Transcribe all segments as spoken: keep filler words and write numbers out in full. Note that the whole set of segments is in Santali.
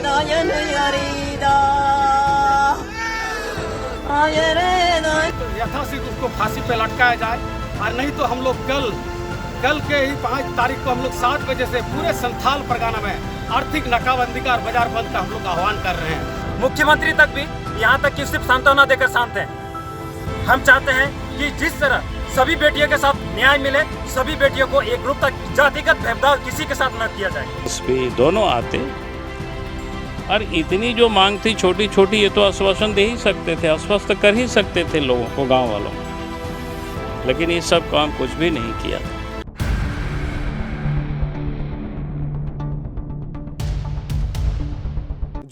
ᱫᱚ ᱭᱟᱹᱱᱩᱭᱟᱹᱨᱤ ᱫᱚ ᱚᱡᱮ ᱨᱮ ᱫᱚ ᱭᱟᱛᱷᱟᱥᱤᱛ ᱩᱱᱠᱩ ᱯᱷᱟᱸᱥᱤ ᱯᱮ ᱞᱟᱴᱠᱟᱭᱟ ᱡᱟᱭ, ᱟᱨ ᱱᱟᱦᱤ ᱛᱚ ᱦᱟᱢ ᱞᱳᱜ ᱠᱟᱞ, ᱠᱟᱞ ᱠᱮ ᱦᱤ ᱯᱟᱸᱪ ᱛᱟᱨᱤᱠᱷ ᱠᱚ ᱦᱟᱢ ᱞᱳᱜ ᱥᱟᱛ ᱵᱟᱡᱮ ᱥᱮ ᱯᱩᱨᱮ ᱥᱟᱱᱛᱷᱟᱞ ᱯᱟᱨᱜᱟᱱᱟ ᱢᱮ ᱟᱨᱛᱷᱤᱠ ᱱᱟᱠᱟᱵᱟᱱᱫᱤ ᱠᱟ ᱟᱨ ᱵᱟᱡᱟᱨ ᱵᱟᱱᱫ ᱠᱟ ᱦᱟᱢ ᱞᱳᱜ ᱟᱦᱣᱟᱱ ᱠᱟᱨ ᱨᱮᱦᱮ ᱦᱮᱸ᱾ ᱢᱩᱠᱷᱭᱚᱢᱚᱱᱛᱨᱤ ᱛᱟᱠ ᱵᱷᱤ ᱭᱟᱦᱟᱸ ᱛᱟᱠ ᱠᱤ ᱥᱤᱨᱯᱷ ᱥᱟᱱᱛᱣᱟᱱᱟ ᱫᱮᱠᱟᱨ ᱥᱟᱱᱛ ᱦᱮᱸ᱾ हम चाहते हैं कि जिस तरह सभी बेटियों के साथ न्याय मिले, सभी बेटियों को एक रूप तक जातिगत भेदभाव किसी के साथ न किया जाए। एसपी दोनों आते और इतनी जो मांग थी छोटी छोटी, ये तो आश्वासन दे ही सकते थे, आश्वस्त कर ही सकते थे लोगों को, गांव वालों को, लेकिन ये सब काम कुछ भी नहीं किया।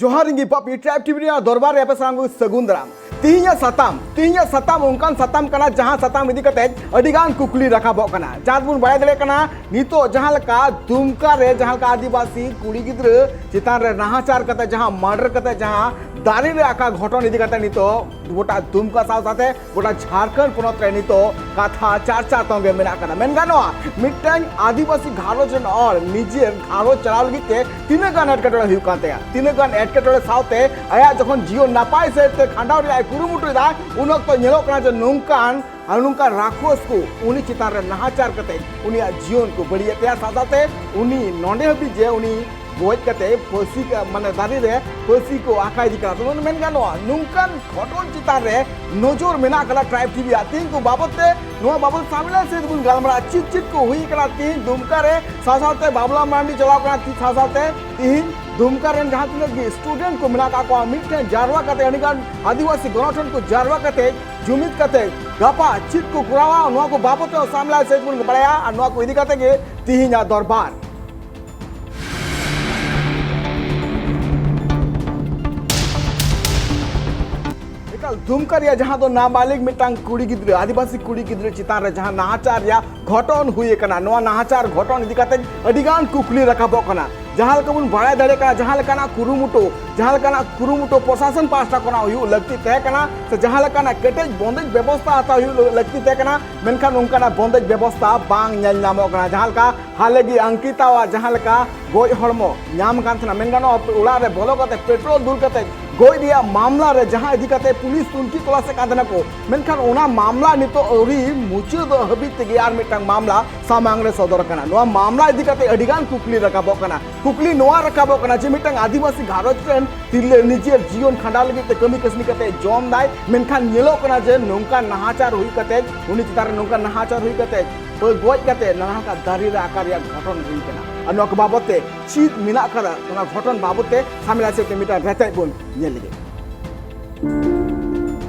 ᱡᱚᱦᱟᱨ ᱤᱧ ᱜᱮ ᱯᱟᱯᱤ ᱴᱨᱟᱭᱤᱵᱽ ᱴᱤᱵᱷᱤ ᱨᱮᱭᱟᱜ ᱫᱚᱨᱵᱟᱨ ᱨᱮ ᱟᱯᱮ ᱥᱟᱱᱟᱢ ᱠᱚ ᱥᱟᱹᱜᱩᱱ ᱫᱟᱨᱟᱢ᱾ ᱛᱤᱦᱤᱧᱟᱜ ᱥᱟᱛᱟᱢ, ᱛᱤᱦᱤᱧᱟᱜ ᱥᱟᱛᱟᱢ ᱚᱱᱠᱟᱱ ᱥᱟᱛᱟᱢ ᱠᱟᱱᱟ, ᱡᱟᱦᱟᱸ ᱥᱟᱛᱟᱢ ᱤᱫᱤ ᱠᱟᱛᱮ ᱟᱹᱰᱤ ᱜᱟᱱ ᱠᱩᱠᱞᱤ ᱨᱟᱠᱟᱵᱚᱜ ᱠᱟᱱᱟ᱾ ᱡᱟᱦᱟᱸ ᱫᱚᱵᱚᱱ ᱵᱟᱲᱟᱭ ᱫᱟᱲᱮᱭᱟᱜ ᱠᱟᱱᱟ, ᱱᱤᱛᱚᱜ ᱡᱟᱦᱟᱸ ᱞᱮᱠᱟ ᱫᱩᱢᱠᱟ ᱨᱮ ᱡᱟᱦᱟᱸ ᱞᱮᱠᱟ ᱟᱹᱫᱤᱵᱟᱹᱥᱤ ᱠᱩᱲᱤ ᱜᱤᱫᱽᱨᱟᱹ ᱪᱮᱛᱟᱱ ᱨᱮ ᱱᱟᱦᱟᱪᱟᱨ ᱠᱟᱛᱮ, ᱡᱟᱦᱟᱸ ᱢᱟᱨᱰᱟᱨ ᱠᱟᱛᱮ, ᱡᱟᱦᱟᱸ ᱫᱟᱨᱮ ᱨᱮ ᱟᱠᱟ ᱜᱷᱚᱴᱚᱱ ᱤᱫᱤ ᱠᱟᱛᱮ ᱱᱤᱛᱚᱜ ᱜᱚᱴᱟ ᱫᱩᱢᱠᱟ ᱥᱟᱶ ᱥᱟᱶᱛᱮ ᱜᱚᱴᱟ ᱡᱷᱟᱲᱠᱷᱚᱸᱰ ᱯᱚᱱᱚᱛ ᱨᱮ ᱱᱤᱛᱚᱜ ᱠᱟᱛᱷᱟ ᱪᱟᱨᱪᱟ ᱛᱚᱝᱜᱮ ᱢᱮᱱᱟᱜ ᱠᱟᱫᱟ᱾ ᱢᱮᱱ ᱜᱟᱱᱚᱜᱼᱟ, ᱢᱤᱫᱴᱟᱝ ᱟᱹᱫᱤᱵᱟᱹᱥᱤ ᱜᱷᱟᱨᱚᱸᱡᱽ ᱨᱮᱱ ᱦᱚᱲ ᱱᱤᱡᱮᱨ ᱜᱷᱟᱨᱚᱸᱡᱽ ᱪᱟᱞᱟᱣ ᱞᱟᱹᱜᱤᱫ ᱛᱮ ᱛᱤᱱᱟᱹᱜ ᱜᱟᱱ ᱮᱴᱠᱮᱴᱚᱬᱮ ᱦᱩᱭᱩᱜ ᱠᱟᱱ ᱛᱟᱭᱟ, ᱛᱤᱱᱟᱹᱜ ᱜᱟᱱ ᱮᱴᱠᱮᱴᱚᱬᱮ ᱥᱟᱶᱛᱮ ᱟᱭᱟᱜ ᱡᱚᱠᱷᱚᱱ ᱡᱤᱭᱚᱱ ᱱᱟᱯᱟᱭ ᱥᱮᱫ ᱛᱮ ᱠᱷᱟᱸᱰᱟᱣ ᱨᱮᱭᱟᱜ ᱮ ᱠᱩᱨᱩᱢᱩᱴᱩᱭᱮᱫᱟ, ᱩᱱ ᱚᱠᱛᱚ ᱧᱮᱞᱚᱜ ᱠᱟᱱᱟ ᱡᱮ ᱱᱚᱝᱠᱟᱱ ᱟᱨ ᱱᱚᱝᱠᱟ ᱨᱟᱠᱷᱚᱥ ᱠᱚ ᱩᱱᱤ ᱪᱮᱛᱟᱱ ᱨᱮ ᱱᱟᱦᱟᱪᱟᱨ ᱠᱟᱛᱮ ᱩᱱᱤᱭᱟᱜ ᱡᱤᱭᱚᱱ ᱠᱚ ᱵᱟᱹᱲᱤᱡᱮᱫ ᱛᱟᱭᱟ᱾ ᱥᱟᱶ ᱥᱟᱶᱛᱮ ᱩᱱᱤ ᱱᱚᱸᱰᱮ ᱦᱟᱹᱵᱤᱡ ᱡᱮ ᱩᱱᱤ ᱜᱚᱡ ᱠᱟᱛᱮ ᱯᱷᱟᱹᱥᱤ ᱠᱟ-, ᱢᱟᱱᱮ ᱫᱟᱨᱮ ᱨᱮ ᱯᱷᱟᱹᱥᱤ ᱠᱚ ᱟᱸᱠᱟ ᱤᱫᱤ ᱠᱟᱱᱟ᱾ ᱛᱚ ᱱᱚᱣᱟ ᱢᱮᱱ ᱜᱟᱱᱚᱜᱼᱟ, ᱱᱚᱝᱠᱟᱱ ᱜᱷᱚᱴᱚᱱ ᱪᱮᱛᱟᱱ ᱨᱮ ᱱᱚᱡᱚᱨ ᱢᱮᱱᱟᱜ ᱠᱟᱫᱟ ᱴᱨᱟᱭᱤᱵᱽ ᱴᱤᱵᱷᱤ ᱟᱜ᱾ ᱛᱮᱦᱮᱧ ᱠᱚ ᱵᱟᱵᱚᱛ ᱛᱮ, ᱱᱚᱣᱟ ᱵᱟᱵᱚᱛ ᱥᱟᱢᱮᱞᱟ ᱥᱮᱫ ᱵᱚᱱ ᱜᱟᱞᱢᱟᱨᱟᱜᱼᱟ, ᱪᱮᱫ ᱪᱮᱫ ᱠᱚ ᱦᱩᱭ ᱠᱟᱱᱟ ᱛᱮᱦᱮᱧ ᱫᱩᱢᱠᱟ ᱨᱮ, ᱥᱟᱶ ᱥᱟᱶᱛᱮ ᱵᱟᱵᱞᱟ ᱢᱟᱨᱟᱱᱰᱤ ᱪᱟᱞᱟᱣ ᱠᱟᱱᱟ ᱛᱤ-, ᱥᱟᱶ ᱥᱟᱶᱛᱮ ᱛᱮᱦᱮᱧ ᱫᱩᱢᱠᱟ ᱨᱮᱱ ᱡᱟᱦᱟᱸ ᱛᱤᱱᱟᱹᱜ ᱜᱮ ᱥᱴᱩᱰᱮᱱᱴ ᱠᱚ ᱢᱮᱱᱟᱜ ᱟᱠᱟᱫ ᱠᱚᱣᱟ, ᱢᱤᱫᱴᱷᱮᱱ ᱡᱟᱨᱣᱟ ᱠᱟᱛᱮ, ᱟᱹᱰᱤ ᱜᱟᱱ ᱟᱹᱫᱤᱵᱟᱹᱥᱤ ᱜᱚᱱᱚᱴᱷᱚᱱ ᱠᱚ ᱡᱟᱨᱣᱟ ᱠᱟᱛᱮ, ᱡᱩᱢᱤᱫ ᱠᱟᱛᱮ ᱜᱟᱯᱟ ᱪᱮᱫ ᱠᱚ ᱠᱚᱨᱟᱣᱟ, ᱱᱚᱣᱟ ᱠᱚ ᱵᱟᱵᱚᱛ ᱛᱮ ᱥᱟᱢᱮᱞᱟ ᱥᱮᱫ ᱵᱚᱱ ᱵᱟᱲᱟᱭᱟ᱾ ᱟᱨ ᱱᱚᱣᱟ ᱠᱚ ᱤᱫᱤ ᱠᱟᱛᱮ ᱜᱮ ᱛᱤᱦᱤᱧᱟᱜ ᱫᱚᱨᱵᱟᱨ᱾ ᱮᱠᱟᱞ ᱫᱩᱢᱠᱟ ᱨᱮᱭᱟᱜ ᱡᱟᱦᱟᱸ ᱫᱚ ᱱᱟᱵᱟᱞᱤᱜ ᱢᱤᱫᱴᱟᱝ ᱠᱩᱲᱤ ᱜᱤᱫᱽᱨᱟᱹ, ᱟᱹᱫᱤᱵᱟᱹᱥᱤ ᱠᱩᱲᱤ ᱜᱤᱫᱽᱨᱟᱹ ᱪᱮᱛᱟᱱ ᱨᱮ ᱡᱟᱦᱟᱸ ᱱᱟᱦᱟᱪᱟᱨ ᱨᱮᱭᱟᱜ ᱜᱷᱚᱴᱚᱱ ᱦᱩᱭ ᱟᱠᱟᱱᱟ, ᱱᱚᱣᱟ ᱱᱟᱦᱟᱪᱟᱨ ᱜᱷᱚᱴᱚᱱ ᱤᱫᱤ ᱠᱟᱛᱮ ᱟᱹᱰᱤ ᱜᱟᱱ ᱠᱩᱠᱞᱤ ᱨᱟᱠᱟᱵᱚᱜ ᱠᱟᱱᱟ᱾ ᱡᱟᱦᱟᱸ ᱞᱮᱠᱟ ᱵᱚᱱ ᱵᱟᱲᱟᱭ ᱫᱟᱲᱮᱭᱟᱜ ᱠᱟᱱᱟ, ᱡᱟᱦᱟᱸ ᱞᱮᱠᱟᱱᱟᱜ ᱠᱩᱨᱩᱢᱩᱴᱩ, ᱡᱟᱦᱟᱸ ᱞᱮᱠᱟᱱᱟᱜ ᱠᱩᱨᱩᱢᱩᱴᱩ ᱯᱨᱚᱥᱟᱥᱚᱱ ᱯᱟᱦᱴᱟ ᱠᱷᱚᱱᱟᱜ ᱦᱩᱭᱩᱜ ᱞᱟᱹᱠᱛᱤ ᱛᱟᱦᱮᱸ ᱠᱟᱱᱟ, ᱥᱮ ᱡᱟᱦᱟᱸ ᱞᱮᱠᱟᱱᱟᱜ ᱠᱮᱴᱮᱡ ᱵᱚᱱᱫᱮᱡ ᱵᱮᱵᱚᱥᱛᱷᱟ ᱦᱟᱛᱟᱣ ᱦᱩᱭᱩᱜ ᱞᱟᱹᱠᱛᱤ ᱛᱟᱦᱮᱸ ᱠᱟᱱᱟ, ᱢᱮᱱᱠᱷᱟᱱ ᱚᱱᱠᱟᱱᱟᱜ ᱵᱚᱱᱫᱮᱡ ᱵᱮᱵᱚᱥᱛᱷᱟ ᱵᱟᱝ ᱧᱮᱞ ᱧᱟᱢᱚᱜ ᱠᱟᱱᱟ᱾ ᱡᱟᱦᱟᱸ ᱞᱮᱠᱟ ᱦᱟᱞᱮ ᱜᱮ ᱟᱝᱠᱤᱛᱟᱣᱟᱜ ᱡᱟᱦᱟᱸ ᱞᱮᱠᱟ ᱜᱚᱡ ᱦᱚᱲᱢᱚ ᱧᱟᱢ ᱠᱟᱱ ᱛᱟᱦᱮᱱᱟ, ᱢᱮᱱ ᱜᱟᱱᱚᱜᱼᱟ, ᱚᱲᱟᱜ ᱨᱮ ᱵᱚᱞᱚ ᱠᱟᱛᱮ ᱯᱮᱴᱨᱳᱞ ᱫᱩᱞ ᱠᱟᱛᱮ ᱜᱚᱡ ᱨᱮᱭᱟᱜ ᱢᱟᱢᱞᱟ ᱨᱮ ᱡᱟᱦᱟᱸ ᱤᱫᱤ ᱠᱟᱛᱮ ᱯᱩᱞᱤᱥ ᱛᱩᱱᱠᱷᱤ ᱛᱚᱞᱟᱥᱮᱫ ᱠᱟᱱ ᱛᱟᱦᱮᱱᱟ ᱠᱚ, ᱢᱮᱱᱠᱷᱟᱱ ᱚᱱᱟ ᱢᱟᱢᱞᱟ ᱱᱤᱛᱚᱜ ᱟᱹᱣᱨᱤ ᱢᱩᱪᱟᱹᱫᱚᱜ ᱦᱟᱹᱵᱤᱡ ᱛᱮᱜᱮ ᱟᱨ ᱢᱤᱫᱴᱟᱝ ᱢᱟᱢᱞᱟ ᱥᱟᱢᱟᱝ ᱨᱮ ᱥᱚᱫᱚᱨ ᱟᱠᱟᱱᱟ᱾ ᱱᱚᱣᱟ ᱢᱟᱢᱞᱟ ᱤᱫᱤ ᱠᱟᱛᱮ ᱟᱹᱰᱤ ᱜᱟᱱ ᱠᱩᱠᱞᱤ ᱨᱟᱠᱟᱵᱚᱜ ᱠᱟᱱᱟ᱾ ᱠᱩᱠᱞᱤ ᱱᱚᱣᱟ ᱨᱟᱠᱟᱵᱚᱜ ᱠᱟᱱᱟ ᱡᱮ ᱢᱤᱫᱴᱟᱝ ᱟᱹᱫᱤᱵᱟᱹᱥᱤ ᱜᱷᱟᱨᱚᱸᱡᱽ ᱨᱮᱱ ᱛᱤᱨᱞᱟᱹ ᱱᱤᱡᱮᱨ ᱡᱤᱭᱚᱱ ᱠᱷᱟᱸᱰᱟᱣ ᱞᱟᱹᱜᱤᱫ ᱛᱮ ᱠᱟᱹᱢᱤ ᱠᱟᱹᱥᱱᱤ ᱠᱟᱛᱮ ᱡᱚᱢ ᱫᱟᱭ, ᱢᱮᱱᱠᱷᱟᱱ ᱧᱮᱞᱚᱜ ᱠᱟᱱᱟ ᱡᱮ ᱱᱚᱝᱠᱟ ᱱᱟᱦᱟᱪᱟᱨ ᱦᱩᱭ ᱠᱟᱛᱮ, ᱩᱱᱤ ᱪᱮᱛᱟᱱ ᱨᱮ ᱱᱚᱝᱠᱟ ᱱᱟᱦᱟᱪᱟᱨ ᱦᱩᱭ ᱠᱟᱛᱮ, ᱜᱚᱡ ᱠᱟᱛᱮ ᱱᱟᱱᱟ ᱦᱩᱱᱟᱹᱨ ᱫᱟᱨᱮ ᱨᱮ ᱟᱠᱟ ᱨᱮᱭᱟᱜ ᱜᱷᱚᱴᱚᱱ ᱦᱩᱭ ᱠᱟᱱᱟ᱾ ᱟᱨ ᱱᱚᱣᱟ ᱠᱚ ᱵᱟᱵᱚᱛ ᱛᱮ ᱪᱮᱫ ᱢᱮᱱᱟᱜ ᱟᱠᱟᱫᱟ, ᱚᱱᱟ ᱜᱷᱚᱴᱚᱱ ᱵᱟᱵᱚᱛ ᱛᱮ ᱥᱟᱢᱤᱞᱟ ᱥᱮᱫ ᱛᱮ ᱢᱤᱫᱴᱟᱝ ᱨᱮᱛᱮᱫ ᱵᱚᱱ ᱧᱮᱞ ᱞᱮᱜᱮ᱾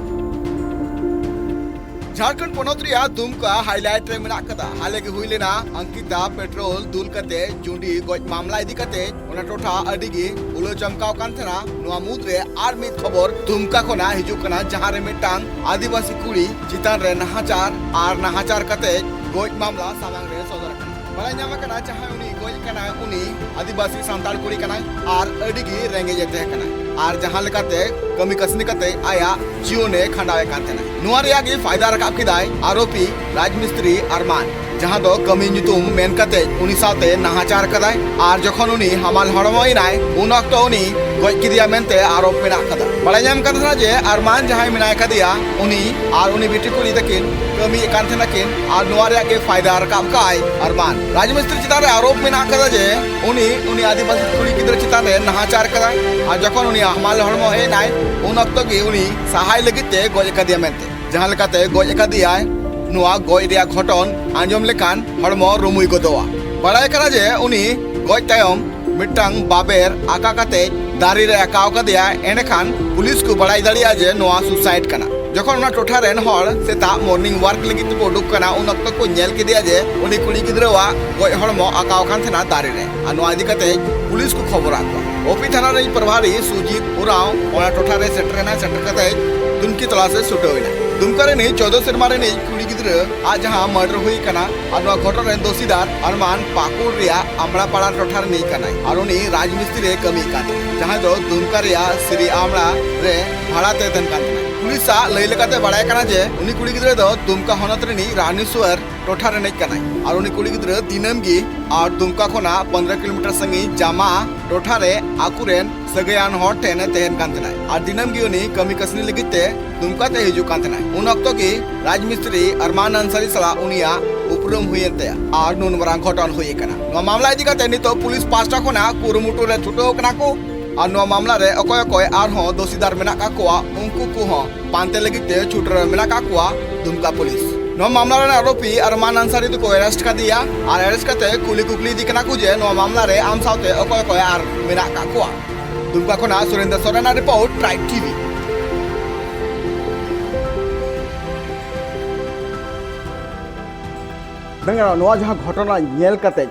ᱡᱷᱟᱲᱠᱷᱚᱸᱰ ᱯᱚᱱᱚᱛ ᱨᱮᱭᱟᱜ ᱫᱩᱢᱠᱟ ᱦᱟᱭᱞᱟᱭᱤᱴ ᱨᱮ ᱢᱮᱱᱟᱜ ᱟᱠᱟᱫᱟ᱾ ᱦᱟᱞᱮ ᱜᱮ ᱦᱩᱭ ᱞᱮᱱᱟ ᱟᱝᱠᱤᱛᱟ ᱯᱮᱴᱨᱳᱞ ᱫᱩᱞ ᱠᱟᱛᱮ ᱡᱩᱸᱰᱤ ᱜᱚᱡ ᱢᱟᱢᱞᱟ ᱤᱫᱤ ᱠᱟᱛᱮ ᱚᱱᱟ ᱴᱚᱴᱷᱟ ᱟᱹᱰᱤ ᱜᱮ ᱩᱞᱟᱹ ᱪᱚᱢᱠᱟᱣ ᱠᱟᱱ ᱛᱟᱦᱮᱱᱟ᱾ ᱱᱚᱣᱟ ᱢᱩᱫᱽᱨᱮ ᱟᱨ ᱢᱤᱫ ᱠᱷᱚᱵᱚᱨ ᱫᱩᱢᱠᱟ ᱠᱷᱚᱱᱟᱜ ᱦᱤᱡᱩᱜ ᱠᱟᱱᱟ, ᱡᱟᱦᱟᱸ ᱨᱮ ᱢᱤᱫᱴᱟᱝ ᱟᱹᱫᱤᱵᱟᱹᱥᱤ ᱠᱩᱲᱤ ᱪᱮᱛᱟᱱ ᱨᱮ ᱱᱟᱦᱟᱪᱟᱨ ᱟᱨ ᱱᱟᱦᱟᱪᱟᱨ ᱠᱟᱛᱮ ᱜᱚᱡ ᱢᱟᱢᱞᱟ ᱥᱟᱢᱟᱝ ᱨᱮ ᱥᱚᱫᱚᱨ ᱟᱠᱟᱱᱟ᱾ ᱵᱟᱲᱟᱭ ᱧᱟᱢ ᱟᱠᱟᱱᱟ, ᱡᱟᱦᱟᱸᱭ ᱩᱱᱤ ᱜᱚᱡ ᱠᱟᱱᱟᱭ, ᱩᱱᱤ ᱟᱹᱫᱤᱵᱟᱹᱥᱤ ᱥᱟᱱᱛᱟᱲ ᱠᱩᱲᱤ ᱠᱟᱱᱟᱭ ᱟᱨ ᱟᱹᱰᱤ ᱜᱮ ᱨᱮᱸᱜᱮᱡ ᱮ ᱛᱟᱦᱮᱸ ᱠᱟᱱᱟ᱾ ᱟᱨ ᱡᱟᱦᱟᱸ ᱞᱮᱠᱟᱛᱮ ᱠᱟᱹᱢᱤ ᱠᱟᱹᱥᱱᱤ ᱠᱟᱛᱮ ᱟᱭᱟᱜ ᱡᱤᱭᱚᱱᱮ ᱠᱷᱟᱸᱰᱟᱣᱮᱫ ᱠᱟᱱ ᱛᱟᱦᱮᱱᱟ, ᱱᱚᱣᱟ ᱨᱮᱭᱟᱜ ᱜᱮ ᱯᱷᱟᱭᱫᱟ ᱨᱟᱠᱟᱵ ᱠᱮᱫᱟᱭ ᱟᱨᱳᱯᱤ ᱨᱟᱡᱽ ᱢᱤᱥᱛᱨᱤ ᱟᱨᱢᱟᱱ, ᱡᱟᱦᱟᱸ ᱫᱚ ᱠᱟᱹᱢᱤ ᱧᱩᱛᱩᱢ ᱢᱮᱱ ᱠᱟᱛᱮ ᱩᱱᱤ ᱥᱟᱶᱛᱮ ᱱᱟᱦᱟᱪᱟᱨ ᱠᱟᱫᱟᱭ᱾ ᱟᱨ ᱡᱚᱠᱷᱚᱱ ᱩᱱᱤ ᱦᱟᱢᱟᱞ ᱦᱚᱲᱢᱚ ᱮᱱᱟᱭ, ᱩᱱ ᱚᱠᱛᱚ ᱩᱱᱤ ᱜᱚᱡ ᱠᱮᱫᱮᱭᱟ ᱢᱮᱱᱛᱮ ᱟᱨᱳᱯ ᱢᱮᱱᱟᱜ ᱠᱟᱫᱟ᱾ ᱵᱟᱲᱟᱭ ᱧᱟᱢ ᱠᱟᱱ ᱛᱟᱦᱮᱱᱟ ᱡᱮ ᱟᱨᱢᱟᱱ ᱡᱟᱦᱟᱸᱭ ᱢᱮᱱᱟᱭ ᱠᱟᱫᱮᱭᱟ, ᱩᱱᱤ ᱟᱨ ᱩᱱᱤ ᱵᱤᱴᱤ ᱠᱩᱲᱤ ᱛᱟᱹᱠᱤᱱ ᱠᱟᱹᱢᱤᱭᱮᱫ ᱠᱟᱱ ᱛᱟᱦᱮᱱᱟ ᱠᱤᱱ, ᱟᱨ ᱱᱚᱣᱟ ᱨᱮᱭᱟᱜ ᱜᱮ ᱯᱷᱟᱭᱫᱟ ᱨᱟᱠᱟᱵ ᱠᱟᱜᱼᱟᱭ ᱟᱨᱢᱟᱱ᱾ ᱨᱟᱡᱽ ᱢᱤᱥᱛᱨᱤ ᱪᱮᱛᱟᱱ ᱨᱮ ᱟᱨᱳᱯ ᱢᱮᱱᱟᱜ ᱠᱟᱫᱟ ᱡᱮ ᱩᱱᱤ, ᱩᱱᱤ ᱟᱹᱫᱤᱵᱟᱹᱥᱤ ᱠᱩᱲᱤ ᱜᱤᱫᱽᱨᱟᱹ ᱪᱮᱛᱟᱱ ᱨᱮ ᱱᱟᱦᱟᱪᱟᱨ ᱠᱟᱫᱟᱭ, ᱟᱨ ᱡᱚᱠᱷᱚᱱ ᱩᱱᱤ ᱦᱟᱢᱟᱞ ᱦᱚᱲᱢᱚ ᱦᱮᱡ ᱮᱱᱟᱭ, ᱩᱱ ᱚᱠᱛᱚ ᱜᱮ ᱩᱱᱤ ᱥᱟᱦᱟᱭ ᱞᱟᱹᱜᱤᱫ ᱛᱮ ᱜᱚᱡ ᱟᱠᱟᱫᱮᱭᱟ ᱢᱮᱱᱛᱮ᱾ ᱡᱟᱦᱟᱸ ᱞᱮᱠᱟᱛᱮ ᱜᱚᱡ ᱟᱠᱟᱫᱮᱭᱟᱭ, ᱱᱚᱣᱟ ᱜᱚᱡ ᱨᱮᱭᱟᱜ ᱜᱷᱚᱴᱚᱱ ᱟᱸᱡᱚᱢ ᱞᱮᱠᱷᱟᱱ ᱦᱚᱲᱢᱚ ᱨᱩᱢᱩᱭ ᱜᱚᱫᱚᱜᱼᱟ᱾ ᱵᱟᱲᱟᱭ ᱠᱟᱱᱟ ᱡᱮ ᱩᱱᱤ ᱜᱚᱡ ᱛᱟᱭᱚᱢ ᱢᱤᱫᱴᱟᱝ ᱵᱟᱵᱮᱨ ᱟᱠᱟ ᱠᱟᱛᱮ ᱫᱟᱨᱮ ᱨᱮ ᱟᱠᱟᱣ ᱠᱟᱫᱮᱭᱟ, ᱮᱸᱰᱮᱠᱷᱟᱱ ᱯᱩᱞᱤᱥ ᱠᱚ ᱵᱟᱲᱟᱭ ᱫᱟᱲᱮᱭᱟᱜᱼᱟ ᱡᱮ ᱱᱚᱣᱟ ᱥᱩᱥᱟᱭᱤᱰ ᱠᱟᱱᱟ᱾ ᱡᱚᱠᱷᱚᱱ ᱚᱱᱟ ᱴᱚᱴᱷᱟ ᱨᱮᱱ ᱦᱚᱲ ᱥᱮᱛᱟᱜ ᱢᱚᱨᱱᱤᱝ ᱣᱟᱨᱠ ᱞᱟᱹᱜᱤᱫ ᱛᱮᱠᱚ ᱩᱰᱩᱠ ᱠᱟᱱᱟ, ᱩᱱ ᱚᱠᱛᱚ ᱠᱚ ᱧᱮᱞ ᱠᱮᱫᱮᱭᱟ ᱡᱮ ᱩᱱᱤ ᱠᱩᱲᱤ ᱜᱤᱫᱽᱨᱟᱹᱣᱟᱜ ᱜᱚᱡ ᱦᱚᱲᱢᱚ ᱟᱠᱟᱣ ᱟᱠᱟᱱ ᱛᱟᱦᱮᱱᱟ ᱫᱟᱨᱮ ᱨᱮ, ᱟᱨ ᱱᱚᱣᱟ ᱤᱫᱤ ᱠᱟᱛᱮ ᱯᱩᱞᱤᱥ ᱠᱚ ᱠᱷᱚᱵᱚᱨᱟᱫ ᱠᱚᱣᱟ᱾ ᱳᱯᱤ ᱛᱷᱟᱱᱟ ᱨᱤᱱᱤᱡ ᱯᱨᱚᱵᱷᱟᱨᱤ ᱥᱩᱡᱤᱛ ᱩᱨᱟᱸᱣ ᱚᱱᱟ ᱴᱚᱴᱷᱟ ᱨᱮ ᱥᱮᱴᱮᱨᱮᱱᱟ᱾ ᱥᱮᱴᱮᱨ ᱠᱟᱛᱮ ᱛᱩᱱᱠᱷᱤ ᱛᱚᱞᱟᱥ ᱮ ᱪᱷᱩᱴᱟᱹᱣ ᱮᱱᱟ᱾ ᱫᱩᱢᱠᱟ ᱨᱤᱱᱤᱡ ᱪᱳᱫᱽᱫᱳ ᱥᱮᱨᱢᱟ ᱨᱤᱱᱤᱡ ᱠᱩᱲᱤ ᱜᱤᱫᱽᱨᱟᱹ ᱟᱜ ᱡᱟᱦᱟᱸ ᱢᱟᱨᱰᱟᱨ ᱦᱩᱭ ᱟᱠᱟᱱᱟ, ᱟᱨ ᱱᱚᱣᱟ ᱜᱷᱚᱴᱚᱱ ᱨᱮᱱ ᱫᱚᱥᱤᱫᱟᱨ ᱟᱨᱢᱟᱱ ᱯᱟᱹᱠᱩᱲ ᱨᱮᱭᱟᱜ ᱟᱢᱲᱟᱯᱟᱲᱟ ᱴᱚᱴᱷᱟ ᱨᱤᱱᱤᱡ ᱠᱟᱱᱟᱭ, ᱟᱨ ᱩᱱᱤ ᱨᱟᱡᱽᱢᱤᱥᱛᱨᱤ ᱨᱮ ᱠᱟᱹᱢᱤᱭᱮᱫ ᱠᱟᱱ ᱛᱟᱦᱮᱸᱫ, ᱡᱟᱦᱟᱸᱭ ᱫᱚ ᱫᱩᱢᱠᱟ ᱨᱮᱭᱟᱜ ᱥᱤᱨᱤ ᱟᱢᱲᱟ ᱨᱮ ᱵᱷᱟᱲᱟ ᱛᱮ ᱛᱟᱦᱮᱸᱱ ᱠᱟᱱ ᱛᱟᱦᱮᱸᱱᱟᱭ᱾ ᱯᱩᱞᱤᱥ ᱟᱜ ᱞᱟᱹᱭ ᱞᱮᱠᱟᱛᱮ ᱵᱟᱲᱟᱭ ᱠᱟᱱᱟ ᱡᱮ ᱩᱱᱤ ᱠᱩᱲᱤ ᱜᱤᱫᱽᱨᱟᱹ ᱫᱚ ᱫᱩᱢᱠᱟ ᱦᱚᱱᱚᱛ ᱨᱤᱱᱤᱡ ᱨᱟᱱᱤᱥᱣᱟᱨ ᱴᱚᱴᱷᱟ ᱨᱤᱱᱤᱡ ᱠᱟᱱᱟᱭ, ᱟᱨ ᱩᱱᱤ ᱠᱩᱲᱤ ᱜᱤᱫᱽᱨᱟᱹ ᱫᱤᱱᱟᱹᱢ ᱜᱮ ᱟᱨ ᱫᱩᱢᱠᱟ ᱠᱷᱚᱱᱟᱜ ᱯᱚᱱᱫᱽᱨᱚ ᱠᱤᱞᱳᱢᱤᱴᱟᱨ ᱥᱟᱺᱜᱤᱧ ᱡᱟᱢᱟ ᱴᱚᱴᱷᱟ ᱨᱮ ᱟᱠᱚᱨᱮᱱ ᱥᱟᱹᱜᱟᱹᱭᱟᱱ ᱦᱚᱲ ᱴᱷᱮᱱ ᱮ ᱛᱟᱦᱮᱸᱱ ᱠᱟᱱ ᱛᱟᱦᱮᱸᱱᱟᱭ, ᱟᱨ ᱫᱤᱱᱟᱹᱢ ᱜᱮ ᱩᱱᱤ ᱠᱟᱹᱢᱤ ᱠᱟᱹᱥᱱᱤ ᱞᱟᱹᱜᱤᱫ ᱛᱮ ᱫᱩᱢᱠᱟ ᱛᱮ ᱦᱤᱡᱩᱜ ᱠᱟᱱ ᱛᱟᱦᱮᱸᱱᱟᱭ᱾ ᱩᱱ ᱚᱠᱛᱚ ᱜᱮ ᱨᱟᱡᱽ ᱢᱤᱥᱛᱨᱤ ᱟᱨᱢᱟᱱ ᱟᱱᱥᱟᱨᱤ ᱥᱟᱞᱟᱜ ᱩᱱᱤᱭᱟᱜ ᱩᱯᱨᱩᱢ ᱦᱩᱭᱮᱱ ᱛᱟᱭᱟ, ᱟᱨ ᱱᱩᱱ ᱢᱟᱨᱟᱝ ᱜᱷᱚᱴᱚᱱ ᱦᱩᱭ ᱟᱠᱟᱱᱟ᱾ ᱱᱚᱣᱟ ᱢᱟᱢᱞᱟ ᱤᱫᱤ ᱠᱟᱛᱮ ᱱᱤᱛᱚᱜ ᱯᱩᱞᱤᱥ ᱯᱟᱦᱴᱟ ᱠᱷᱚᱱᱟᱜ ᱠᱩᱨᱩᱢᱩᱴᱩ ᱨᱮ ᱪᱷᱩᱴᱟᱹᱣ ᱠᱟᱱᱟ ᱠᱚ, ᱟᱨ ᱱᱚᱣᱟ ᱢᱟᱢᱞᱟ ᱨᱮ ᱚᱠᱚᱭ ᱚᱠᱚᱭ ᱟᱨᱦᱚᱸ ᱫᱚᱥᱤᱫᱟᱨ ᱢᱮᱱᱟᱜ ᱠᱟᱜ ᱠᱚᱣᱟ, ᱩᱱᱠᱩ ᱠᱚᱦᱚᱸ ᱯᱟᱱᱛᱮ ᱞᱟᱹᱜᱤᱫ ᱛᱮ ᱪᱷᱩᱴᱟᱹᱣ ᱨᱮ ᱢᱮᱱᱟᱜ ᱠᱟᱜ ᱠᱚᱣᱟ ᱫᱩᱢᱠᱟ ᱯᱩᱞᱤᱥ᱾ ᱱᱚᱣᱟ ᱢᱟᱢᱞᱟ ᱨᱮᱱ ᱟᱨᱳᱯᱤ ᱟᱨᱢᱟᱱ ᱟᱱᱥᱟᱨᱤ ᱫᱚᱠᱚ ᱮᱨᱮᱥᱴ ᱠᱟᱫᱮᱭᱟ, ᱟᱨ ᱮᱨᱮᱥᱴ ᱠᱟᱛᱮ ᱠᱩᱞᱤ ᱠᱩᱠᱞᱤ ᱤᱫᱤ ᱠᱟᱱᱟ ᱠᱚ ᱡᱮ ᱱᱚᱣᱟ ᱢᱟᱢᱞᱟ ᱨᱮ ᱟᱢ ᱥᱟᱶᱛᱮ ᱚᱠᱚᱭ ᱚᱠᱚᱭ ᱟᱨ ᱢᱮᱱᱟᱜ ᱠᱟᱜ ᱠᱚᱣᱟ᱾ ᱫᱩᱢᱠᱟ ᱠᱷᱚᱱᱟᱜ ᱥᱩᱨᱮᱱᱫᱨᱚ ᱥᱚᱨᱮᱱᱟᱜ ᱨᱤᱯᱳᱨᱴ, ᱴᱨᱟᱭᱤᱵᱽ ᱴᱤᱵᱷᱤ᱾ ᱢᱮᱱ ᱜᱟᱱᱚᱜᱼᱟ, ᱱᱚᱣᱟ ᱡᱟᱦᱟᱸ ᱜᱷᱚᱴᱚᱱᱟ ᱧᱮᱞ ᱠᱟᱛᱮ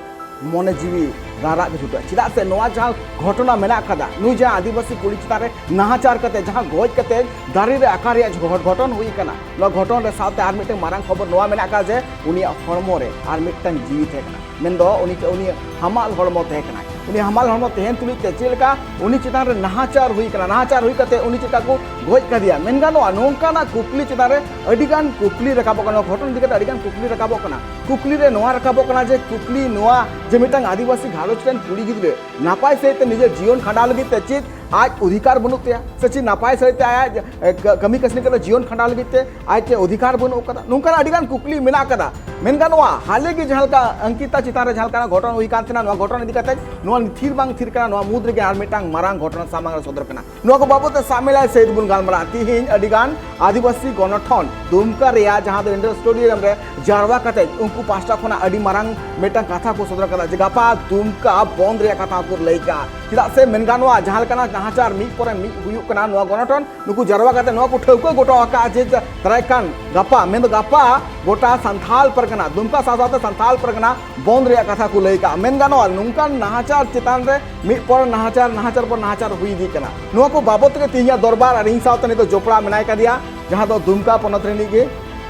ᱢᱚᱱᱮ ᱡᱤᱣᱤ ᱨᱟᱨᱟᱜ ᱜᱮ ᱪᱷᱩᱴᱟᱹᱜᱼᱟ᱾ ᱪᱮᱫᱟᱜ ᱥᱮ ᱱᱚᱣᱟ ᱡᱟᱦᱟᱸ ᱜᱷᱚᱴᱚᱱᱟ ᱢᱮᱱᱟᱜ ᱠᱟᱫᱟ, ᱱᱩᱭ ᱡᱟᱦᱟᱸ ᱟᱹᱫᱤᱵᱟᱹᱥᱤ ᱠᱩᱲᱤ ᱪᱮᱛᱟᱱ ᱨᱮ ᱱᱟᱦᱟᱪᱟᱨ ᱠᱟᱛᱮ ᱡᱟᱦᱟᱸ ᱜᱚᱡ ᱠᱟᱛᱮ ᱫᱟᱨᱮ ᱨᱮ ᱟᱠᱟ ᱨᱮᱭᱟᱜ ᱡᱟᱦᱟᱸ ᱜᱷᱚᱴᱚᱱ ᱦᱩᱭ ᱠᱟᱱᱟ, ᱱᱚᱣᱟ ᱜᱷᱚᱴᱚᱱ ᱨᱮ ᱥᱟᱶᱛᱮ ᱟᱨ ᱢᱤᱫᱴᱟᱝ ᱢᱟᱨᱟᱝ ᱠᱷᱚᱵᱚᱨ ᱱᱚᱣᱟ ᱢᱮᱱᱟᱜ ᱠᱟᱫᱟ ᱡᱮ ᱩᱱᱤᱭᱟᱜ ᱦᱚᱲᱢᱚ ᱨᱮ ᱟᱨ ᱢᱤᱫᱴᱟᱝ ᱡᱤᱣᱤ ᱛᱟᱦᱮᱸ ᱠᱟᱱᱟ, ᱢᱮᱱᱫᱚ ᱩᱱᱤ, ᱩᱱᱤ ᱦᱟᱢᱟᱞ ᱦᱚᱲᱢᱚ ᱛᱟᱦᱮᱸ ᱠᱟᱱᱟᱭ᱾ ᱩᱱᱤ ᱦᱟᱢᱟᱞ ᱦᱚᱲᱢᱚ ᱛᱟᱦᱮᱸᱱ ᱛᱩᱞᱩᱡ ᱛᱮ ᱪᱮᱫ ᱞᱮᱠᱟ ᱩᱱᱤ ᱪᱮᱛᱟᱱ ᱨᱮ ᱱᱟᱦᱟᱪᱟᱨ ᱦᱩᱭ ᱠᱟᱱᱟ, ᱱᱟᱦᱟᱪᱟᱨ ᱦᱩᱭ ᱠᱟᱛᱮ ᱩᱱᱤ ᱪᱮᱫ ᱞᱮᱠᱟ ᱠᱚ ᱜᱚᱡ ᱠᱟᱫᱮᱭᱟ, ᱢᱮᱱ ᱜᱟᱱᱚᱜᱼᱟ ᱱᱚᱝᱠᱟᱱᱟᱜ ᱠᱩᱠᱞᱤ ᱪᱮᱛᱟᱱ ᱨᱮ ᱟᱹᱰᱤ ᱜᱟᱱ ᱠᱩᱠᱞᱤ ᱨᱟᱠᱟᱵᱚᱜ ᱠᱟᱱᱟ, ᱱᱚᱣᱟ ᱜᱷᱚᱴᱚᱱ ᱤᱫᱤ ᱠᱟᱛᱮ ᱟᱹᱰᱤ ᱜᱟᱱ ᱠᱩᱠᱞᱤ ᱨᱟᱠᱟᱵᱚᱜ ᱠᱟᱱᱟ᱾ ᱠᱩᱠᱞᱤ ᱨᱮ ᱱᱚᱣᱟ ᱨᱟᱠᱟᱵᱚᱜ ᱠᱟᱱᱟ ᱡᱮ ᱠᱩᱠᱞᱤ ᱱᱚᱣᱟ ᱡᱮ ᱢᱤᱫᱴᱟᱝ ᱟᱹᱫᱤᱵᱟᱹᱥᱤ ᱜᱷᱟᱨᱚᱸᱡᱽ ᱨᱮᱱ ᱠᱩᱲᱤ ᱜᱤᱫᱽᱨᱟᱹ ᱱᱟᱯᱟᱭ ᱥᱟᱹᱦᱤᱡ ᱛᱮ ᱱᱤᱡᱮᱨ ᱡᱤᱭᱚᱱ ᱠᱷᱟᱸᱰᱟᱣ ᱞᱟᱹᱜᱤᱫ ᱛᱮ ᱪᱮᱫ ᱟᱡ ᱚᱫᱷᱤᱠᱟᱨ ᱵᱟᱹᱱᱩᱜ ᱛᱟᱭᱟ? ᱥᱮ ᱪᱮᱫ ᱱᱟᱯᱟᱭ ᱥᱟᱹᱦᱤᱡ ᱛᱮ ᱟᱭᱟᱜ, ᱮ, ᱠᱟᱹ-, ᱠᱟᱹᱢᱤ ᱠᱟᱹᱥᱱᱤ ᱠᱟᱛᱮ ᱡᱤᱭᱚᱱ ᱠᱷᱟᱸᱰᱟᱣ ᱞᱟᱹᱜᱤᱫ ᱛᱮ ᱟᱡ ᱪᱮᱫ ᱚᱫᱷᱤᱠᱟᱨ ᱵᱟᱹᱱᱩᱜ ᱟᱠᱟᱫᱟ? ᱱᱚᱝᱠᱟᱱᱟᱜ ᱟᱹᱰᱤ ᱜᱟᱱ ᱠᱩᱠᱞᱤ ᱢᱮᱱᱟᱜ ᱟᱠᱟᱫᱟ᱾ ᱢᱮᱱ ᱜᱟᱱᱚᱜᱼᱟ, ᱦᱟᱞᱮ ᱜᱮ ᱡᱟᱦᱟᱸ ᱞᱮᱠᱟ ᱚᱝᱠᱤᱛᱟ ᱪᱮᱛᱟᱱ ᱨᱮ ᱡᱟᱦᱟᱸ ᱞᱮᱠᱟᱱᱟᱜ ᱜᱷᱚᱴᱚᱱ ᱦᱩᱭ ᱠᱟᱱ ᱛᱟᱦᱮᱱᱟ, ᱱᱚᱣᱟ ᱜᱷᱚᱴᱚᱱ ᱤᱫᱤ ᱠᱟᱛᱮ ᱱᱚᱣᱟ ᱛᱷᱤᱨ ᱵᱟᱝ ᱛᱷᱤᱨ ᱠᱟᱱᱟ, ᱱᱚᱣᱟ ᱢᱩᱫᱽ ᱨᱮᱜᱮ ᱟᱨ ᱢᱤᱫᱴᱟᱝ ᱢᱟᱨᱟᱝ ᱜᱷᱚᱴᱚᱱᱟ ᱥᱟᱢᱟᱝ ᱨᱮ ᱥᱚᱫᱚᱨ ᱠᱟᱱᱟ᱾ ᱱᱚᱣᱟ ᱠᱚ ᱵᱟᱵᱚᱫ ᱛᱮ ᱥᱟᱵ ᱢᱮᱞᱟᱭ ᱥᱟᱹᱦᱤᱫ ᱵᱚᱱ ᱜᱟᱞᱢᱟᱨᱟᱜᱼᱟ᱾ ᱛᱤᱦᱤᱧ ᱟᱹᱰᱤ ᱜᱟᱱ ᱟᱹᱫᱤᱵᱟᱹᱥᱤ ᱜᱚᱱᱚᱴᱷᱚᱱ ᱫᱩᱢᱠᱟ ᱨᱮᱭᱟᱜ ᱡᱟᱦᱟᱸ ᱫᱚ ᱤᱱᱰᱳᱨ ᱥᱴᱮᱰᱤᱭᱟᱢ ᱨᱮ ᱡᱟᱨᱣᱟ ᱠᱟᱛᱮ ᱩᱱᱠᱩ ᱯᱟᱦᱴᱟ ᱠᱷᱚᱱᱟᱜ ᱟᱹᱰᱤ ᱢᱟᱨᱟᱝ ᱢᱤᱫᱴᱟᱝ ᱠᱟᱛᱷᱟ ᱠᱚ ᱥᱚᱫᱚᱨ ᱠᱟᱫᱟ ᱡᱮ ᱜᱟᱯᱟ ᱫᱩᱢᱠᱟ ᱵᱚᱱᱫ ᱨᱮᱭᱟᱜ ᱠᱟᱛᱷᱟ ᱦᱚᱸᱠᱚ ᱞᱟᱹᱭ ᱠᱟᱜᱼᱟ᱾ ᱪᱮᱫᱟᱜ ᱥᱮ ᱢᱮᱱ ᱜᱟᱱᱚᱜᱼᱟ, ᱡᱟᱦᱟᱸ ᱞᱮᱠᱟᱱᱟᱜ ᱱᱟᱦᱟᱪᱟᱨ ᱢᱤᱫ ᱯᱚᱨᱮ ᱢᱤᱫ ᱦᱩᱭᱩᱜ ᱠᱟᱱᱟ, ᱱᱚᱣᱟ ᱜᱚᱱᱚᱴᱷᱚᱱ ᱱᱩᱠᱩ ᱡᱟᱨᱣᱟ ᱠᱟᱛᱮ ᱱᱚᱣᱟ ᱠᱚ ᱴᱷᱟᱹᱣᱠᱟᱹ ᱜᱚᱴᱟ ᱟᱠᱟᱫᱼᱟ ᱡᱮ ᱫᱟᱨᱟᱭ ᱠᱟᱱ ᱜᱟᱯᱟ, ᱢᱮᱱᱫᱚ ᱜᱟᱯᱟ ᱜᱚᱴᱟ ᱥᱟᱱᱛᱷᱟᱞ ᱯᱟᱨᱜᱟᱱᱟ, ᱫᱩᱢᱠᱟ ᱥᱟᱶ ᱥᱟᱶᱛᱮ ᱥᱟᱱᱛᱷᱟᱞ ᱯᱟᱨᱜᱟᱱᱟ ᱵᱚᱱᱫ ᱨᱮᱭᱟᱜ ᱠᱟᱛᱷᱟ ᱠᱚ ᱞᱟᱹᱭ ᱠᱟᱜᱼᱟ᱾ ᱢᱮᱱ ᱜᱟᱱᱚᱜᱼᱟ, ᱱᱚᱝᱠᱟᱱ ᱱᱟᱦᱟᱪᱟᱨ ᱪᱮᱛᱟᱱ ᱨᱮ ᱢᱤᱫ ᱯᱚᱨ ᱱᱟᱦᱟᱪᱟᱨ, ᱱᱟᱦᱟᱪᱟᱨ ᱯᱚᱨ ᱱᱟᱦᱟᱪᱟᱨ ᱦᱩᱭ ᱤᱫᱤᱜ ᱠᱟᱱᱟ᱾ ᱱᱚᱣᱟ ᱠᱚ ᱵᱟᱵᱚᱫ ᱛᱮᱜᱮ ᱛᱮᱦᱮᱧᱟᱜ ᱫᱚᱨᱵᱟᱨ ᱟᱨ ᱤᱧ ᱥᱟᱶᱛᱮ ᱱᱤᱛᱚᱜ ᱡᱚᱯᱲᱟᱣ ᱢᱮᱱᱟᱭ ᱠᱟᱫᱮᱭᱟ ᱡᱟᱦᱟᱸ ᱫᱚ ᱫᱩᱢᱠᱟ ᱯᱚᱱᱚᱛ ᱨᱤᱱᱤᱡ ᱜᱮ,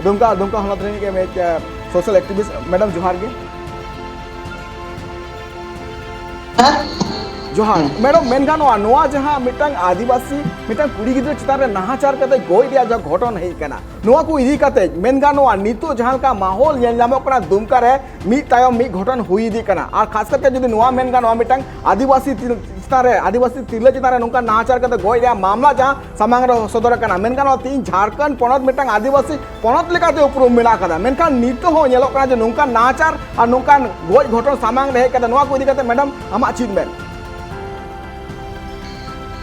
ᱫᱩᱢᱠᱟ, ᱫᱩᱢᱠᱟ ᱦᱚᱱᱚᱛ ᱨᱤᱱᱤᱡ ᱜᱮ ᱢᱤᱫ, ᱮ, social activist᱾ ᱢᱮᱰᱟᱢ, ᱡᱚᱦᱟᱨ ᱜᱮ᱾ ᱦᱮᱸ᱾ ᱡᱚᱦᱟᱨ᱾ ᱦᱮᱸ᱾ ᱢᱮᱰᱟᱢ, ᱢᱮᱱ ᱜᱟᱱᱚᱜᱼᱟ, ᱱᱚᱣᱟ ᱡᱟᱦᱟᱸ ᱢᱤᱫᱴᱟᱝ ᱟᱹᱫᱤᱵᱟᱹᱥᱤ, ᱢᱤᱫᱴᱟᱝ ᱠᱩᱲᱤ ᱜᱤᱫᱽᱨᱟᱹ ᱪᱮᱛᱟᱱ ᱨᱮ ᱱᱟᱦᱟᱪᱟᱨ ᱠᱟᱛᱮ ᱜᱚᱡ ᱨᱮᱭᱟᱜ ᱡᱟᱦᱟᱸ ᱜᱷᱚᱴᱚᱱ ᱦᱮᱡ ᱟᱠᱟᱱᱟ, ᱱᱚᱣᱟ ᱠᱚ ᱤᱫᱤ ᱠᱟᱛᱮ ᱢᱮᱱ ᱜᱟᱱᱚᱜᱼᱟ, ᱱᱤᱛᱚᱜ ᱡᱟᱦᱟᱸ ᱞᱮᱠᱟ ᱢᱟᱦᱚᱞ ᱧᱮᱞ ᱧᱟᱢᱚᱜ ᱠᱟᱱᱟ ᱫᱩᱢᱠᱟ ᱨᱮ, ᱢᱤᱫ ᱛᱟᱭᱚᱢ ᱢᱤᱫ ᱜᱷᱚᱴᱚᱱ ᱦᱩᱭ ᱤᱫᱤᱜ ᱠᱟᱱᱟ᱾ ᱟᱨ ᱠᱷᱟᱥ ᱠᱟᱛᱮ ᱡᱩᱫᱤ ᱱᱚᱣᱟ ᱢᱮᱱ ᱜᱟᱱᱚᱜᱼᱟ, ᱢᱤᱫᱴᱟᱝ ᱟᱹᱫᱤᱵᱟᱹᱥᱤ ᱛᱤᱨ-, ᱪᱮᱛᱟᱱ ᱨᱮ, ᱟᱹᱫᱤᱵᱟᱹᱥᱤ ᱛᱤᱨᱞᱟᱹ ᱪᱮᱛᱟᱱ ᱨᱮ ᱱᱚᱝᱠᱟ ᱱᱟᱦᱟᱪᱟᱨ ᱠᱟᱛᱮ ᱜᱚᱡ ᱨᱮᱭᱟᱜ ᱢᱟᱢᱞᱟ ᱡᱟᱦᱟᱸ ᱥᱟᱢᱟᱝ ᱨᱮ ᱥᱚᱫᱚᱨ ᱟᱠᱟᱱᱟ, ᱢᱮᱱ ᱜᱟᱱᱚᱜᱼᱟ, ᱛᱮᱦᱮᱧ ᱡᱷᱟᱲᱠᱷᱚᱸᱰ ᱯᱚᱱᱚᱛ ᱢᱤᱫᱴᱟᱝ ᱟᱹᱫᱤᱵᱟᱹᱥᱤ ᱯᱚᱱᱚᱛ ᱞᱮᱠᱟᱛᱮ ᱩᱯᱨᱩᱢ ᱢᱮᱱᱟᱜ ᱟᱠᱟᱫᱟ, ᱢᱮᱱᱠᱷᱟᱱ ᱱᱤᱛᱚᱜ ᱦᱚᱸ ᱧᱮᱞᱚᱜ ᱠᱟᱱᱟ ᱡᱮ ᱱᱚᱝᱠᱟᱱ ᱱᱟᱦᱟᱪᱟᱨ ᱟᱨ ᱱᱚᱝᱠᱟᱱ ᱜᱚᱡ ᱜᱷᱚᱴᱚᱱ ᱥᱟᱢᱟᱝ ᱨᱮ ᱦᱮᱡ ᱠᱟᱛᱮ, ᱱᱚᱣᱟ ᱠᱚ ᱤᱫᱤ ᱠᱟᱛᱮ ᱢᱮᱰᱟᱢ, ᱟᱢᱟᱜ ᱪᱮᱫ ᱢᱮᱱ?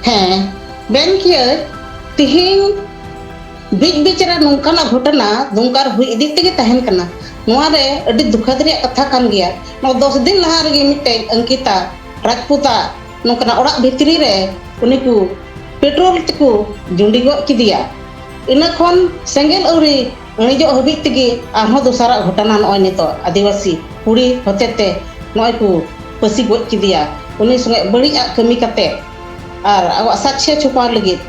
ᱦᱮᱸ, ᱢᱮᱱ ᱠᱤᱭᱟᱹᱧ, ᱛᱤᱦᱤᱧ ᱵᱤᱪ ᱵᱤᱪ ᱨᱮ ᱱᱚᱝᱠᱟᱱᱟᱜ ᱜᱷᱚᱴᱚᱱᱟ ᱫᱩᱢᱠᱟ ᱨᱮ ᱦᱩᱭ ᱤᱫᱤᱜ ᱛᱮᱜᱮ ᱛᱟᱦᱮᱱ ᱠᱟᱱᱟ᱾ ᱱᱚᱣᱟ ᱨᱮ ᱟᱹᱰᱤ ᱫᱩᱠᱷᱟᱹᱛ ᱨᱮᱭᱟᱜ ᱠᱟᱛᱷᱟ ᱠᱟᱱ ᱜᱮᱭᱟ᱾ ᱱᱚᱣᱟ ᱫᱚᱥ ᱫᱤᱱ ᱞᱟᱦᱟ ᱨᱮᱜᱮ ᱢᱤᱫᱴᱮᱡ ᱚᱝᱠᱤᱛᱟ ᱨᱟᱡᱽᱯᱩᱛᱟᱜ ᱱᱚᱝᱠᱟᱱᱟᱜ ᱚᱲᱟᱜ ᱵᱷᱤᱛᱨᱤ ᱨᱮ ᱩᱱᱤ ᱠᱚ ᱯᱮᱴᱨᱳᱞ ᱛᱮᱠᱚ ᱡᱩᱸᱰᱤ ᱜᱚᱡ ᱠᱮᱫᱮᱭᱟ᱾ ᱤᱱᱟᱹ ᱠᱷᱚᱱ ᱥᱮᱸᱜᱮᱞ ᱟᱹᱣᱨᱤ ᱤᱬᱤᱡᱚᱜ ᱦᱟᱹᱵᱤᱡ ᱛᱮᱜᱮ ᱟᱨᱦᱚᱸ ᱫᱚᱥᱟᱨᱟᱜ ᱜᱷᱚᱴᱚᱱᱟ ᱱᱚᱜᱼᱚᱭ ᱱᱤᱛᱚᱜ ᱟᱹᱫᱤᱵᱟᱹᱥᱤ ᱠᱩᱲᱤ ᱦᱚᱛᱮᱛᱮ ᱱᱚᱜᱼᱚᱭ ᱠᱚ ᱯᱟᱹᱥᱤ ᱜᱚᱡ ᱠᱮᱫᱮᱭᱟ᱾ ᱩᱱᱤ ᱥᱚᱸᱜᱮ ᱵᱟᱹᱲᱤᱡ ᱟᱜ ᱠᱟᱹᱢᱤ ᱠᱟᱛᱮ ᱟᱨ ᱟᱵᱚᱣᱟᱜ ᱥᱟᱠᱥᱭᱚ ᱪᱷᱩᱯᱟᱣ ᱞᱟᱹᱜᱤᱫ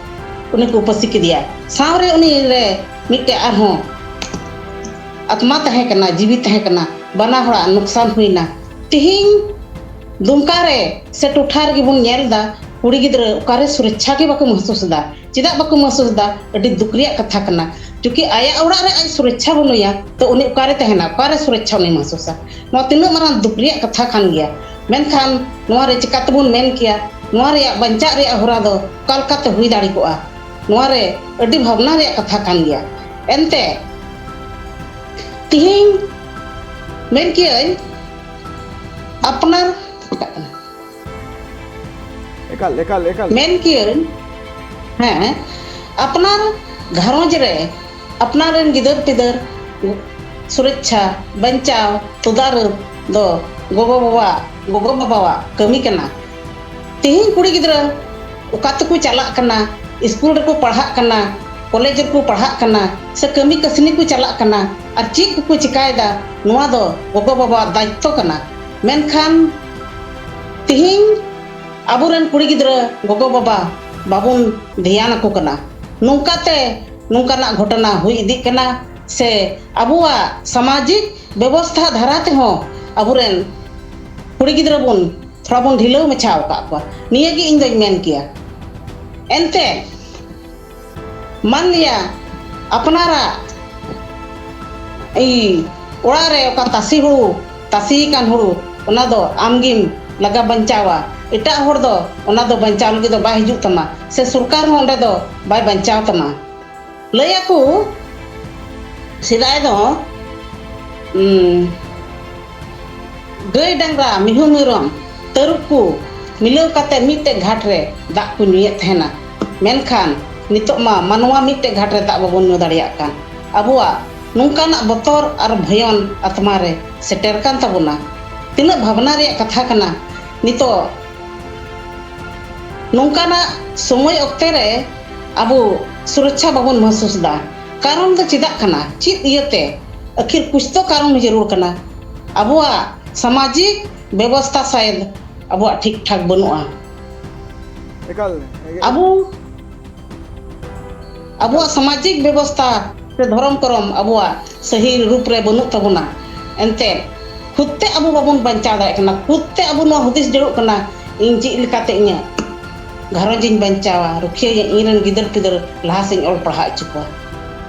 ᱩᱱᱤ ᱠᱚ ᱯᱟᱹᱥᱤ ᱠᱮᱫᱮᱭᱟ᱾ ᱥᱟᱶᱨᱮ ᱩᱱᱤ ᱨᱮ ᱢᱤᱫᱴᱮᱡ ᱟᱨᱦᱚᱸ ᱟᱛᱢᱟ ᱛᱟᱦᱮᱸ ᱠᱟᱱᱟ, ᱡᱤᱣᱤ ᱛᱟᱦᱮᱸ ᱠᱟᱱᱟ, ᱵᱟᱱᱟ ᱦᱚᱲᱟᱜ ᱱᱩᱠᱥᱟᱱ ᱦᱩᱭᱱᱟ᱾ ᱛᱤᱦᱤᱧ ᱫᱩᱢᱠᱟ ᱨᱮ ᱥᱮ ᱴᱚᱴᱷᱟ ᱨᱮᱜᱮ ᱵᱚᱱ ᱧᱮᱞ ᱮᱫᱟ, ᱠᱩᱲᱤ ᱜᱤᱫᱽᱨᱟᱹ ᱚᱠᱟᱨᱮ ᱥᱩᱨᱚᱪᱪᱷᱟ ᱜᱮ ᱵᱟᱠᱚ ᱢᱚᱦᱥᱩᱥ ᱮᱫᱟ᱾ ᱪᱮᱫᱟᱜ ᱵᱟᱠᱚ ᱢᱚᱦᱥᱩᱥ ᱮᱫᱟ? ᱟᱹᱰᱤ ᱫᱩᱠ ᱨᱮᱭᱟᱜ ᱠᱟᱛᱷᱟ ᱠᱟᱱᱟ᱾ ᱪᱩᱸᱠᱤ ᱟᱭᱟᱜ ᱚᱲᱟᱜ ᱨᱮ ᱟᱡ ᱥᱩᱨᱚᱪᱪᱷᱟ ᱵᱟᱹᱱᱩᱭᱟ, ᱛᱚ ᱩᱱᱤ ᱚᱠᱟᱨᱮ ᱛᱟᱦᱮᱱᱟ? ᱚᱠᱟᱨᱮ ᱥᱩᱨᱚᱪᱪᱷᱟ ᱩᱱᱤ ᱢᱚᱦᱥᱩᱥᱟ? ᱱᱚᱣᱟ ᱛᱤᱱᱟᱹᱜ ᱢᱟᱨᱟᱝ ᱫᱩᱠ ᱨᱮᱭᱟᱜ ᱠᱟᱛᱷᱟ ᱠᱟᱱ ᱜᱮᱭᱟ᱾ ᱢᱮᱱᱠᱷᱟᱱ ᱱᱚᱣᱟ ᱨᱮ ᱪᱤᱠᱟ ᱛᱮᱵᱚᱱ ᱢᱮᱱ ᱠᱮᱭᱟ? ᱱᱚᱣᱟ ᱨᱮᱭᱟᱜ ᱵᱟᱧᱪᱟᱜ ᱨᱮᱭᱟᱜ ᱦᱚᱨᱟ ᱫᱚ ᱚᱠᱟ ᱞᱮᱠᱟᱛᱮ ᱦᱩᱭ ᱫᱟᱲᱮ ᱠᱚᱜᱼᱟ? ᱱᱚᱣᱟ ᱨᱮ ᱟᱹᱰᱤ ᱵᱷᱟᱵᱽᱱᱟ ᱨᱮᱭᱟᱜ ᱠᱟᱛᱷᱟ ᱠᱟᱱ ᱜᱮᱭᱟ᱾ ᱮᱱᱛᱮ, ᱛᱤᱦᱤᱧ ᱢᱮᱱ ᱠᱮᱭᱟᱹᱧ, ᱟᱯᱱᱟᱨ ᱮᱠᱟᱞ, ᱮᱠᱟᱞ, ᱮᱠᱟᱞ᱾ ᱢᱮᱱ ᱠᱤᱭᱟᱹᱧ, ᱦᱮᱸ, ᱟᱯᱱᱟᱨ ᱜᱷᱟᱨᱚᱸᱡᱽ ᱨᱮ ᱟᱯᱱᱟᱨ ᱨᱮᱱ ᱜᱤᱫᱟᱹᱨ ᱯᱤᱫᱟᱹᱨ ᱥᱩᱨᱚᱪᱪᱷᱟ, ᱵᱟᱧᱪᱟᱣ, ᱛᱚᱫᱟᱨᱚᱛ ᱫᱚ ᱜᱚᱜᱚ ᱵᱟᱵᱟ, ᱜᱚᱜᱚ ᱵᱟᱵᱟᱣᱟᱜ ᱠᱟᱹᱢᱤ ᱠᱟᱱᱟ᱾ ᱛᱮᱦᱮᱧ ᱠᱩᱲᱤ ᱜᱤᱫᱽᱨᱟᱹ ᱚᱠᱟ ᱛᱮᱠᱚ ᱪᱟᱞᱟᱜ ᱠᱟᱱᱟ, ᱤᱥᱠᱩᱞ ᱨᱮᱠᱚ ᱯᱟᱲᱦᱟᱜ ᱠᱟᱱᱟ, ᱠᱚᱞᱮᱡᱽ ᱨᱮᱠᱚ ᱯᱟᱲᱦᱟᱜ ᱠᱟᱱᱟ, ᱥᱮ ᱠᱟᱹᱢᱤ ᱠᱟᱹᱥᱱᱤ ᱠᱚ ᱪᱟᱞᱟᱜ ᱠᱟᱱᱟ, ᱟᱨ ᱪᱮᱫ ᱠᱚᱠᱚ ᱪᱤᱠᱟᱭᱮᱫᱟ, ᱱᱚᱣᱟ ᱫᱚ ᱜᱚᱜᱚ ᱵᱟᱵᱟᱣᱟᱜ ᱫᱟᱭᱤᱛᱛᱚ ᱠᱟᱱᱟ᱾ ᱢᱮᱱᱠᱷᱟᱱ ᱛᱮᱦᱮᱧ ᱟᱵᱚᱨᱮᱱ ᱠᱩᱲᱤ ᱜᱤᱫᱽᱨᱟᱹ ᱜᱚᱜᱚ ᱵᱟᱵᱟ ᱵᱟᱵᱚᱱ ᱫᱷᱮᱭᱟᱱ ᱟᱠᱚ ᱠᱟᱱᱟ᱾ ᱱᱚᱝᱠᱟᱛᱮ ᱱᱚᱝᱠᱟᱱᱟᱜ ᱜᱷᱚᱴᱚᱱᱟ ᱦᱩᱭ ᱤᱫᱤᱜ ᱠᱟᱱᱟ, ᱥᱮ ᱟᱵᱚᱣᱟᱜ ᱥᱟᱢᱟᱡᱤᱠ ᱵᱮᱵᱚᱥᱛᱷᱟ ᱫᱷᱟᱨᱟ ᱛᱮᱦᱚᱸ ᱟᱵᱚᱨᱮᱱ ᱠᱩᱲᱤ ᱜᱤᱫᱽᱨᱟᱹ ᱵᱚᱱ ᱛᱷᱚᱲᱟ ᱵᱚᱱ ᱰᱷᱤᱞᱟᱹᱣ ᱢᱟᱪᱷᱟ ᱟᱠᱟᱫ ᱠᱚᱣᱟ, ᱱᱤᱭᱟᱹ ᱜᱮ ᱤᱧ ᱫᱚᱧ ᱢᱮᱱ ᱠᱮᱭᱟ᱾ ᱮᱱᱛᱮ ᱢᱟᱱ ᱞᱤᱭᱟ ᱟᱯᱱᱟᱨᱟᱜ ᱤ ᱚᱲᱟᱜ ᱨᱮ ᱚᱠᱟ ᱛᱟᱥᱮ ᱦᱩᱲᱩ, ᱛᱟᱥᱮ ᱟᱠᱟᱱ ᱦᱩᱲᱩ, ᱚᱱᱟ ᱫᱚ ᱟᱢᱜᱮᱢ ᱞᱟᱜᱟ ᱵᱟᱧᱪᱟᱣᱟ᱾ ᱮᱴᱟᱜ ᱦᱚᱲ ᱫᱚ ᱚᱱᱟ ᱫᱚ ᱵᱟᱧᱪᱟᱣ ᱞᱟᱹᱜᱤᱫ ᱫᱚ ᱵᱟᱭ ᱦᱤᱡᱩᱜ ᱛᱟᱢᱟ, ᱥᱮ ᱥᱚᱨᱠᱟᱨ ᱦᱚᱸ ᱚᱸᱰᱮ ᱫᱚ ᱵᱟᱭ ᱵᱟᱧᱪᱟᱣ ᱛᱟᱢᱟ᱾ ᱞᱟᱹᱭ ᱟᱠᱚ, ᱥᱮᱫᱟᱭ ᱫᱚ, ᱩᱸ, ᱜᱟᱹᱭ ᱰᱟᱝᱨᱟ, ᱢᱤᱦᱩ ᱢᱮᱨᱚᱢ, ᱛᱟᱹᱨᱩᱵ ᱠᱚ ᱢᱤᱞᱟᱹᱣ ᱠᱟᱛᱮ ᱢᱤᱫᱴᱮᱡ ᱜᱷᱟᱴ ᱨᱮ ᱫᱟᱜ ᱠᱚ ᱧᱩᱭᱮᱫ ᱛᱟᱦᱮᱱᱟ᱾ ᱢᱮᱱᱠᱷᱟᱱ ᱱᱤᱛᱚᱜ ᱢᱟ ᱢᱟᱱᱣᱟ ᱢᱤᱫᱴᱮᱡ ᱜᱷᱟᱴ ᱨᱮ ᱫᱟᱜ ᱵᱟᱵᱚᱱ ᱧᱩ ᱫᱟᱲᱮᱭᱟᱜ ᱠᱟᱱ᱾ ᱟᱵᱚᱣᱟᱜ ᱱᱚᱝᱠᱟᱱᱟᱜ ᱵᱚᱛᱚᱨ ᱟᱨ ᱵᱷᱚᱭᱚᱱ ᱟᱛᱢᱟ ᱨᱮ ᱥᱮᱴᱮᱨ ᱠᱟᱱ ᱛᱟᱵᱚᱱᱟ᱾ ᱛᱤᱱᱟᱹᱜ ᱵᱷᱟᱵᱽᱱᱟ ᱨᱮᱭᱟᱜ ᱠᱟᱛᱷᱟ ᱠᱟᱱᱟ᱾ ᱱᱤᱛᱚᱜ ᱱᱚᱝᱠᱟᱱᱟᱜ ᱥᱚᱢᱚᱭ ᱚᱠᱛᱮ ᱨᱮ ᱟᱵᱚ ᱥᱩᱨᱚᱠᱪᱷᱟ ᱵᱟᱵᱚᱱ ᱢᱚᱦᱥᱩᱥ ᱮᱫᱟ᱾ ᱠᱟᱨᱚᱱ ᱫᱚ ᱪᱮᱫᱟᱜ ᱠᱟᱱᱟ? ᱪᱮᱫ ᱤᱭᱟᱹᱛᱮ? ᱟᱹᱠᱷᱤᱨ ᱠᱩᱪ ᱛᱚ ᱠᱟᱨᱚᱱ ᱡᱟᱹᱨᱩᱲ ᱠᱟᱱᱟ᱾ ᱟᱵᱚᱣᱟᱜ ᱥᱟᱢᱟᱡᱤᱠ ᱵᱮᱵᱚᱥᱛᱷᱟ ᱥᱟᱭᱮᱫ ᱟᱵᱚᱣᱟᱜ ᱴᱷᱤᱠ ᱴᱷᱟᱠ ᱵᱟᱹᱱᱩᱜᱼᱟ᱾ ᱮᱠᱟᱞ᱾ ᱟᱵᱚ ᱟᱵᱚᱣᱟᱜ ᱥᱟᱢᱟᱡᱤᱠ ᱵᱮᱵᱚᱥᱛᱷᱟ ᱥᱮ ᱫᱷᱚᱨᱚᱢ ᱠᱚᱨᱚᱢ ᱟᱵᱚᱣᱟᱜ ᱥᱟᱹᱦᱤ ᱨᱩᱯ ᱨᱮ ᱵᱟᱹᱱᱩᱜ ᱛᱟᱵᱚᱱᱟ᱾ ᱮᱱᱛᱮ ᱠᱷᱩᱫ ᱛᱮ ᱟᱵᱚ ᱵᱟᱵᱚᱱ ᱵᱟᱧᱪᱟᱣ ᱫᱟᱲᱮᱭᱟᱜ ᱠᱟᱱᱟ᱾ ᱠᱷᱩᱫ ᱛᱮ ᱟᱵᱚ ᱱᱚᱣᱟ ᱦᱩᱫᱤᱥ ᱡᱟᱹᱨᱩᱲ ᱠᱟᱱᱟ, ᱤᱧ ᱪᱮᱫ ᱞᱮᱠᱟᱛᱮ ᱤᱧᱟᱹᱜ ᱜᱷᱟᱨᱚᱸᱡᱽ ᱤᱧ ᱵᱟᱧᱪᱟᱣᱟ, ᱨᱩᱠᱷᱤᱭᱟᱹᱭᱟ, ᱤᱧ ᱨᱮᱱ ᱜᱤᱫᱟᱹᱨ ᱯᱤᱫᱟᱹᱨ ᱞᱟᱦᱟ ᱥᱮᱫ ᱤᱧ ᱚᱞ ᱯᱟᱲᱦᱟᱣ ᱦᱚᱪᱚ ᱠᱚᱣᱟ᱾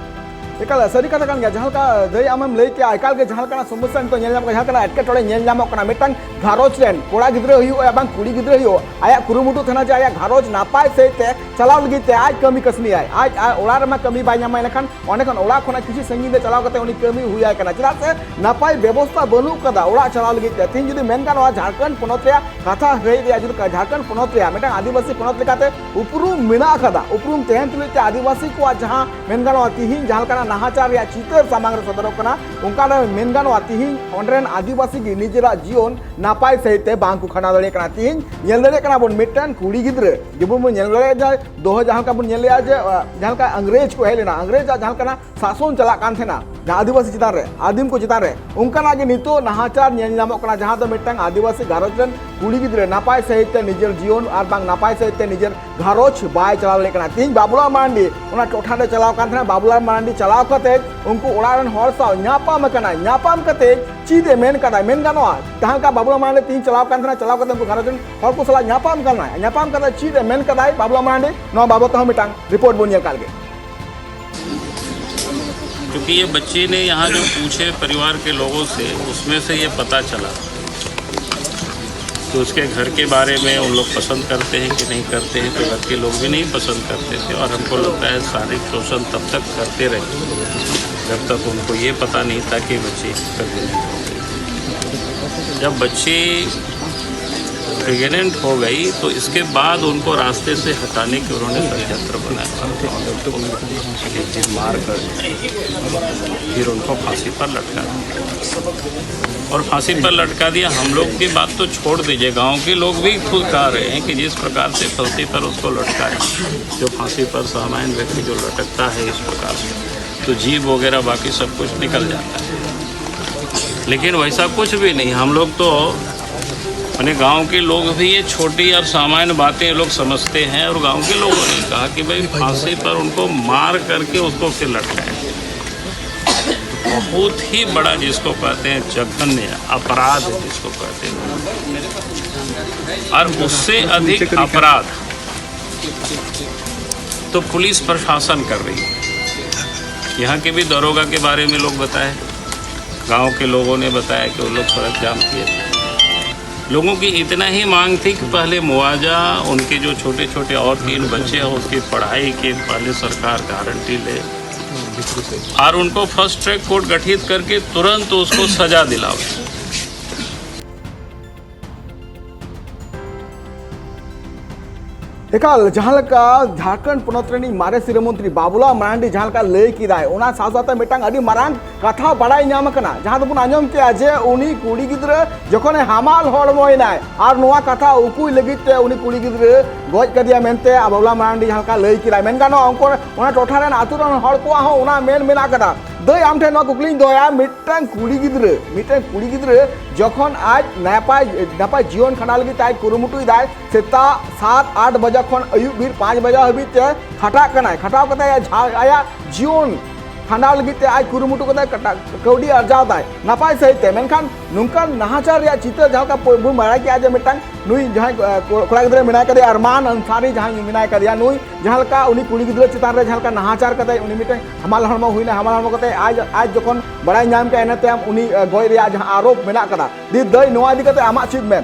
ᱮᱠᱟᱞ ᱥᱟᱹᱨᱤ ᱠᱟᱛᱷᱟ ᱠᱟᱱ ᱜᱮᱭᱟ, ᱡᱟᱦᱟᱸ ᱞᱮᱠᱟ ᱫᱟᱹᱭ ᱟᱢᱮᱢ ᱞᱟᱹᱭ ᱠᱮᱜᱼᱟ, ᱮᱠᱟᱞ ᱜᱮ ᱡᱟᱦᱟᱸ ᱞᱮᱠᱟᱱᱟᱜ ᱥᱚᱢᱚᱥᱥᱟ ᱱᱤᱛᱚᱜ ᱧᱮᱞ ᱧᱟᱢᱚᱜ ᱠᱟᱱᱟ, ᱡᱟᱦᱟᱸ ᱞᱮᱠᱟᱱᱟᱜ ᱮᱴᱠᱮᱴᱚᱬᱮ ᱧᱮᱞ ᱧᱟᱢᱚᱜ ᱠᱟᱱᱟ, ᱢᱤᱫᱴᱟᱝ ᱜᱷᱟᱨᱚᱸᱡᱽ ᱨᱮᱱ ᱠᱚᱲᱟ ᱜᱤᱫᱽᱨᱟᱹ ᱦᱩᱭᱩᱜ ᱟᱭ ᱵᱟᱝ ᱠᱩᱲᱤ ᱜᱤᱫᱽᱨᱟᱹ ᱦᱩᱭᱩᱜ, ᱟᱭᱟᱜ ᱠᱩᱨᱩᱢᱩᱴᱩ ᱛᱟᱦᱮᱱᱟ ᱡᱮ ᱟᱭᱟᱜ ᱜᱷᱟᱨᱚᱸᱡᱽ ᱱᱟᱯᱟᱭ ᱥᱮᱫ ᱛᱮ ᱪᱟᱞᱟᱣ ᱞᱟᱹᱜᱤᱫ ᱛᱮ ᱟᱡ ᱠᱟᱹᱢᱤ ᱠᱟᱹᱥᱱᱤᱭᱟᱭ, ᱟᱡ, ᱟᱡ ᱚᱲᱟᱜ ᱨᱮᱢᱟ ᱠᱟᱹᱢᱤ ᱵᱟᱭ ᱧᱟᱢᱟ, ᱮᱱᱠᱷᱟᱱ ᱚᱸᱰᱮ ᱠᱷᱚᱱ ᱚᱲᱟᱜ ᱠᱷᱚᱱᱟᱜ ᱠᱤᱪᱷᱩ ᱥᱟᱺᱜᱤᱧ ᱨᱮ ᱪᱟᱞᱟᱣ ᱠᱟᱛᱮ ᱩᱱᱤ ᱠᱟᱹᱢᱤ ᱦᱩᱭᱟᱭ ᱠᱟᱱᱟ᱾ ᱪᱮᱫᱟᱜ ᱥᱮ ᱱᱟᱯᱟᱭ ᱵᱮᱵᱚᱥᱛᱷᱟ ᱵᱟᱹᱱᱩᱜ ᱠᱟᱫᱟ ᱚᱲᱟᱜ ᱪᱟᱞᱟᱣ ᱞᱟᱹᱜᱤᱫ ᱛᱮ᱾ ᱛᱮᱦᱮᱧ ᱡᱩᱫᱤ ᱢᱮᱱ ᱜᱟᱱᱚᱜᱼᱟ, ᱡᱷᱟᱲᱠᱷᱚᱸᱰ ᱯᱚᱱᱚᱛ ᱨᱮᱭᱟᱜ ᱠᱟᱛᱷᱟ ᱦᱮᱡ ᱨᱮᱭᱟᱜ, ᱡᱩᱫᱤ ᱡᱷᱟᱲᱠᱷᱚᱸᱰ ᱯᱚᱱᱚᱛ ᱨᱮᱭᱟᱜ ᱢᱤᱫᱴᱟᱝ ᱟᱹᱫᱤᱵᱟᱹᱥᱤ ᱯᱚᱱᱚᱛ ᱞᱮᱠᱟᱛᱮ ᱩᱯᱨᱩᱢ ᱢᱮᱱᱟᱜ ᱟᱠᱟᱫᱟ, ᱩᱯᱨᱩᱢ ᱛᱟᱦᱮᱱ ᱛᱩᱞᱩᱡ ᱛᱮ ᱟᱹᱫᱤᱵᱟᱹᱥᱤ ᱠᱚᱣᱟᱜ ᱡᱟᱦᱟᱸ ᱢᱮᱱ ᱜᱟᱱᱚᱜᱼᱟ, ᱛᱤᱦᱤᱧ ᱡᱟᱦᱟᱸ ᱞᱮᱠᱟᱱᱟᱜ ᱱᱟᱦᱟᱪᱟᱨ ᱨᱮᱭᱟᱜ ᱪᱤᱛᱟᱹᱨ ᱥᱟᱢᱟᱝ ᱨᱮ ᱥᱚᱫᱚᱨᱚᱜ ᱠᱟᱱᱟ, ᱚᱱᱠᱟᱱᱟᱜ ᱢᱮᱱ ᱜᱟᱱᱚᱜᱼᱟ, ᱛᱤᱦᱤᱧ ᱚᱸᱰᱮ ᱨᱮᱱ ᱟᱹᱫᱤᱵᱟᱹᱥᱤ ᱜᱮ ᱱᱤᱡᱮᱨᱟᱜ ᱡᱤᱭᱚᱱ ᱱᱟᱯᱟᱭ ᱥᱟᱹᱦᱤᱡ ᱛᱮ ᱵᱟᱝ ᱠᱚ ᱠᱷᱟᱸᱰᱟᱣ ᱫᱟᱲᱮᱭᱟᱜ ᱠᱟᱱᱟ᱾ ᱛᱤᱦᱤᱧ ᱧᱮᱞ ᱫᱟᱲᱮᱭᱟᱜ ᱠᱟᱱᱟ ᱵᱚᱱ, ᱢᱤᱫᱴᱟᱝ ᱠᱩᱲᱤ ᱜᱤᱫᱽᱨᱟᱹ ᱡᱮᱢᱚᱱ ᱵᱚᱱ ᱧᱮᱞ ᱫᱟᱲᱮᱭᱟᱜᱼᱟ, ᱡᱮ ᱫᱚᱦᱚ ᱡᱟᱦᱟᱸ ᱞᱮᱠᱟ ᱵᱚᱱ ᱧᱮᱞ ᱞᱮᱜᱼᱟ, ᱡᱮ, ᱟᱸ, ᱡᱟᱦᱟᱸ ᱞᱮᱠᱟ ᱤᱝᱨᱮᱡᱽ ᱠᱚ ᱦᱮᱡ ᱞᱮᱱᱟ, ᱤᱝᱨᱮᱡᱽ ᱟᱜ ᱡᱟᱦᱟᱸ ᱞᱮᱠᱟᱱᱟᱜ ᱥᱟᱥᱚᱱ ᱪᱟᱞᱟᱜ ᱠᱟᱱ ᱛᱟᱦᱮᱱᱟ, ᱡᱟᱦᱟᱸ ᱟᱹᱫᱤᱵᱟᱹᱥᱤ ᱪᱮᱛᱟᱱ ᱨᱮ, ᱟᱹᱫᱤᱢ ᱠᱚ ᱪᱮᱛᱟᱱ ᱨᱮ, ᱚᱱᱠᱟᱱᱟᱜ ᱜᱮ ᱱᱤᱛᱚᱜ ᱱᱟᱦᱟᱪᱟᱨ ᱧᱮᱞ ᱧᱟᱢᱚᱜ ᱠᱟᱱᱟ, ᱡᱟᱦᱟᱸ ᱫᱚ ᱢᱤᱫᱴᱟᱝ ᱟᱹᱫᱤᱵᱟᱹᱥᱤ ᱜᱷᱟᱨᱚᱸᱡᱽ ᱨᱮᱱ ᱠᱩᱲᱤ ᱜᱤᱫᱽᱨᱟᱹ ᱱᱟᱯᱟᱭ ᱥᱟᱺᱦᱤᱡ ᱛᱮ ᱱᱤᱡᱮᱨ ᱡᱤᱭᱚᱱ ᱟᱨ ᱵᱟᱝ ᱱᱟᱯᱟᱭ ᱥᱟᱺᱦᱤᱡ ᱛᱮ ᱱᱤᱡᱮᱨ ᱜᱷᱟᱨᱚᱸᱡᱽ ᱵᱟᱭ ᱪᱟᱞᱟᱣ ᱫᱟᱲᱮᱭᱟᱜ ᱠᱟᱱᱟ᱾ ᱛᱮᱦᱮᱧ ᱵᱟᱵᱩᱞᱟᱞ ᱢᱟᱨᱟᱱᱰᱤ ᱚᱱᱟ ᱴᱚᱴᱷᱟ ᱨᱮ ᱪᱟᱞᱟᱣ ᱠᱟᱱ ᱛᱟᱦᱮᱱᱟ᱾ ᱵᱟᱵᱩᱞᱟᱞ ᱢᱟᱨᱟᱱᱰᱤ ᱪᱟᱞᱟᱣ ᱠᱟᱛᱮ ᱩᱱᱠᱩ ᱚᱲᱟᱜ ᱨᱮᱱ ᱦᱚᱲ ᱥᱟᱶ ᱧᱟᱯᱟᱢ ᱟᱠᱟᱱᱟᱭ᱾ ᱧᱟᱯᱟᱢ ᱠᱟᱛᱮ ᱪᱮᱫ ᱮ ᱢᱮᱱ ᱠᱟᱫᱟᱭ, ᱢᱮᱱ ᱜᱟᱱᱚᱜᱼᱟ, ᱡᱟᱦᱟᱸ ᱞᱮᱠᱟ ᱵᱟᱵᱩᱞᱟᱞ ᱢᱟᱨᱟᱱᱰᱤ ᱛᱮᱦᱮᱧ ᱪᱟᱞᱟᱣ ᱠᱟᱱ ᱛᱟᱦᱮᱱᱟ, ᱪᱟᱞᱟᱣ ᱠᱟᱛᱮ ᱩᱱᱠᱩ ᱜᱷᱟᱨᱚᱸᱡᱽ ᱨᱮᱱ ᱦᱚᱲ ᱠᱚ ᱥᱟᱞᱟᱜ ᱧᱟᱯᱟᱢ ᱠᱟᱱᱟᱭ, ᱧᱟᱯᱟᱢ ᱠᱟᱛᱮ ᱪᱮᱫ ᱮ ᱢᱮᱱ ᱠᱟᱫᱟᱭ ᱵᱟᱵᱩᱞᱟᱞ ᱢᱟᱨᱟᱱᱰᱤ, ᱱᱚᱣᱟ ᱵᱟᱵᱚᱫ ᱛᱮᱦᱚᱸ ᱢᱤᱫᱴᱟᱝ ᱨᱤᱯᱳᱨᱴ ᱵᱚᱱ ᱧᱮᱞ ᱠᱟᱜ ᱞᱮᱜᱮ᱾ क्योंकि ये बच्चे ने यहाँ जो पूछे परिवार के लोगों से, उसमें से ये पता चला कि उसके घर के बारे में उन लोग पसंद करते हैं कि नहीं करते हैं। तो घर के लोग भी नहीं पसंद करते थे, और हमको लगता है शारीरिक शोषण तब तक करते रहे जब तक उनको ये पता नहीं था कि बच्चे प्रेग्नेंट हो गई। जब बच्चे प्रेग्नेंट हो गई तो इसके बाद उनको रास्ते से हटाने के उन्होंने षड्यंत्र बनाया, मार कर फिर उनको फांसी पर लटका दिया। और फांसी पर लटका दिया, हम लोग की बात तो छोड़ दीजिए, गांव के लोग भी खुद कह रहे हैं कि जिस प्रकार से फांसी पर उसको लटकाया, जो फांसी पर सामान्य व्यक्ति जो लटकता है इस प्रकार से, तो जीभ वगैरह बाकी सब कुछ निकल जाता है, लेकिन वैसा कुछ भी नहीं। हम लोग तो अपने गांव के लोग भी ये छोटी और सामान्य बातें ये लोग समझते हैं, और गांव के लोगों ने कहा कि भाई फांसी पर उनको मार करके उसको फिर लटकाया। बहुत ही बड़ा जिसको कहते हैं जघन्य अपराध जिसको कहते हैं, और उससे अधिक अपराध तो पुलिस प्रशासन कर रही है। यहाँ के भी दरोगा के बारे में लोग बताए, गांव के लोगों ने बताया कि वो लोग सड़क जाम किए थे। लोगों की इतना ही मांग थी कि पहले मुआवजा, उनके जो छोटे छोटे और तीन बच्चे हैं उसकी पढ़ाई की पहले सरकार गारंटी ले, और उनको फास्ट ट्रैक कोर्ट गठित करके तुरंत उसको सजा दिलावे। ᱮᱠᱟᱞ, ᱡᱟᱦᱟᱸ ᱞᱮᱠᱟ ᱡᱷᱟᱲᱠᱷᱚᱸᱰ ᱯᱚᱱᱚᱛ ᱨᱤᱱᱤᱡ ᱢᱟᱨᱮ ᱥᱤᱨᱟᱹ ᱢᱚᱱᱛᱨᱤ ᱵᱟᱵᱩᱞᱟᱞ ᱢᱟᱨᱟᱱᱰᱤ ᱡᱟᱦᱟᱸ ᱞᱮᱠᱟ ᱞᱟᱹᱭ ᱠᱮᱫᱟᱭ, ᱚᱱᱟ ᱥᱟᱶ ᱥᱟᱶᱛᱮ ᱢᱤᱫᱴᱟᱝ ᱟᱹᱰᱤ ᱢᱟᱨᱟᱝ ᱠᱟᱛᱷᱟ ᱵᱟᱲᱟᱭ ᱧᱟᱢ ᱟᱠᱟᱱᱟ, ᱡᱟᱦᱟᱸ ᱫᱚᱵᱚᱱ ᱟᱸᱡᱚᱢ ᱠᱮᱜᱼᱟ ᱡᱮ ᱩᱱᱤ ᱠᱩᱲᱤ ᱜᱤᱫᱽᱨᱟᱹ ᱡᱚᱠᱷᱚᱱᱮ ᱦᱟᱢᱟᱞ ᱦᱚᱲᱢᱚᱭᱮᱱᱟᱭ ᱟᱨ ᱱᱚᱣᱟ ᱠᱟᱛᱷᱟ ᱩᱠᱩᱭ ᱞᱟᱹᱜᱤᱫ ᱛᱮ ᱩᱱᱤ ᱠᱩᱲᱤ ᱜᱤᱫᱽᱨᱟᱹ ᱜᱚᱡ ᱠᱟᱫᱮᱭᱟ ᱢᱮᱱᱛᱮ ᱵᱟᱵᱩᱞᱟᱞ ᱢᱟᱨᱟᱱᱰᱤ ᱡᱟᱦᱟᱸ ᱞᱮᱠᱟ ᱞᱟᱹᱭ ᱠᱮᱫᱟᱭ, ᱢᱮᱱ ᱜᱟᱱᱚᱜᱼᱟ ᱩᱱᱠᱩ ᱚᱱᱟ ᱴᱚᱴᱷᱟ ᱨᱮᱱ ᱟᱹᱛᱩ ᱨᱮᱱ ᱦᱚᱲ ᱠᱚᱣᱟᱜ ᱦᱚᱸ ᱚᱱᱟ ᱢᱮᱱ ᱢᱮᱱᱟᱜ ᱟᱠᱟᱫᱟ᱾ ᱫᱟᱹᱭ, ᱟᱢ ᱴᱷᱮᱱ ᱱᱚᱣᱟ ᱠᱩᱠᱞᱤᱧ ᱫᱚᱦᱚᱭᱟ, ᱢᱤᱫᱴᱟᱝ ᱠᱩᱲᱤ ᱜᱤᱫᱽᱨᱟᱹ, ᱢᱤᱫᱴᱟᱝ ᱠᱩᱲᱤ ᱜᱤᱫᱽᱨᱟᱹ ᱡᱚᱠᱷᱚᱱ ᱟᱡ ᱱᱟᱯᱟᱭ, ᱱᱟᱯᱟᱭ ᱡᱤᱭᱚᱱ ᱠᱷᱟᱸᱰᱟᱣ ᱞᱟᱹᱜᱤᱫ ᱛᱮ ᱟᱡ ᱠᱩᱨᱩᱢᱩᱴᱩᱭ ᱫᱟᱭ, ᱥᱮᱛᱟᱜ ᱥᱟᱛ ᱟᱴ ᱵᱟᱡᱟ ᱠᱷᱚᱱ ᱟᱹᱭᱩᱵ ᱵᱮᱨ ᱯᱟᱸᱪ ᱵᱟᱡᱟ ᱦᱟᱹᱵᱤᱡ ᱛᱮ ᱠᱷᱟᱴᱟᱜ ᱠᱟᱱᱟᱭ, ᱠᱷᱟᱴᱟᱣ ᱠᱟᱛᱮ ᱟᱡ ᱡᱟᱦᱟᱸ, ᱟᱭᱟᱜ ᱡᱤᱭᱚᱱ ᱠᱷᱟᱸᱰᱟᱣ ᱞᱟᱹᱜᱤᱫ ᱛᱮ ᱟᱡ ᱠᱩᱨᱩᱢᱩᱴᱩ ᱠᱟᱛᱮ ᱠᱟᱴᱟ-, ᱠᱟᱹᱣᱰᱤ ᱟᱨᱡᱟᱣ ᱫᱟᱭ ᱱᱟᱯᱟᱭ ᱥᱟᱹᱦᱤᱡ ᱛᱮ, ᱢᱮᱱᱠᱷᱟᱱ ᱱᱚᱝᱠᱟᱱ ᱱᱟᱦᱟᱪᱟᱨ ᱨᱮᱭᱟᱜ ᱪᱤᱛᱟᱹᱨ ᱡᱟᱦᱟᱸ ᱞᱮᱠᱟ ᱯᱚ-, ᱵᱚᱱ ᱵᱟᱲᱟᱭ ᱠᱮᱜᱼᱟ ᱡᱮ ᱢᱤᱫᱴᱟᱝ ᱱᱩᱭ ᱡᱟᱦᱟᱸᱭ, ᱮ, ᱠᱚ-, ᱠᱚᱲᱟ ᱜᱤᱫᱽᱨᱟᱹ ᱢᱮᱱᱟᱭ ᱠᱟᱫᱮᱭᱟ, ᱟᱨᱢᱟᱱ ᱟᱱᱥᱟᱨᱤ ᱡᱟᱦᱟᱸᱭ ᱢᱮᱱᱟᱭ ᱠᱟᱫᱮᱭᱟ, ᱱᱩᱭ ᱡᱟᱦᱟᱸ ᱞᱮᱠᱟ ᱩᱱᱤ ᱠᱩᱲᱤ ᱜᱤᱫᱽᱨᱟᱹ ᱪᱮᱛᱟᱱ ᱨᱮ ᱡᱟᱦᱟᱸ ᱞᱮᱠᱟ ᱱᱟᱦᱟᱪᱟᱨ ᱠᱟᱛᱮ ᱩᱱᱤ ᱢᱤᱫᱴᱟᱝ ᱦᱟᱢᱟᱞ ᱦᱚᱲᱢᱚ ᱦᱩᱭᱱᱟ, ᱦᱟᱢᱟᱞ ᱦᱚᱲᱢᱚ ᱠᱟᱛᱮ ᱟᱡ, ᱟᱡ ᱡᱚᱠᱷᱚᱱ ᱵᱟᱲᱟᱭ ᱧᱟᱢ ᱠᱮᱜᱼᱟ, ᱤᱱᱟᱹ ᱛᱟᱭᱚᱢ ᱩᱱᱤ, ᱮ, ᱜᱚᱡ ᱨᱮᱭᱟᱜ ᱡᱟᱦᱟᱸ ᱟᱨᱳᱯ ᱢᱮᱱᱟᱜ ᱠᱟᱫᱟ᱾ ᱫᱤ ᱫᱟᱹᱭ, ᱱᱚᱣᱟ ᱤᱫᱤ ᱠᱟᱛᱮ ᱟᱢᱟᱜ ᱪᱮᱫ ᱢᱮᱱ?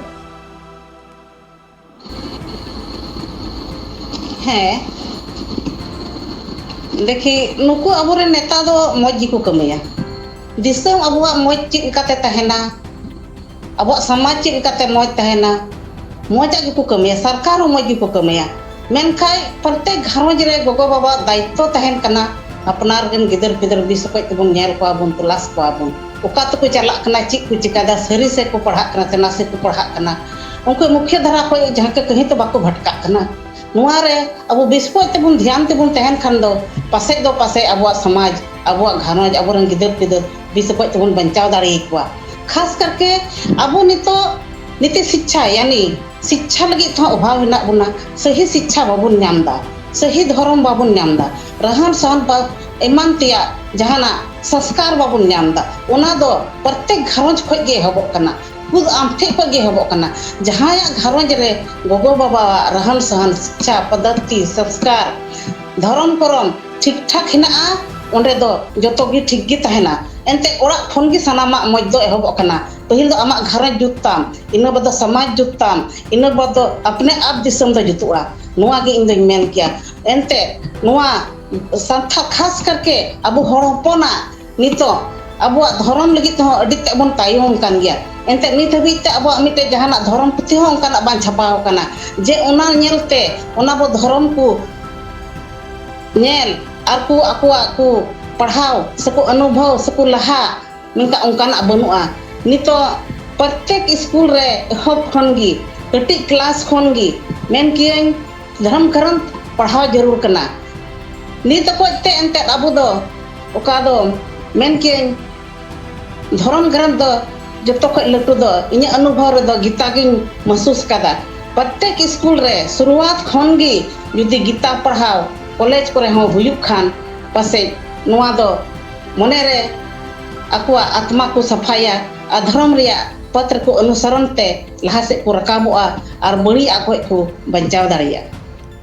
ᱦᱮᱸ, ᱫᱮᱠᱷᱤ, ᱱᱩᱠᱩ ᱟᱵᱚᱨᱮᱱ ᱱᱮᱛᱟ ᱫᱚ ᱢᱚᱡᱽ ᱜᱮᱠᱚ ᱠᱟᱹᱢᱤᱭᱟ᱾ ᱫᱤᱥᱚᱢ ᱟᱵᱚᱣᱟᱜ ᱢᱚᱡᱽ ᱪᱮᱫ ᱞᱮᱠᱟᱛᱮ ᱛᱟᱦᱮᱱᱟ, ᱟᱵᱚᱣᱟᱜ ᱥᱚᱢᱟᱡᱽ ᱪᱮᱫ ᱞᱮᱠᱟᱛᱮ ᱢᱚᱡᱽ ᱛᱟᱦᱮᱱᱟ, ᱢᱚᱡᱟᱜ ᱜᱮᱠᱚ ᱠᱟᱹᱢᱤᱭᱟ, ᱥᱚᱨᱠᱟᱨ ᱦᱚᱸ ᱢᱚᱡᱽ ᱜᱮᱠᱚ ᱠᱟᱹᱢᱤᱭᱟ᱾ ᱢᱮᱱᱠᱷᱟᱱ ᱯᱨᱚᱛᱮᱠ ᱜᱷᱟᱨᱚᱸᱡᱽ ᱨᱮ ᱜᱚᱜᱚ-ᱵᱟᱵᱟᱣᱟᱜ ᱫᱟᱭᱤᱛᱛᱚ ᱛᱟᱦᱮᱱ ᱠᱟᱱᱟ, ᱟᱯᱱᱟᱨ ᱨᱮᱱ ᱜᱤᱫᱟᱹᱨ ᱯᱤᱫᱟᱹᱨ ᱵᱮᱥ ᱚᱠᱚᱡ ᱛᱮᱵᱚᱱ ᱧᱮᱞ ᱠᱚᱣᱟ ᱵᱚᱱ, ᱛᱚᱞᱟᱥ ᱠᱚᱣᱟ ᱵᱚᱱ, ᱚᱠᱟ ᱛᱮᱠᱚ ᱪᱟᱞᱟᱜ ᱠᱟᱱᱟ, ᱪᱮᱫ ᱠᱚ ᱪᱤᱠᱟᱹᱭᱮᱫᱟ, ᱥᱟᱹᱨᱤ ᱥᱮᱫ ᱠᱚ ᱯᱟᱲᱦᱟᱜ ᱠᱟᱱᱟ ᱥᱮ ᱱᱟᱥᱮ ᱠᱚ ᱯᱟᱲᱦᱟᱜ ᱠᱟᱱᱟ, ᱩᱱᱠᱩ ᱢᱩᱠᱷᱭᱟᱹ ᱫᱷᱟᱨᱟ ᱠᱷᱚᱱ ᱡᱟᱦᱟᱸ ᱠᱚ ᱠᱟᱹᱦᱤ ᱛᱮ ᱵᱟᱠᱚ ᱵᱷᱟᱴᱠᱟᱜ ᱠᱟᱱᱟ᱾ ᱱᱚᱣᱟ ᱨᱮ ᱟᱵᱚ ᱵᱮᱥ ᱚᱠᱚᱡ ᱛᱮᱵᱚᱱ ᱫᱷᱮᱭᱟᱱ ᱛᱮᱵᱚᱱ ᱛᱟᱦᱮᱱ ᱠᱷᱟᱱ ᱫᱚ ᱯᱟᱥᱮᱡ ᱫᱚ ᱯᱟᱥᱮᱡ ᱟᱵᱚᱣᱟᱜ ᱥᱚᱢᱟᱡᱽ, ᱟᱵᱚᱣᱟᱜ ᱜᱷᱟᱨᱚᱸᱡᱽ, ᱟᱵᱚᱨᱮᱱ ᱜᱤᱫᱟᱹᱨ ᱯᱤᱫᱟᱹᱨ ᱵᱮᱥ ᱚᱠᱚᱡ ᱛᱮᱵᱚᱱ ᱵᱟᱧᱪᱟᱣ ᱫᱟᱲᱮᱭᱟᱠᱚᱣᱟ᱾ ᱠᱷᱟᱥ ᱠᱟᱨᱠᱮ ᱟᱵᱚ ᱱᱤᱛᱚᱜ ᱱᱤᱛᱤ ᱥᱤᱠᱪᱷᱟ, ᱭᱟᱱᱤ ᱥᱤᱠᱪᱷᱟ ᱞᱟᱹᱜᱤᱫ ᱛᱮᱦᱚᱸ ᱚᱵᱷᱟᱵ ᱦᱮᱱᱟᱜ ᱵᱚᱱᱟ, ᱥᱟᱹᱦᱤ ᱥᱤᱠᱪᱷᱟ ᱵᱟᱵᱚᱱ ᱧᱟᱢ ᱮᱫᱟ, ᱥᱟᱹᱦᱤ ᱫᱷᱚᱨᱚᱢ ᱵᱟᱵᱚᱱ ᱧᱟᱢ ᱮᱫᱟ, ᱨᱟᱦᱟᱱ ᱥᱟᱦᱟᱱ ᱵᱟ-, ᱮᱢᱟᱱ ᱛᱮᱭᱟᱜ ᱡᱟᱦᱟᱱᱟᱜ ᱥᱚᱝᱥᱠᱟᱨ ᱵᱟᱵᱚᱱ ᱧᱟᱢ ᱮᱫᱟ᱾ ᱚᱱᱟ ᱫᱚ ᱯᱨᱚᱛᱮᱠ ᱜᱷᱟᱨᱚᱸᱡᱽ ᱠᱷᱚᱱ ᱜᱮ ᱮᱦᱚᱵᱚᱜ ᱠᱟᱱᱟ, ᱠᱷᱩᱫ ᱟᱢ ᱴᱷᱮᱱ ᱠᱷᱚᱱ ᱜᱮ ᱮᱦᱚᱵᱚᱜ ᱠᱟᱱᱟ᱾ ᱡᱟᱦᱟᱸᱭᱟᱜ ᱜᱷᱟᱨᱚᱸᱡᱽ ᱨᱮ ᱜᱚᱜᱚ-ᱵᱟᱵᱟᱣᱟᱜ ᱨᱟᱦᱟᱱ ᱥᱟᱦᱟᱱ, ᱥᱤᱠᱪᱷᱟ ᱯᱚᱫᱽᱫᱷᱚᱛᱤ, ᱥᱚᱝᱥᱠᱟᱨ, ᱫᱷᱚᱨᱚᱢ ᱠᱚᱨᱚᱢ ᱴᱷᱤᱠ ᱴᱷᱟᱠ ᱦᱮᱱᱟᱜᱼᱟ, ᱚᱸᱰᱮ ᱫᱚ ᱡᱚᱛᱚ ᱜᱮ ᱴᱷᱤᱠ ᱜᱮ ᱛᱟᱦᱮᱱᱟ᱾ ᱮᱱᱛᱮ ᱚᱲᱟᱜ ᱠᱷᱚᱱ ᱜᱮ ᱥᱟᱱᱟᱢᱟᱜ ᱢᱚᱡᱽ ᱫᱚ ᱮᱦᱚᱵᱚᱜ ᱠᱟᱱᱟ᱾ ᱯᱟᱹᱦᱤᱞ ᱫᱚ ᱟᱢᱟᱜ ᱜᱷᱟᱨᱚᱸᱡᱽ ᱡᱩᱛ ᱛᱟᱢ, ᱤᱱᱟᱹ ᱵᱟᱫ ᱫᱚ ᱥᱚᱢᱟᱡᱽ ᱡᱩᱛ ᱛᱟᱢ, ᱤᱱᱟᱹ ᱵᱟᱫ ᱫᱚ ᱟᱯᱱᱮ ᱟᱯ ᱫᱤᱥᱚᱢ ᱫᱚ ᱡᱩᱛᱩᱜᱼᱟ᱾ ᱱᱚᱣᱟ ᱜᱮ ᱤᱧ ᱫᱚᱧ ᱢᱮᱱ ᱠᱮᱭᱟ᱾ ᱮᱱᱛᱮ ᱱᱚᱣᱟ ᱥᱟᱱᱛᱷᱟ, ᱠᱷᱟᱥ ᱠᱟᱨᱠᱮ ᱟᱵᱚ ᱦᱚᱲ ᱦᱚᱯᱚᱱᱟᱜ ᱱᱤᱛᱚᱜ ᱟᱵᱚᱣᱟᱜ ᱫᱷᱚᱨᱚᱢ ᱞᱟᱹᱜᱤᱫ ᱛᱮᱦᱚᱸ ᱟᱹᱰᱤ ᱛᱮᱫ ᱵᱚᱱ ᱛᱟᱭᱚᱢ ᱟᱠᱟᱱ ᱜᱮᱭᱟ᱾ ᱮᱱᱛᱮ ᱱᱤᱛ ᱦᱟᱹᱵᱤᱡ ᱛᱮ ᱟᱵᱚᱣᱟᱜ ᱢᱤᱫᱴᱮᱡ ᱡᱟᱦᱟᱱᱟᱜ ᱫᱷᱚᱨᱚᱢ ᱯᱩᱛᱷᱤ ᱦᱚᱸ ᱚᱱᱠᱟᱱᱟᱜ ᱵᱟᱝ ᱪᱷᱟᱯᱟᱣ ᱟᱠᱟᱱᱟ, ᱡᱮ ᱚᱱᱟ ᱧᱮᱞᱛᱮ ᱚᱱᱟ ᱵᱚ ᱫᱷᱚᱨᱚᱢ ᱠᱚ ᱧᱮᱞ ᱟᱨ ᱠᱚ ᱟᱠᱚᱣᱟᱜ ᱠᱚ ᱯᱟᱲᱦᱟᱣ ᱥᱮᱠᱚ ᱚᱱᱩᱵᱷᱚᱵ ᱥᱮᱠᱚ ᱞᱟᱦᱟ, ᱢᱮᱱᱠᱷᱟᱱ ᱚᱱᱠᱟᱱᱟᱜ ᱵᱟᱹᱱᱩᱜᱼᱟ᱾ ᱱᱤᱛᱚᱜ ᱯᱨᱚᱛᱮᱠ ᱥᱠᱩᱞ ᱨᱮ ᱮᱦᱚᱵ ᱠᱷᱚᱱ ᱜᱮ, ᱠᱟᱹᱴᱤᱡ ᱠᱞᱟᱥ ᱠᱷᱚᱱ ᱜᱮ ᱢᱮᱱ ᱠᱤᱭᱟᱹᱧ ᱫᱷᱚᱨᱚᱢ ᱜᱨᱚᱱᱛᱷ ᱯᱟᱲᱦᱟᱣ ᱡᱟᱹᱨᱩᱲ ᱠᱟᱱᱟ᱾ ᱱᱤᱛ ᱚᱠᱚᱡ ᱛᱮ ᱮᱱᱛᱮᱫ ᱟᱵᱚ ᱫᱚ ᱚᱠᱟ ᱫᱚ ᱢᱮᱱ ᱠᱮᱭᱟᱹᱧ, ᱫᱷᱚᱨᱚᱢ ᱜᱨᱚᱱᱛᱷ ᱫᱚ ᱡᱚᱛᱚ ᱠᱷᱚᱱ ᱞᱟᱹᱴᱩ ᱫᱚ ᱤᱧᱟᱹᱜ ᱚᱱᱩᱵᱷᱚᱵ ᱨᱮᱫᱚ ᱜᱤᱛᱟ ᱜᱤᱧ ᱢᱟᱦᱥᱩᱥ ᱠᱟᱫᱟ᱾ ᱯᱨᱚᱛᱮᱠ ᱥᱠᱩᱞ ᱨᱮ ᱥᱩᱨᱩᱣᱟᱛ ᱠᱷᱚᱱ ᱜᱮ ᱡᱩᱫᱤ ᱜᱤᱛᱟ ᱯᱟᱲᱦᱟᱣ ᱠᱚᱞᱮᱡᱽ ᱠᱚᱨᱮ ᱦᱚᱸ ᱦᱩᱭᱩᱜ ᱠᱷᱟᱱ, ᱯᱟᱥᱮᱡ ᱱᱚᱣᱟ ᱫᱚ ᱢᱚᱱᱮ ᱨᱮ ᱟᱠᱚᱣᱟᱜ ᱟᱛᱢᱟ ᱠᱚ ᱥᱟᱯᱷᱟᱭᱟ ᱟᱨ ᱫᱷᱚᱨᱚᱢ ᱨᱮᱭᱟᱜ ᱯᱚᱛ ᱨᱮᱠᱚ ᱚᱱᱩᱥᱚᱨᱚᱱ ᱛᱮ ᱞᱟᱦᱟ ᱥᱮᱫ ᱠᱚ ᱨᱟᱠᱟᱵᱚᱜᱼᱟ ᱟᱨ ᱵᱟᱹᱲᱤᱡ ᱟᱜ ᱠᱷᱚᱱ ᱠᱚ ᱵᱟᱧᱪᱟᱣ ᱫᱟᱲᱮᱭᱟᱜᱼᱟ᱾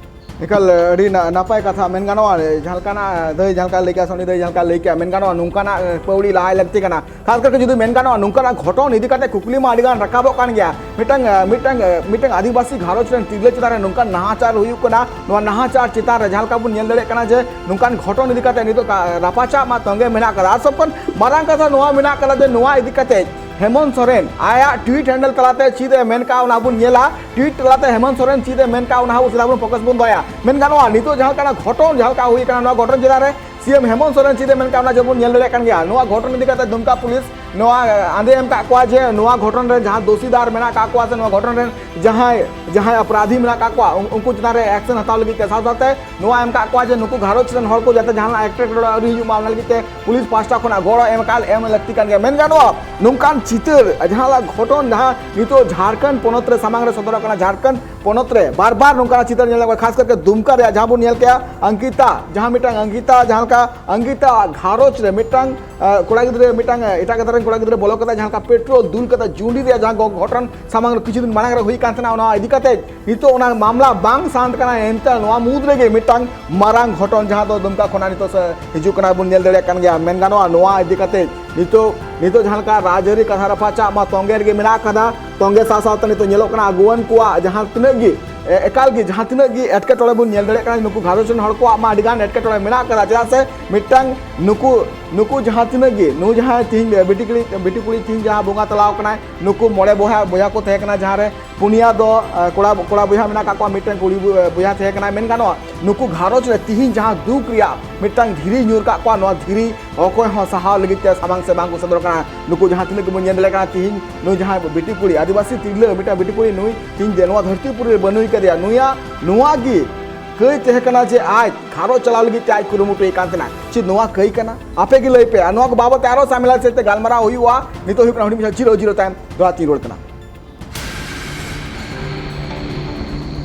ᱮᱠᱟᱞ ᱟᱹᱰᱤ ᱱᱟ-, ᱱᱟᱯᱟᱭ ᱠᱟᱛᱷᱟ ᱢᱮᱱ ᱜᱟᱱᱚᱜᱼᱟ᱾ ᱡᱟᱦᱟᱸ ᱞᱮᱠᱟᱱᱟᱜ ᱫᱟᱹᱭ ᱡᱟᱦᱟᱸ ᱞᱮᱠᱟ ᱞᱟᱹᱭ ᱠᱮᱜᱼᱟ ᱥᱮ ᱩᱱᱤ ᱫᱟᱹᱭ ᱡᱟᱦᱟᱸ ᱞᱮᱠᱟ ᱞᱟᱹᱭ ᱠᱮᱜᱼᱟ, ᱢᱮᱱ ᱜᱟᱱᱚᱜᱼᱟ ᱱᱚᱝᱠᱟᱱᱟᱜ ᱯᱟᱹᱣᱲᱤ ᱞᱟᱦᱟᱭ ᱞᱟᱹᱠᱛᱤ ᱠᱟᱱᱟ᱾ ᱠᱷᱟᱥ ᱠᱟᱨᱛᱮ ᱡᱩᱫᱤ ᱢᱮᱱ ᱜᱟᱱᱚᱜᱼᱟ, ᱱᱚᱝᱠᱟᱱᱟᱜ ᱜᱷᱚᱴᱚᱱ ᱤᱫᱤ ᱠᱟᱛᱮ ᱠᱩᱠᱞᱤ ᱢᱟ ᱟᱹᱰᱤ ᱜᱟᱱ ᱨᱟᱠᱟᱵᱚᱜ ᱠᱟᱱ ᱜᱮᱭᱟ᱾ ᱢᱤᱫᱴᱟᱝ, ᱢᱤᱫᱴᱟᱝ, ᱢᱤᱫᱴᱟᱝ ᱟᱹᱫᱤᱵᱟᱹᱥᱤ ᱜᱷᱟᱨᱚᱸᱡᱽ ᱨᱮᱱ ᱛᱤᱨᱞᱟᱹ ᱪᱮᱛᱟᱱ ᱨᱮ ᱱᱚᱝᱠᱟᱱ ᱱᱟᱦᱟᱪᱟᱨ ᱦᱩᱭᱩᱜ ᱠᱟᱱᱟ, ᱱᱚᱣᱟ ᱱᱟᱦᱟᱪᱟᱨ ᱪᱮᱛᱟᱱ ᱨᱮ ᱡᱟᱦᱟᱸ ᱞᱮᱠᱟ ᱵᱚᱱ ᱧᱮᱞ ᱫᱟᱲᱮᱭᱟᱜ ᱠᱟᱱᱟ ᱡᱮ ᱱᱚᱝᱠᱟᱱ ᱜᱷᱚᱴᱚᱱ ᱤᱫᱤ ᱠᱟᱛᱮ ᱱᱤᱛᱚᱜ ᱠᱟ-, ᱨᱟᱯᱟᱪᱟᱜ ᱢᱟ ᱛᱚᱸᱜᱮ ᱢᱮᱱᱟᱜ ᱠᱟᱫᱟ᱾ ᱟᱨ ᱥᱚᱵ ᱠᱷᱚᱱ ᱢᱟᱨᱟᱝ ᱠᱟᱛᱷᱟ ᱱᱚᱣᱟ ᱢᱮᱱᱟᱜ ᱠᱟᱫᱟ ᱡᱮ ᱱᱚᱣᱟ ᱤᱫᱤ ᱠᱟᱛᱮ ᱦᱮᱢᱚᱱᱛ ᱥᱚᱨᱮᱱ ᱟᱭᱟᱜ ᱴᱩᱭᱤᱴ ᱦᱮᱱᱰᱮᱞ ᱛᱟᱞᱟᱛᱮ ᱪᱮᱫ ᱮ ᱢᱮᱱ ᱠᱟᱜᱼᱟ, ᱚᱱᱟ ᱵᱚᱱ ᱧᱮᱞᱟ᱾ ᱴᱩᱭᱤᱴ ᱛᱟᱞᱟᱛᱮ ᱦᱮᱢᱚᱱᱛ ᱥᱚᱨᱮᱱ ᱪᱮᱫ ᱮ ᱢᱮᱱ ᱠᱟᱜᱼᱟ, ᱚᱱᱟ ᱦᱚᱸ ᱥᱮᱫᱟ ᱵᱚᱱ ᱯᱷᱳᱠᱟᱥ ᱵᱚᱱ ᱫᱚᱦᱚᱭᱟ᱾ ᱢᱮᱱ ᱜᱟᱱᱚᱜᱼᱟ, ᱱᱤᱛᱚᱜ ᱡᱟᱦᱟᱸ ᱞᱮᱠᱟᱱᱟᱜ ᱜᱷᱚᱴᱚᱱ, ᱡᱟᱦᱟᱸ ᱞᱮᱠᱟ ᱦᱩᱭ ᱠᱟᱱᱟ, ᱱᱚᱣᱟ ᱜᱷᱚᱴᱚᱱ ᱪᱮᱛᱟᱱ ᱨᱮ ᱥᱤ ᱮᱢ ᱦᱮᱢᱚᱱᱛ ᱥᱚᱨᱮᱱ ᱪᱮᱫ ᱮ ᱢᱮᱱ ᱠᱟᱜᱼᱟ, ᱚᱱᱟ ᱡᱮᱢᱚᱱ ᱧᱮᱞ ᱫᱟᱲᱮᱭᱟᱜ ᱠᱟᱱ ᱜᱮᱭᱟ᱾ ᱱᱚᱣᱟ ᱜᱷᱚᱴᱚᱱ ᱤᱫᱤ ᱠᱟᱛᱮ ᱫᱩᱢᱠᱟ ᱯᱩᱞᱤᱥ ᱱᱚᱣᱟ ᱟᱸᱫᱮ ᱮᱢ ᱠᱟᱜ ᱠᱚᱣᱟ ᱡᱮ ᱱᱚᱣᱟ ᱜᱷᱚᱴᱚᱱ ᱨᱮ ᱡᱟᱦᱟᱸ ᱫᱳᱥᱤᱫᱟᱨ ᱢᱮᱱᱟᱜ ᱠᱟᱜ ᱠᱚᱣᱟ ᱥᱮ ᱱᱚᱣᱟ ᱜᱷᱚᱴᱚᱱ ᱨᱮᱱ ᱡᱟᱦᱟᱸᱭ, ᱡᱟᱦᱟᱸᱭ ᱚᱯᱨᱟᱫᱷᱤ ᱢᱮᱱᱟᱜ ᱠᱟᱜ ᱠᱚᱣᱟ, ᱩᱱ-, ᱩᱱᱠᱩ ᱪᱮᱛᱟᱱ ᱨᱮ ᱮᱠᱥᱮᱱ ᱦᱟᱛᱟᱣ ᱞᱟᱹᱜᱤᱫ ᱛᱮ, ᱥᱟᱶ ᱥᱟᱶᱛᱮ ᱱᱚᱣᱟ ᱮᱢ ᱠᱟᱜ ᱠᱚᱣᱟ ᱡᱮ ᱱᱩᱠᱩ ᱜᱷᱟᱨᱚᱸᱡᱽ ᱨᱮᱱ ᱦᱚᱲ ᱠᱚ ᱡᱟᱛᱮ ᱡᱟᱦᱟᱱᱟᱜ ᱮᱴᱠᱮᱴᱚᱬᱮ ᱟᱹᱣᱨᱤ ᱦᱤᱡᱩᱜ ᱢᱟ, ᱚᱱᱟ ᱞᱟᱹᱜᱤᱫ ᱛᱮ ᱯᱩᱞᱤᱥ ᱯᱟᱦᱴᱟ ᱠᱷᱚᱱᱟᱜ ᱜᱚᱲᱚ ᱮᱢ ᱮᱠᱟᱞ ᱮᱢ ᱞᱟᱹᱠᱛᱤ ᱠᱟᱱ ᱜᱮᱭᱟ᱾ ᱢᱮᱱ ᱜᱟᱱᱚᱜᱼᱟ, ᱱᱚᱝᱠᱟᱱ ᱪᱤᱛᱟᱹᱨ, ᱡᱟᱦᱟᱸ ᱜᱷᱚᱴᱚᱱ, ᱡᱟᱦᱟᱸ ᱱᱤᱛᱚᱜ ᱡᱷᱟᱲᱠᱷᱚᱸᱰ ᱯᱚᱱᱚᱛ ᱨᱮ ᱥᱟᱢᱟᱝ ᱨᱮ ᱥᱚᱫᱚᱨᱚᱜ ᱠᱟᱱᱟ, ᱡᱷᱟᱲᱠᱷᱚᱸᱰ ᱯᱚᱱᱚᱛ ᱨᱮ ᱵᱟᱨ ᱵᱟᱨ ᱱᱚᱝᱠᱟᱱᱟᱜ ᱪᱤᱛᱟᱹᱨ ᱧᱮᱞ ᱧᱟᱢᱚᱜ ᱠᱟᱱᱟ᱾ ᱠᱷᱟᱥ ᱠᱟᱨᱛᱮ ᱫᱩᱢᱠᱟ ᱨᱮᱭᱟᱜ ᱡᱟᱦᱟᱸ ᱵᱚᱱ ᱧᱮᱞ ᱠᱮᱜᱼᱟ, ᱚᱝᱠᱤᱛᱟ, ᱡᱟᱦᱟᱸ ᱢᱤᱫᱴᱟᱝ ᱚᱝᱠᱤᱛᱟ, ᱡᱟᱦᱟᱸ ᱞᱮᱠᱟ ᱚᱝᱠᱤᱛᱟ ᱜᱷᱟᱨᱚᱸᱡᱽ ᱨᱮ ᱢᱤᱫᱴᱟᱝ, ᱟᱸ, ᱠᱚᱲᱟ ᱜᱤᱫᱽᱨᱟᱹ, ᱢᱤᱫᱴᱟᱝ, ᱟᱸ, ᱮᱴᱟᱜ ᱜᱟᱛᱟᱠ ᱨᱮᱱ ᱠᱚᱲᱟ ᱜᱤᱫᱽᱨᱟᱹ ᱵᱚᱞᱚ ᱠᱟᱛᱮ ᱡᱟᱦᱟᱸ ᱞᱮᱠᱟ ᱯᱮᱴᱨᱳᱞ ᱫᱩᱞ ᱠᱟᱛᱮ ᱡᱩᱸᱰᱤ ᱨᱮᱭᱟᱜ ᱡᱟᱦᱟᱸ ᱜᱚ-, ᱜᱷᱚᱴᱚᱱ ᱥᱟᱢᱟᱝ ᱨᱮ ᱠᱤᱪᱷᱩ ᱫᱤᱱ ᱢᱟᱲᱟᱝ ᱨᱮ ᱦᱩᱭ ᱠᱟᱱ ᱛᱟᱦᱮᱱᱟ, ᱚᱱᱟ ᱤᱫᱤ ᱠᱟᱛᱮ ᱱᱤᱛᱚᱜ ᱚᱱᱟ ᱢᱟᱢᱞᱟ ᱵᱟᱝ ᱥᱟᱱᱛ ᱠᱟᱱᱟ, ᱮᱱᱛᱮ ᱱᱚᱣᱟ ᱢᱩᱫᱽ ᱨᱮᱜᱮ ᱢᱤᱫᱴᱟᱝ ᱢᱟᱨᱟᱝ ᱜᱷᱚᱴᱚᱱ ᱡᱟᱦᱟᱸ ᱫᱚ ᱫᱩᱢᱠᱟ ᱠᱷᱚᱱᱟᱜ ᱱᱤᱛᱚᱜ ᱥᱮ ᱦᱤᱡᱩᱜ ᱠᱟᱱᱟ ᱵᱚᱱ ᱧᱮᱞ ᱫᱟᱲᱮᱭᱟᱜ ᱠᱟᱱ ᱜᱮᱭᱟ᱾ ᱢᱮᱱ ᱜᱟᱱᱚᱜᱼᱟ, ᱱᱚᱣᱟ ᱤᱫᱤ ᱠᱟᱛᱮ ᱱᱤᱛᱚᱜ, ᱱᱤᱛᱚᱜ ᱡᱟᱦᱟᱸ ᱞᱮᱠᱟ ᱨᱟᱡᱽᱟᱹᱨᱤ ᱠᱟᱛᱷᱟ ᱨᱟᱯᱟᱪᱟᱜ ᱢᱟ ᱛᱚᱸᱜᱮ ᱨᱮᱜᱮ ᱢᱮᱱᱟᱜ ᱟᱠᱟᱫᱟ, ᱛᱚᱸᱜᱮ ᱥᱟᱶ ᱥᱟᱶᱛᱮ ᱱᱤᱛᱚᱜ ᱧᱮᱞᱚᱜ ᱠᱟᱱᱟ ᱟᱹᱜᱩᱣᱟᱹᱱ ᱠᱚᱣᱟᱜ ᱡᱟᱦᱟᱸ ᱛᱤᱱᱟᱹᱜ ᱜᱮ, ᱮ-, ᱮᱠᱟᱞ ᱜᱮ ᱡᱟᱦᱟᱸ ᱛᱤᱱᱟᱹᱜ ᱜᱮ ᱮᱴᱠᱮᱴᱚᱬᱮ ᱵᱚᱱ ᱧᱮᱞ ᱫᱟᱲᱮᱭᱟᱜ ᱠᱟᱱᱟ, ᱱᱩᱠᱩ ᱜᱷᱟᱨᱚᱸᱡᱽ ᱨᱮᱱ ᱦᱚᱲ ᱠᱚᱣᱟᱜ ᱢᱟ ᱟᱹᱰᱤ ᱜᱟᱱ ᱮᱴᱠᱮᱴᱚᱬᱮ ᱢᱮᱱᱟᱜ ᱟᱠᱟᱫᱟ᱾ ᱪᱮᱫᱟᱜ ᱥᱮ ᱢᱤᱫᱴᱟᱝ ᱱᱩᱠᱩ, ᱱᱩᱠᱩ ᱡᱟᱦᱟᱸ ᱛᱤᱱᱟᱹᱜ ᱜᱮ, ᱱᱩᱭ ᱡᱟᱦᱟᱸᱭ ᱛᱤᱦᱤᱧ ᱵᱤᱴᱤ ᱠᱩᱲᱤ, ᱵᱤᱴᱤ ᱠᱩᱲᱤ ᱛᱤᱦᱤᱧ ᱡᱟᱦᱟᱸ ᱵᱚᱸᱜᱟ ᱛᱟᱞᱟᱣ ᱠᱟᱱᱟᱭ, ᱱᱩᱠᱩ ᱢᱚᱬᱮ ᱵᱚᱭᱦᱟ, ᱵᱚᱭᱦᱟ ᱠᱚ ᱛᱟᱦᱮᱸ ᱠᱟᱱᱟ, ᱡᱟᱦᱟᱸ ᱨᱮ ᱯᱩᱱᱭᱟ ᱫᱚ, ᱟᱸ, ᱠᱚᱲᱟ, ᱠᱚᱲᱟ ᱵᱚᱭᱦᱟ ᱢᱮᱱᱟᱜ ᱠᱟᱜ ᱠᱚᱣᱟ, ᱢᱤᱫᱴᱮᱱ ᱠᱩᱲᱤ ᱵᱚ-, ᱵᱚᱭᱦᱟ ᱛᱟᱦᱮᱸ ᱠᱟᱱᱟᱭ᱾ ᱢᱮᱱ ᱜᱟᱱᱚᱜᱼᱟ, ᱱᱩᱠᱩ ᱜᱷᱟᱨᱚᱸᱡᱽ ᱨᱮ ᱛᱤᱦᱤᱧ ᱡᱟᱦᱟᱸ ᱫᱩᱠ ᱨᱮᱭᱟᱜ ᱢᱤᱫᱴᱟᱝ ᱫᱷᱤᱨᱤ ᱧᱩᱨ ᱠᱟᱜ ᱠᱚᱣᱟ, ᱱᱚᱣᱟ ᱫᱷᱤᱨᱤ ᱚᱠᱚᱭ ᱦᱚᱸ ᱥᱟᱦᱟᱣ ᱞᱟᱹᱜᱤᱫ ᱛᱮ ᱥᱟᱢᱟᱝ ᱥᱮ ᱵᱟᱝ ᱠᱚ ᱥᱮᱴᱮᱨ ᱠᱟᱱᱟ᱾ ᱱᱩᱠᱩ ᱡᱟᱦᱟᱸ ᱛᱤᱱᱟᱹᱜ ᱜᱮᱵᱚᱱ ᱧᱮᱞ ᱫᱟᱲᱮᱭᱟᱜ ᱠᱟᱱᱟ, ᱛᱤᱦᱤᱧ ᱱᱩᱭ ᱡᱟᱦᱟᱸᱭ ᱵᱤᱴᱤ ᱠᱩᱲᱤ, ᱟᱹᱫᱤᱵᱟᱹᱥᱤ ᱛᱤᱨᱞᱟᱹ, ᱢᱤᱫᱴᱟᱝ ᱵᱤᱴᱤ ᱠᱩᱲᱤ, ᱱᱩᱭ ᱛᱤᱦᱤᱧ ᱡᱮ ᱱᱚᱣᱟ ᱫᱷᱟᱹᱨᱛᱤ ᱯᱩᱨᱤ ᱨᱮ ᱵᱟᱹᱱᱩᱭ ᱠᱟᱫᱮᱭᱟ, ᱱᱩᱭᱟᱜ, ᱱᱚᱣᱟ ᱜᱮ ᱠᱟᱹᱭ ᱛᱟᱦᱮᱸ ᱠᱟᱱᱟ ᱡᱮ ᱟᱡ ᱜᱷᱟᱨᱚᱸᱡᱽ ᱪᱟᱞᱟᱣ ᱞᱟᱹᱜᱤᱫ ᱛᱮ ᱟᱡ ᱠᱩᱨᱩᱢᱩᱴᱩᱭᱮᱫ ᱠᱟᱱ ᱛᱟᱦᱮᱱᱟ᱾ ᱪᱮᱫ ᱱᱚᱣᱟ ᱠᱟᱹᱭ ᱠᱟᱱᱟ? ᱟᱯᱮ ᱜᱮ ᱞᱟᱹᱭ ᱯᱮ᱾ ᱟᱨ ᱱᱚᱣᱟ ᱠᱚ ᱵᱟᱵᱚᱫ ᱛᱮ ᱟᱨᱚ ᱥᱟᱢᱮᱞᱟ ᱥᱮᱫ ᱛᱮ ᱜᱟᱞᱢᱟᱨᱟᱣ ᱦᱩᱭᱩᱜᱼᱟ᱾ ᱱᱤᱛᱚᱜ ᱦᱩᱭᱩᱜ ᱠᱟᱱᱟ ᱦᱩᱰᱤᱧ ᱢᱟᱪᱷᱟ ᱡᱤᱨᱟᱹᱣ, ᱡᱤᱨᱟᱹᱣ ᱛᱟᱭᱚᱢ ᱫᱚᱦᱲᱟ ᱛᱤᱧ ᱨᱩᱣᱟᱹᱲ ᱠᱟᱱᱟ᱾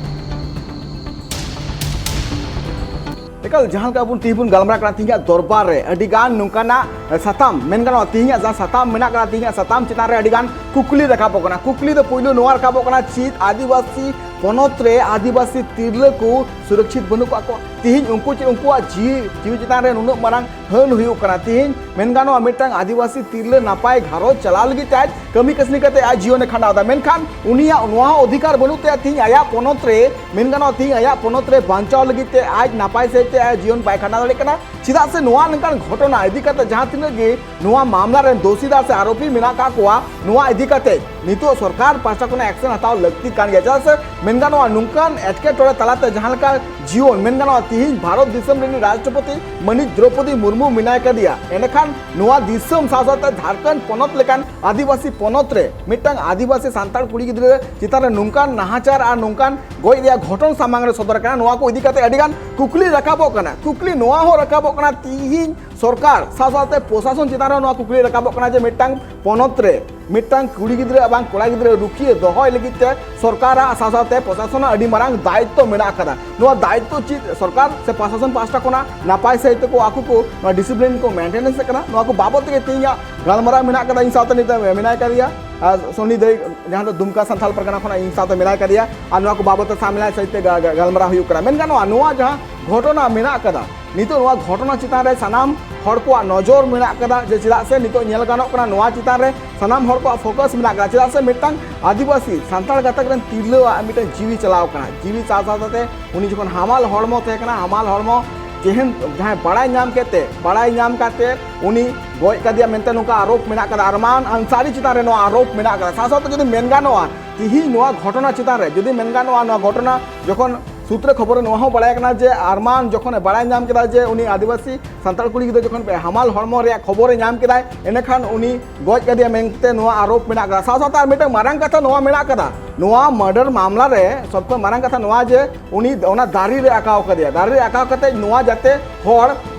ᱮᱠᱟᱞ, ᱡᱟᱦᱟᱸ ᱞᱮᱠᱟ ᱵᱚᱱ ᱛᱤᱦᱤᱧ ᱵᱚᱱ ᱜᱟᱞᱢᱟᱨᱟᱜ ᱠᱟᱱᱟ, ᱛᱤᱦᱤᱧᱟᱜ ᱫᱚᱨᱵᱟᱨ ᱨᱮ ᱟᱹᱰᱤ ᱜᱟᱱ ᱱᱚᱝᱠᱟᱱᱟᱜ ᱥᱟᱛᱟᱢ, ᱢᱮᱱ ᱜᱟᱱᱚᱜᱼᱟ, ᱛᱤᱦᱤᱧᱟᱜ ᱡᱟᱦᱟᱸ ᱥᱟᱛᱟᱢ ᱢᱮᱱᱟᱜ ᱠᱟᱱᱟ, ᱛᱤᱦᱤᱧᱟᱜ ᱥᱟᱛᱟᱢ ᱪᱮᱛᱟᱱ ᱨᱮ ᱟᱹᱰᱤ ᱜᱟᱱ ᱠᱩᱠᱞᱤ ᱨᱟᱠᱟᱵᱚᱜ ᱠᱟᱱᱟ᱾ ᱠᱩᱠᱞᱤ ᱫᱚ ᱯᱳᱭᱞᱳ ᱱᱚᱣᱟ ᱨᱟᱠᱟᱵᱚᱜ ᱠᱟᱱᱟ, ᱪᱮᱫ ᱟᱹᱫᱤᱵᱟᱹᱥᱤ ᱯᱚᱱᱚᱛ ᱨᱮ ᱟᱹᱫᱤᱵᱟᱹᱥᱤ ᱛᱤᱨᱞᱟᱹ ᱠᱚ ᱥᱩᱨᱚᱠᱪᱷᱤᱛ ᱵᱟᱹᱱᱩᱜ ᱠᱟᱜ ᱠᱚᱣᱟ? ᱛᱤᱦᱤᱧ ᱩᱱᱠᱩ ᱪᱮᱫ ᱩᱱᱠᱩᱣᱟᱜ ᱡᱤᱣᱤ, ᱡᱤᱣᱤ ᱪᱮᱛᱟᱱ ᱨᱮ ᱱᱩᱱᱟᱹᱜ ᱢᱟᱨᱟᱝ ᱦᱟᱹᱱ ᱦᱩᱭᱩᱜ ᱠᱟᱱᱟ? ᱛᱤᱦᱤᱧ ᱢᱮᱱ ᱜᱟᱱᱚᱜᱼᱟ, ᱢᱤᱫᱴᱟᱝ ᱟᱹᱫᱤᱵᱟᱹᱥᱤ ᱛᱤᱨᱞᱟᱹ ᱱᱟᱯᱟᱭ ᱜᱷᱟᱨᱚᱸᱡᱽ ᱪᱟᱞᱟᱣ ᱞᱟᱹᱜᱤᱫ ᱛᱮ ᱟᱡ ᱠᱟᱹᱢᱤ ᱠᱟᱹᱥᱱᱤ ᱠᱟᱛᱮ ᱟᱡ ᱡᱤᱭᱚᱱᱮ ᱠᱷᱟᱸᱰᱟᱣ ᱮᱫᱟ, ᱢᱮᱱᱠᱷᱟᱱ ᱩᱱᱤᱭᱟᱜ ᱱᱚᱣᱟ ᱦᱚᱸ ᱚᱫᱷᱤᱠᱟᱨ ᱵᱟᱹᱱᱩᱜ ᱛᱟᱭᱟ, ᱛᱤᱦᱤᱧ ᱟᱭᱟᱜ ᱯᱚᱱᱚᱛ ᱨᱮ, ᱢᱮᱱ ᱜᱟᱱᱚᱜᱼᱟ, ᱛᱤᱦᱤᱧ ᱟᱭᱟᱜ ᱯᱚᱱᱚᱛ ᱨᱮ ᱵᱟᱧᱪᱟᱣ ᱞᱟᱹᱜᱤᱫ ᱛᱮ ᱟᱡ ᱱᱟᱯᱟᱭ ᱥᱟᱹᱦᱤᱡ ᱛᱮ ᱟᱭᱟᱜ ᱡᱤᱭᱚᱱ ᱵᱟᱭ ᱠᱷᱟᱸᱰᱟᱣ ᱫᱟᱲᱮᱭᱟᱜ ᱠᱟᱱᱟ᱾ ᱪᱮᱫᱟᱜ ᱥᱮ ᱱᱚᱣᱟ ᱱᱚᱝᱠᱟᱱ ᱜᱷᱚᱴᱚᱱᱟ ᱤᱫᱤ ᱠᱟᱛᱮ ᱡᱟᱦᱟᱸ ᱛᱤᱱᱟᱹᱜ ᱜᱮ ᱱᱚᱣᱟ ᱢᱟᱢᱞᱟ ᱨᱮᱱ ᱫᱳᱥᱤᱫᱟᱨ ᱥᱮ ᱟᱨᱳᱯᱤ ᱢᱮᱱᱟᱜ ᱠᱟᱜ ᱠᱚᱣᱟ, ᱱᱚᱣᱟ ᱤᱫᱤ ᱠᱟᱛᱮ ᱱᱤᱛᱚᱜ ᱥᱚᱨᱠᱟᱨ ᱯᱟᱦᱴᱟ ᱠᱷᱚᱱᱟᱜ action ᱦᱟᱛᱟᱣ ᱞᱟᱹᱠᱛᱤ ᱠᱟᱱ ᱜᱮᱭᱟ᱾ ᱪᱮᱫᱟᱜ ᱥᱮ ᱢᱮᱱ ᱜᱟᱱᱚᱜᱼᱟ, ᱱᱚᱝᱠᱟᱱ ᱮᱴᱠᱮᱴᱚᱬᱮ ᱛᱟᱞᱟᱛᱮ ᱡᱟᱦᱟᱸ ᱞᱮᱠᱟ ᱡᱤᱭᱚᱱ, ᱢᱮᱱ ᱜᱟᱱᱚᱜᱼᱟ, ᱛᱤᱦᱤᱧ ᱵᱷᱟᱨᱚᱛ ᱫᱤᱥᱚᱢ ᱨᱤᱱᱤᱡ ᱨᱟᱥᱴᱨᱚᱯᱚᱛᱤ ᱢᱟᱹᱱᱤᱡ ᱫᱨᱚᱯᱚᱫᱤ ᱢᱩᱨᱢᱩ ᱢᱮᱱᱟᱭ ᱠᱟᱫᱮᱭᱟ, ᱮᱸᱰᱮᱠᱷᱟᱱ ᱱᱚᱣᱟ ᱫᱤᱥᱚᱢ ᱥᱟᱶ ᱥᱟᱶᱛᱮ ᱡᱷᱟᱲᱠᱷᱚᱸᱰ ᱯᱚᱱᱚᱛ ᱞᱮᱠᱟᱱ ᱟᱹᱫᱤᱵᱟᱹᱥᱤ ᱯᱚᱱᱚᱛ ᱨᱮ ᱢᱤᱫᱴᱟᱝ ᱟᱹᱫᱤᱵᱟᱹᱥᱤ ᱥᱟᱱᱛᱟᱲ ᱠᱩᱲᱤ ᱜᱤᱫᱽᱨᱟᱹ ᱪᱮᱛᱟᱱ ᱨᱮ ᱱᱚᱝᱠᱟᱱ ᱱᱟᱦᱟᱪᱟᱨ ᱟᱨ ᱱᱚᱝᱠᱟᱱ ᱜᱚᱡ ᱨᱮᱭᱟᱜ ᱜᱷᱚᱴᱚᱱ ᱥᱟᱢᱟᱝ ᱨᱮ ᱥᱚᱫᱚᱨ ᱟᱠᱟᱱᱟ, ᱱᱚᱣᱟ ᱠᱚ ᱤᱫᱤ ᱠᱟᱛᱮ ᱟᱹᱰᱤ ᱜᱟᱱ ᱠᱩᱠᱞᱤ ᱨᱟᱠᱟᱵᱚᱜ ᱠᱟᱱᱟ᱾ ᱠᱩᱠᱞᱤ ᱱᱚᱣᱟ ᱦᱚᱸ ᱨᱟᱠᱟᱵᱚᱜ ᱠᱟᱱᱟ, ᱛᱤᱦᱤᱧ ᱥᱚᱨᱠᱟᱨ ᱥᱟᱶ ᱥᱟᱶᱛᱮ ᱯᱨᱚᱥᱟᱥᱚᱱ ᱪᱮᱛᱟᱱ ᱨᱮ ᱱᱚᱣᱟ ᱠᱩᱠᱞᱤ ᱨᱟᱠᱟᱵᱚᱜ ᱠᱟᱱᱟ ᱡᱮ ᱢᱤᱫᱴᱟᱝ ᱯᱚᱱᱚᱛ ᱨᱮ ᱢᱤᱫᱴᱟᱝ ᱠᱩᱲᱤ ᱜᱤᱫᱽᱨᱟᱹ ᱵᱟᱝ ᱠᱚᱲᱟ ᱜᱤᱫᱽᱨᱟᱹ ᱨᱩᱠᱷᱤᱭᱟᱹ ᱫᱚᱦᱚᱭ ᱞᱟᱹᱜᱤᱫ ᱛᱮ ᱥᱚᱨᱠᱟᱨᱟᱜ ᱥᱟᱶ ᱥᱟᱶᱛᱮ ᱯᱨᱚᱥᱟᱥᱚᱱᱟᱜ ᱟᱹᱰᱤ ᱢᱟᱨᱟᱝ ᱫᱟᱭᱤᱛᱛᱚ ᱢᱮᱱᱟᱜ ᱟᱠᱟᱫᱟ᱾ ᱱᱚᱣᱟ ᱫᱟᱭᱤᱛᱛᱚ ᱪᱮᱫ ᱥᱚᱨᱠᱟᱨ ᱥᱮ ᱯᱨᱚᱥᱟᱥᱚᱱ ᱯᱟᱦᱴᱟ ᱠᱷᱚᱱᱟᱜ ᱱᱟᱯᱟᱭ ᱥᱟᱹᱦᱤᱡ ᱛᱮᱠᱚ ᱟᱠᱚ ᱠᱚ ᱱᱚᱣᱟ discipline ᱠᱚ maintenance ᱮᱫ ᱠᱟᱱᱟ? ᱱᱚᱣᱟ ᱠᱚ ᱵᱟᱵᱚᱫ ᱛᱮᱜᱮ ᱛᱮᱦᱮᱧᱟᱜ ᱜᱟᱞᱢᱟᱨᱟᱣ ᱢᱮᱱᱟᱜ ᱟᱠᱟᱫᱟ᱾ ᱤᱧ ᱥᱟᱶᱛᱮ ᱱᱤᱛᱚᱜ ᱢᱮᱱᱟᱭ ᱠᱟᱫᱮᱭᱟ ᱟᱨ ᱥᱚᱱᱤ ᱫᱟᱹᱭ, ᱡᱟᱦᱟᱸ ᱫᱚ ᱫᱩᱢᱠᱟ ᱥᱟᱱᱛᱟᱲ ᱯᱟᱨᱜᱟᱱᱟ ᱠᱷᱚᱱᱟᱜ ᱤᱧ ᱥᱟᱶᱛᱮ ᱢᱮᱱᱟᱭ ᱠᱟᱫᱮᱭᱟ᱾ ᱟᱨ ᱱᱚᱣᱟ ᱠᱚ ᱵᱟᱵᱚᱫ ᱛᱮ ᱥᱟᱢᱮᱞᱟᱭ ᱥᱟᱹᱦᱤᱡ ᱛᱮ ᱜᱟ-, ᱜᱟ-, ᱜᱟᱞᱢᱟᱨᱟᱣ ᱦᱩᱭᱩᱜ ᱠᱟᱱᱟ᱾ ᱢᱮᱱ ᱜᱟᱱᱚᱜᱼᱟ, ᱱᱚᱣᱟ ᱡᱟᱦᱟᱸ ᱜᱷᱚᱴᱚᱱᱟ ᱢᱮᱱᱟᱜ ᱟᱠᱟᱫᱟ, ᱱᱤᱛᱚᱜ ᱱᱚᱣᱟ ᱜᱷᱚᱴᱚᱱᱟ ᱪᱮᱛᱟᱱ ᱨᱮ ᱥᱟᱱᱟᱢ ᱦᱚᱲ ᱠᱚᱣᱟᱜ ᱱᱚᱡᱚᱨ ᱢᱮᱱᱟᱜ ᱟᱠᱟᱫᱟ, ᱡᱮ ᱪᱮᱫᱟᱜ ᱥᱮ ᱱᱤᱛᱚᱜ ᱧᱮᱞ ᱜᱟᱱᱚᱜ ᱠᱟᱱᱟ, ᱱᱚᱣᱟ ᱪᱮᱛᱟᱱ ᱨᱮ ᱥᱟᱱᱟᱢ ᱦᱚᱲ ᱠᱚᱣᱟᱜ focus ᱢᱮᱱᱟᱜ ᱟᱠᱟᱫᱟ᱾ ᱪᱮᱫᱟᱜ ᱥᱮ ᱢᱤᱫᱴᱟᱝ ᱟᱹᱫᱤᱵᱟᱹᱥᱤ ᱥᱟᱱᱛᱟᱲ ᱜᱟᱛᱟᱠ ᱨᱮᱱ ᱛᱤᱨᱞᱟᱹᱣᱟᱜ ᱢᱤᱫᱴᱟᱝ ᱡᱤᱣᱤ ᱪᱟᱞᱟᱣ ᱠᱟᱱᱟ᱾ ᱡᱤᱣᱤ ᱥᱟᱶ ᱥᱟᱶ ᱥᱟᱶᱛᱮ ᱩᱱᱤ ᱡᱚᱠᱷᱚᱱ ᱦᱟᱢᱟᱞ ᱦᱚᱲᱢᱚ ᱛᱟᱦᱮᱸ ᱠᱟᱱᱟ, ᱦᱟᱢᱟᱞ ᱦᱚᱲᱢᱚ ᱡᱮᱦᱮᱱ ᱡᱟᱦᱟᱸᱭ ᱵᱟᱲᱟᱭ ᱧᱟᱢ ᱠᱮᱫ ᱛᱮ, ᱵᱟᱲᱟᱭ ᱧᱟᱢ ᱠᱟᱛᱮ ᱩᱱᱤ ᱜᱚᱡ ᱠᱟᱫᱮᱭᱟ ᱢᱮᱱᱛᱮ ᱱᱚᱝᱠᱟ ᱟᱨᱳᱯ ᱢᱮᱱᱟᱜ ᱟᱠᱟᱫᱟ᱾ ᱟᱨᱢᱟᱱ ᱟᱱᱥᱟᱨᱤ ᱪᱮᱛᱟᱱ ᱨᱮ ᱱᱚᱣᱟ ᱟᱨᱳᱯ ᱢᱮᱱᱟᱜ ᱟᱠᱟᱫᱟ᱾ ᱥᱟᱶ ᱥᱟᱶᱛᱮ ᱡᱩᱫᱤ ᱢᱮᱱ ᱜᱟᱱᱚᱜᱼᱟ, ᱛᱤᱦᱤᱧ ᱱᱚᱣᱟ ᱜᱷᱚᱴᱚᱱᱟ ᱪᱮᱛᱟᱱ ᱨᱮ ᱡᱩᱫᱤ ᱢᱮᱱ ᱜᱟᱱᱚᱜᱼᱟ, ᱱᱚᱣᱟ ᱜᱷᱚᱴᱚᱱᱟ ᱡᱚᱠᱷᱚᱱ ᱥᱩᱛᱨᱮ ᱠᱷᱚᱵᱚᱨ ᱨᱮ ᱱᱚᱣᱟ ᱦᱚᱸ ᱵᱟᱲᱟᱭ ᱠᱟᱱᱟ ᱡᱮ ᱟᱨᱢᱟᱱ ᱡᱚᱠᱷᱚᱱᱮ ᱵᱟᱲᱟᱭ ᱧᱟᱢ ᱠᱮᱫᱟ ᱡᱮ ᱩᱱᱤ ᱟᱹᱫᱤᱵᱟᱹᱥᱤ ᱥᱟᱱᱛᱟᱲ ᱠᱩᱲᱤ ᱜᱤᱫᱽᱨᱟᱹ ᱡᱚᱠᱷᱚᱱ ᱦᱟᱢᱟᱞ ᱦᱚᱲᱢᱚ ᱨᱮᱭᱟᱜ ᱠᱷᱚᱵᱚᱨᱮ ᱧᱟᱢ ᱠᱮᱫᱟᱭ, ᱮᱸᱰᱮᱠᱷᱟᱱ ᱩᱱᱤ ᱜᱚᱡ ᱠᱟᱫᱮᱭᱟ ᱢᱮᱱᱛᱮ ᱱᱚᱣᱟ ᱟᱨᱳᱯ ᱢᱮᱱᱟᱜ ᱠᱟᱫᱟ᱾ ᱥᱟᱶ ᱥᱟᱶᱛᱮ ᱟᱨ ᱢᱤᱫᱴᱟᱝ ᱢᱟᱨᱟᱝ ᱠᱟᱛᱷᱟ ᱱᱚᱣᱟ ᱢᱮᱱᱟᱜ ᱠᱟᱫᱟ, ᱱᱚᱣᱟ ᱢᱟᱨᱰᱟᱨ ᱢᱟᱢᱞᱟ ᱨᱮ ᱥᱚᱵ ᱠᱷᱚᱱ ᱢᱟᱨᱟᱝ ᱠᱟᱛᱷᱟ ᱱᱚᱣᱟ ᱡᱮ ᱩᱱᱤ ᱚᱱᱟ ᱫᱟᱨᱮ ᱨᱮ ᱟᱠᱟᱣ ᱠᱟᱫᱮᱭᱟ᱾ ᱫᱟᱨᱮ ᱨᱮ ᱟᱠᱟᱣ ᱠᱟᱛᱮ ᱱᱚᱣᱟ ᱡᱟᱛᱮ ᱦᱚᱲ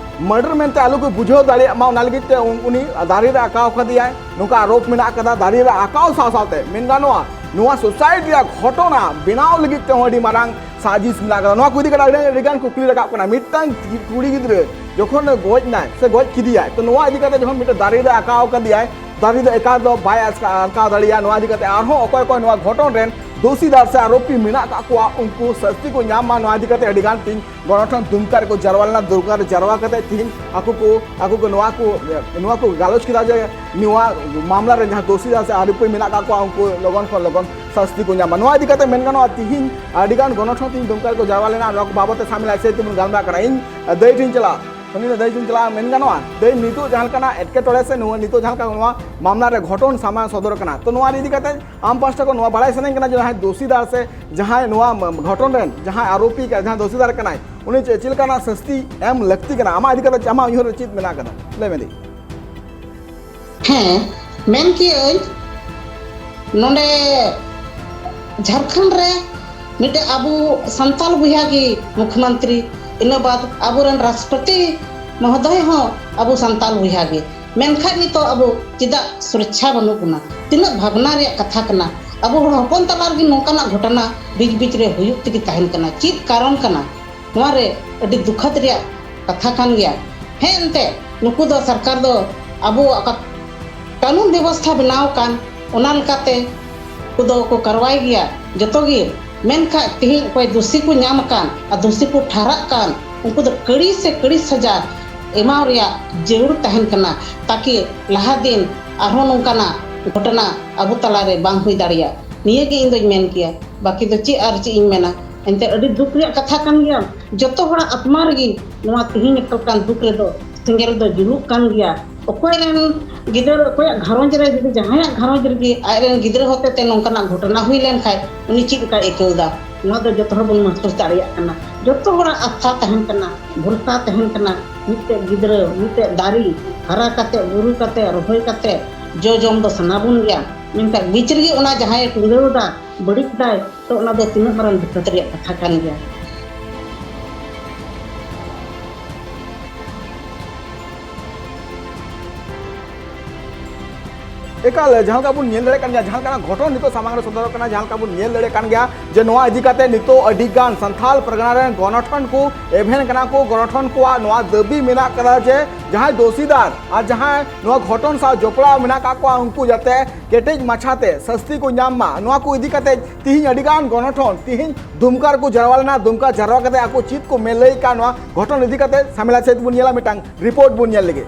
ᱢᱟᱨᱰᱟᱨ ᱢᱮᱱᱛᱮ ᱟᱞᱚ ᱠᱚ ᱵᱩᱡᱷᱟᱹᱣ ᱫᱟᱲᱮᱭᱟᱜ ᱢᱟ, ᱚᱱᱟ ᱞᱟᱹᱜᱤᱫ ᱛᱮ ᱩᱱ- ᱩᱱᱤ ᱫᱟᱨᱮ ᱨᱮ ᱟᱠᱟᱣ ᱠᱟᱫᱮᱭᱟᱭ᱾ ᱱᱚᱝᱠᱟ ᱟᱨᱳᱯ ᱢᱮᱱᱟᱜ ᱠᱟᱫᱟ᱾ ᱫᱟᱨᱮ ᱨᱮ ᱟᱠᱟᱣ ᱥᱟᱶ ᱥᱟᱶᱛᱮ ᱢᱮᱱ ᱜᱟᱱᱚᱜᱼᱟ, ᱱᱚᱣᱟ ᱥᱩᱥᱟᱭᱤᱰ ᱨᱮᱭᱟᱜ ᱜᱷᱚᱴᱚᱱᱟ ᱵᱮᱱᱟᱣ ᱞᱟᱹᱜᱤᱫ ᱛᱮᱦᱚᱸ ᱟᱹᱰᱤ ᱢᱟᱨᱟᱝ ᱥᱟᱡᱤᱥ ᱢᱮᱱᱟᱜ ᱠᱟᱫᱟ᱾ ᱱᱚᱣᱟ ᱠᱚ ᱤᱫᱤ ᱠᱟᱛᱮ ᱟᱹᱰᱤ ᱟᱹᱰᱤ ᱜᱟᱱ ᱠᱩᱠᱞᱤ ᱨᱟᱠᱟᱵ ᱠᱟᱱᱟ᱾ ᱢᱤᱫᱴᱟᱝ ᱠᱩᱲᱤ ᱜᱤᱫᱽᱨᱟᱹ ᱡᱚᱠᱷᱚᱱ ᱜᱚᱡ ᱱᱟᱭ ᱥᱮ ᱜᱚᱡ ᱠᱮᱫᱮᱭᱟᱭ, ᱛᱚ ᱱᱚᱣᱟ ᱤᱫᱤ ᱠᱟᱛᱮ ᱡᱚᱠᱷᱚᱱ ᱢᱤᱫᱴᱟᱝ ᱫᱟᱨᱮ ᱨᱮ ᱟᱠᱟᱣ ᱠᱟᱫᱮᱭᱟᱭ, ᱫᱟᱨᱮ ᱫᱚ ᱮᱠᱟᱞ ᱫᱚ ᱵᱟᱭ ᱟᱥᱠᱟ- ᱟᱨᱠᱟᱣ ᱫᱟᱲᱮᱭᱟᱜᱼᱟ᱾ ᱱᱚᱣᱟ ᱤᱫᱤ ᱠᱟᱛᱮ ᱟᱨᱦᱚᱸ ᱚᱠᱚᱭ ᱚᱠᱚᱭ ᱱᱚᱣᱟ ᱜᱷᱚᱴᱚᱱ ᱨᱮᱱ ᱫᱳᱥᱤᱫᱟᱨ ᱥᱮ ᱟᱨᱳᱯᱤ ᱢᱮᱱᱟᱜ ᱠᱟᱜ ᱠᱚᱣᱟ, ᱩᱱᱠᱩ ᱥᱟᱹᱥᱛᱤ ᱠᱚ ᱧᱟᱢ ᱢᱟ, ᱱᱚᱣᱟ ᱤᱫᱤ ᱠᱟᱛᱮ ᱟᱹᱰᱤ ᱜᱟᱱ ᱛᱮᱦᱮᱧ ᱜᱚᱱᱚᱴᱷᱚᱱ ᱫᱩᱢᱠᱟ ᱨᱮᱠᱚ ᱡᱟᱨᱣᱟ ᱞᱮᱱᱟ᱾ ᱫᱩᱢᱠᱟ ᱨᱮ ᱡᱟᱨᱣᱟ ᱠᱟᱛᱮ ᱛᱮᱦᱮᱧ ᱟᱠᱚ ᱠᱚ ᱟᱠᱚ ᱠᱚ ᱱᱚᱣᱟ ᱠᱚ ᱱᱚᱣᱟ ᱠᱚ ᱜᱟᱞᱚᱪ ᱠᱮᱫᱟ ᱡᱮ ᱱᱚᱣᱟ ᱢᱟᱢᱞᱟ ᱨᱮ ᱡᱟᱦᱟᱸ ᱫᱳᱥᱤᱫᱟᱨ ᱥᱮ ᱟᱨᱳᱯᱤ ᱢᱮᱱᱟᱜ ᱠᱟᱜ ᱠᱚᱣᱟ, ᱩᱱᱠᱩ ᱞᱚᱜᱚᱱ ᱠᱷᱚᱱ ᱞᱚᱜᱚᱱ ᱥᱟᱹᱥᱛᱤ ᱠᱚ ᱧᱟᱢ ᱢᱟ᱾ ᱱᱚᱣᱟ ᱤᱫᱤ ᱠᱟᱛᱮ ᱢᱮᱱ ᱜᱟᱱᱚᱜᱼᱟ, ᱛᱮᱦᱮᱧ ᱟᱹᱰᱤ ᱜᱟᱱ ᱜᱚᱱᱚᱴᱷᱚᱱ ᱛᱮᱦᱮᱧ ᱫᱩᱢᱠᱟ ᱨᱮᱠᱚ ᱡᱟᱨᱣᱟ ᱞᱮᱱᱟ᱾ ᱱᱚᱣᱟ ᱠᱚ ᱵᱟᱵᱚᱛ ᱛᱮ ᱥᱟᱢᱤᱞ ᱟᱭᱥᱮ ᱛᱮᱵᱚᱱ ᱜᱟᱞᱢᱟᱨᱟᱜ ᱠᱟᱱᱟ᱾ ᱤᱧ ᱫᱟᱹᱭ ᱴᱷᱮᱱ ᱪᱟᱞᱟᱜᱼᱟ᱾ ᱩᱱᱤ ᱫᱚ ᱫᱟᱹᱭ ᱴᱷᱮᱱ ᱪᱟᱞᱟᱜᱼᱟ, ᱢᱮᱱ ᱜᱟᱱᱚᱜᱼᱟ᱾ ᱫᱟᱹᱭ, ᱱᱤᱛᱚᱜ ᱡᱟᱦᱟᱸ ᱞᱮᱠᱟᱱᱟᱜ ᱮᱴᱠᱮᱴᱚᱬᱮ ᱥᱮ ᱱᱚᱣᱟ ᱱᱤᱛᱚᱜ ᱡᱟᱦᱟᱸ ᱞᱮᱠᱟ ᱱᱚᱣᱟ ᱢᱟᱢᱞᱟ ᱨᱮ ᱜᱷᱚᱴᱚᱱ ᱥᱟᱢᱟᱝ ᱥᱚᱫᱚᱨ ᱠᱟᱱᱟ, ᱛᱚ ᱱᱚᱣᱟ ᱤᱫᱤ ᱠᱟᱛᱮ ᱟᱢ ᱯᱟᱥᱴᱟ ᱠᱷᱚᱱ ᱱᱚᱣᱟ ᱵᱟᱲᱟᱭ ᱥᱟᱱᱟᱧ ᱠᱟᱱᱟ ᱡᱮ ᱡᱟᱦᱟᱸᱭ ᱫᱳᱥᱤᱫᱟᱨ ᱥᱮ ᱡᱟᱦᱟᱸᱭ ᱱᱚᱣᱟ ᱢ- ᱜᱷᱚᱴᱚᱱ ᱨᱮᱱ ᱡᱟᱦᱟᱸᱭ ᱟᱨᱳᱯᱤ ᱠᱟ- ᱡᱟᱦᱟᱸᱭ ᱫᱳᱥᱤᱫᱟᱨ ᱠᱟᱱᱟᱭ, ᱩᱱᱤ ᱪᱮᱫ ᱪᱮᱫ ᱞᱮᱠᱟᱱᱟᱜ ᱥᱟᱹᱥᱛᱤ ᱮᱢ ᱞᱟᱹᱠᱛᱤ ᱠᱟᱱᱟ? ᱟᱢᱟᱜ ᱤᱫᱤ ᱠᱟᱛᱮ ᱟᱢᱟᱜ ᱩᱭᱦᱟᱹᱨ ᱨᱮ ᱪᱮᱫ ᱢᱮᱱᱟᱜ ᱠᱟᱫᱟ? ᱞᱟᱹᱭ ᱢᱮ ᱫᱟᱹᱭ᱾ ᱦᱮᱸ, ᱢᱮᱱ ᱠᱮᱜ ᱟᱹᱧ, ᱱᱚᱰᱮ ᱡᱷᱟᱲᱠᱷᱚᱸᱰ ᱨᱮ ᱢᱤᱫᱴᱮᱡ ᱟᱵᱚ ᱥᱟᱱᱛᱟᱞ ᱵᱚᱭᱦᱟ ᱜᱮ ᱢᱩᱠᱷᱭᱚᱢᱚᱱᱛᱨᱤ, ᱤᱱᱟᱹ ᱵᱟᱫ ᱟᱵᱚᱨᱮᱱ ᱨᱟᱥᱴᱨᱚᱯᱚᱛᱤ ᱢᱚᱦᱳᱫᱚᱭ ᱦᱚᱸ ᱟᱵᱚ ᱥᱟᱱᱛᱟᱞ ᱵᱚᱭᱦᱟ ᱜᱮ᱾ ᱢᱮᱱᱠᱷᱟᱱ ᱱᱤᱛᱚᱜ ᱟᱵᱚ ᱪᱮᱫᱟᱜ ᱥᱩᱨᱚᱠᱪᱷᱟ ᱵᱟᱹᱱᱩᱜ ᱵᱚᱱᱟ? ᱛᱤᱱᱟᱹᱜ ᱵᱷᱟᱵᱽᱱᱟ ᱨᱮᱭᱟᱜ ᱠᱟᱛᱷᱟ ᱠᱟᱱᱟ᱾ ᱟᱵᱚ ᱦᱚᱲ ᱦᱚᱯᱚᱱ ᱛᱟᱞᱟ ᱨᱮᱜᱮ ᱱᱚᱝᱠᱟᱱᱟᱜ ᱜᱷᱚᱴᱚᱱᱟ ᱵᱤᱪ ᱵᱤᱪ ᱨᱮ ᱦᱩᱭᱩᱜ ᱛᱮᱜᱮ ᱛᱟᱦᱮᱱ ᱠᱟᱱᱟ᱾ ᱪᱮᱫ ᱠᱟᱨᱚᱱ ᱠᱟᱱᱟ? ᱱᱚᱣᱟ ᱨᱮ ᱟᱹᱰᱤ ᱫᱩᱠᱷᱟᱹᱛ ᱨᱮᱭᱟᱜ ᱠᱟᱛᱷᱟ ᱠᱟᱱ ᱜᱮᱭᱟ᱾ ᱦᱮᱸ, ᱮᱱᱛᱮ ᱱᱩᱠᱩ ᱫᱚ ᱥᱚᱨᱠᱟᱨ ᱫᱚ ᱟᱵᱚᱣᱟᱜ ᱚᱠᱟ ᱠᱟᱹᱱᱩᱱ ᱵᱮᱵᱚᱥᱛᱷᱟ ᱵᱮᱱᱟᱣ ᱟᱠᱟᱱ, ᱚᱱᱟ ᱞᱮᱠᱟᱛᱮ ᱩᱱᱠᱩ ᱫᱚ ᱠᱚ ᱠᱟᱨᱣᱟᱭ ᱜᱮᱭᱟ ᱡᱚᱛᱚ ᱜᱮ᱾ ᱢᱮᱱᱠᱷᱟᱱ ᱛᱮᱦᱮᱧ ᱚᱠᱚᱭ ᱫᱳᱥᱤ ᱠᱚ ᱧᱟᱢ ᱟᱠᱟᱱ ᱟᱨ ᱫᱳᱥᱤ ᱠᱚ ᱴᱷᱟᱨᱟᱜ ᱠᱟᱱ, ᱩᱱᱠᱩ ᱫᱚ ᱠᱟᱹᱲᱤ ᱥᱮ ᱠᱟᱹᱲᱤ ᱥᱟᱡᱟ ᱮᱢᱟᱣ ᱨᱮᱭᱟᱜ ᱡᱟᱹᱨᱩᱲ ᱛᱟᱦᱮᱱ ᱠᱟᱱᱟ, ᱛᱟᱠᱤ ᱞᱟᱦᱟ ᱫᱤᱱ ᱟᱨᱦᱚᱸ ᱱᱚᱝᱠᱟᱱᱟᱜ ᱜᱷᱚᱴᱚᱱᱟ ᱟᱵᱚ ᱛᱟᱞᱟᱨᱮ ᱵᱟᱝ ᱦᱩᱭ ᱫᱟᱲᱮᱭᱟᱜ᱾ ᱱᱤᱭᱟᱹ ᱜᱮ ᱤᱧ ᱫᱚᱧ ᱢᱮᱱ ᱠᱮᱭᱟ, ᱵᱟᱹᱠᱤ ᱫᱚ ᱪᱮᱫ ᱟᱨ ᱪᱮᱫ ᱤᱧ ᱢᱮᱱᱟ᱾ ᱮᱱᱛᱮ ᱟᱹᱰᱤ ᱫᱩᱠ ᱨᱮᱭᱟᱜ ᱠᱟᱛᱷᱟ ᱠᱟᱱ ᱜᱮᱭᱟ᱾ ᱡᱚᱛᱚ ᱦᱚᱲᱟᱜ ᱟᱛᱢᱟ ᱨᱮᱜᱮ ᱱᱚᱣᱟ ᱛᱮᱦᱮᱧ ᱞᱮᱠᱟᱱ ᱫᱩᱠ ᱨᱮᱫᱚ ᱥᱮᱸᱜᱮᱞ ᱫᱚ ᱡᱩᱞᱩᱜ ᱠᱟᱱ ᱜᱮᱭᱟ᱾ ᱚᱠᱚᱭ ᱨᱮᱱ ᱜᱤᱫᱟᱹᱨ, ᱚᱠᱚᱭᱟᱜ ᱜᱷᱟᱨᱚᱸᱡᱽ ᱨᱮ ᱡᱩᱫᱤ ᱡᱟᱦᱟᱸᱭᱟᱜ ᱜᱷᱟᱨᱚᱸᱡᱽ ᱨᱮᱜᱮ ᱟᱡ ᱨᱮᱱ ᱜᱤᱫᱽᱨᱟᱹ ᱦᱚᱛᱮᱛᱮ ᱱᱚᱝᱠᱟᱱᱟᱜ ᱜᱷᱚᱴᱚᱱᱟ ᱦᱩᱭ ᱞᱮᱱᱠᱷᱟᱱ ᱩᱱᱤ ᱪᱮᱫ ᱞᱮᱠᱟᱭ ᱟᱹᱭᱠᱟᱹᱣ ᱮᱫᱟ? ᱱᱚᱣᱟ ᱫᱚ ᱡᱚᱛᱚ ᱦᱚᱲ ᱵᱚᱱ ᱢᱚᱦᱥᱩᱥ ᱫᱟᱲᱮᱭᱟᱜ ᱠᱟᱱᱟ᱾ ᱡᱚᱛᱚ ᱦᱚᱲᱟᱜ ᱟᱥᱟ ᱛᱟᱦᱮᱱ ᱠᱟᱱᱟ, ᱵᱷᱚᱨᱥᱟ ᱛᱟᱦᱮᱱ ᱠᱟᱱᱟ, ᱢᱤᱫᱴᱮᱡ ᱜᱤᱫᱽᱨᱟᱹ, ᱢᱤᱫᱴᱮᱡ ᱫᱟᱨᱮ ᱦᱟᱨᱟ ᱠᱟᱛᱮ, ᱵᱩᱨᱩ ᱠᱟᱛᱮ, ᱨᱚᱦᱚᱭ ᱠᱟᱛᱮ ᱡᱚ ᱡᱚᱢ ᱫᱚ ᱥᱟᱱᱟ ᱵᱚᱱ ᱜᱮᱭᱟ᱾ ᱢᱮᱱᱠᱷᱟᱱ ᱵᱤᱪ ᱨᱮᱜᱮ ᱚᱱᱟ ᱡᱟᱦᱟᱸᱭᱮ ᱴᱩᱸᱰᱟᱹᱣ ᱮᱫᱟ, ᱵᱟᱹᱲᱤᱡ ᱫᱟᱭ, ᱛᱚ ᱚᱱᱟ ᱫᱚ ᱛᱤᱱᱟᱹᱜ ᱢᱟᱨᱟᱝ ᱫᱩᱠᱷᱟᱹᱛ ᱨᱮᱭᱟᱜ ᱠᱟᱛᱷᱟ ᱠᱟᱱ ᱜᱮᱭᱟ᱾ ᱮᱠᱟᱞ, ᱡᱟᱦᱟᱸ ᱞᱮᱠᱟ ᱵᱚᱱ ᱧᱮᱞ ᱫᱟᱲᱮᱭᱟᱜ ᱠᱟᱱ ᱜᱮᱭᱟ, ᱡᱟᱦᱟᱸ ᱞᱮᱠᱟᱱᱟᱜ ᱜᱷᱚᱴᱚᱱ ᱱᱤᱛᱚᱜ ᱥᱟᱢᱟᱝ ᱨᱮ ᱥᱚᱫᱚᱨᱚᱜ ᱠᱟᱱᱟ, ᱡᱟᱦᱟᱸ ᱞᱮᱠᱟ ᱵᱚᱱ ᱧᱮᱞ ᱫᱟᱲᱮᱭᱟᱜ ᱠᱟᱱ ᱜᱮᱭᱟ ᱡᱮ ᱱᱚᱣᱟ ᱤᱫᱤ ᱠᱟᱛᱮ ᱱᱤᱛᱚᱜ ᱟᱹᱰᱤ ᱜᱟᱱ ᱥᱟᱱᱛᱟᱲ ᱯᱟᱨᱜᱟᱱᱟ ᱨᱮᱱ ᱜᱚᱱᱚᱴᱷᱚᱱ ᱠᱚ ᱮᱵᱷᱮᱱ ᱠᱟᱱᱟ ᱠᱚ᱾ ᱜᱚᱱᱚᱴᱷᱚᱱ ᱠᱚᱣᱟᱜ ᱱᱚᱣᱟ ᱫᱟᱹᱵᱤ ᱢᱮᱱᱟᱜ ᱠᱟᱫᱟ ᱡᱮ ᱡᱟᱦᱟᱸᱭ ᱫᱳᱥᱤᱫᱟᱨ ᱟᱨ ᱡᱟᱦᱟᱸᱭ ᱱᱚᱣᱟ ᱜᱷᱚᱴᱚᱱ ᱥᱟᱶ ᱡᱚᱯᱲᱟᱣ ᱢᱮᱱᱟᱜ ᱠᱟᱜ ᱠᱚᱣᱟ, ᱩᱱᱠᱩ ᱡᱟᱛᱮ ᱠᱮᱴᱮᱡ ᱢᱟᱪᱷᱟᱛᱮ ᱥᱟᱹᱥᱛᱤ ᱠᱚ ᱧᱟᱢ ᱢᱟ, ᱱᱚᱣᱟ ᱠᱚ ᱤᱫᱤ ᱠᱟᱛᱮ ᱛᱤᱦᱤᱧ ᱟᱹᱰᱤ ᱜᱟᱱ ᱜᱚᱱᱚᱴᱷᱚᱱ ᱛᱤᱦᱤᱧ ᱫᱩᱢᱠᱟ ᱨᱮᱠᱚ ᱡᱟᱨᱣᱟ ᱞᱮᱱᱟ᱾ ᱫᱩᱢᱠᱟ ᱡᱟᱨᱣᱟ ᱠᱟᱛᱮ ᱟᱠᱚ ᱪᱮᱫ ᱠᱚ ᱢᱮᱱ ᱞᱟᱹᱭ ᱠᱟᱜ, ᱱᱚᱣᱟ ᱜᱷᱚᱴᱚᱱ ᱤᱫᱤ ᱠᱟᱛᱮ ᱥᱟᱢᱮᱞᱟ ᱥᱮᱫ ᱵᱚᱱ ᱧᱮᱞᱟ, ᱢᱤᱫᱴᱟᱝ ᱨᱤᱯᱳᱨᱴ ᱵᱚᱱ ᱧᱮᱞ ᱞᱮᱜᱮ᱾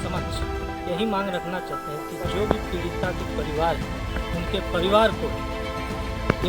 समाज यही मांग रखना चाहते हैं कि जो भी पीड़िता के परिवार है, उनके परिवार को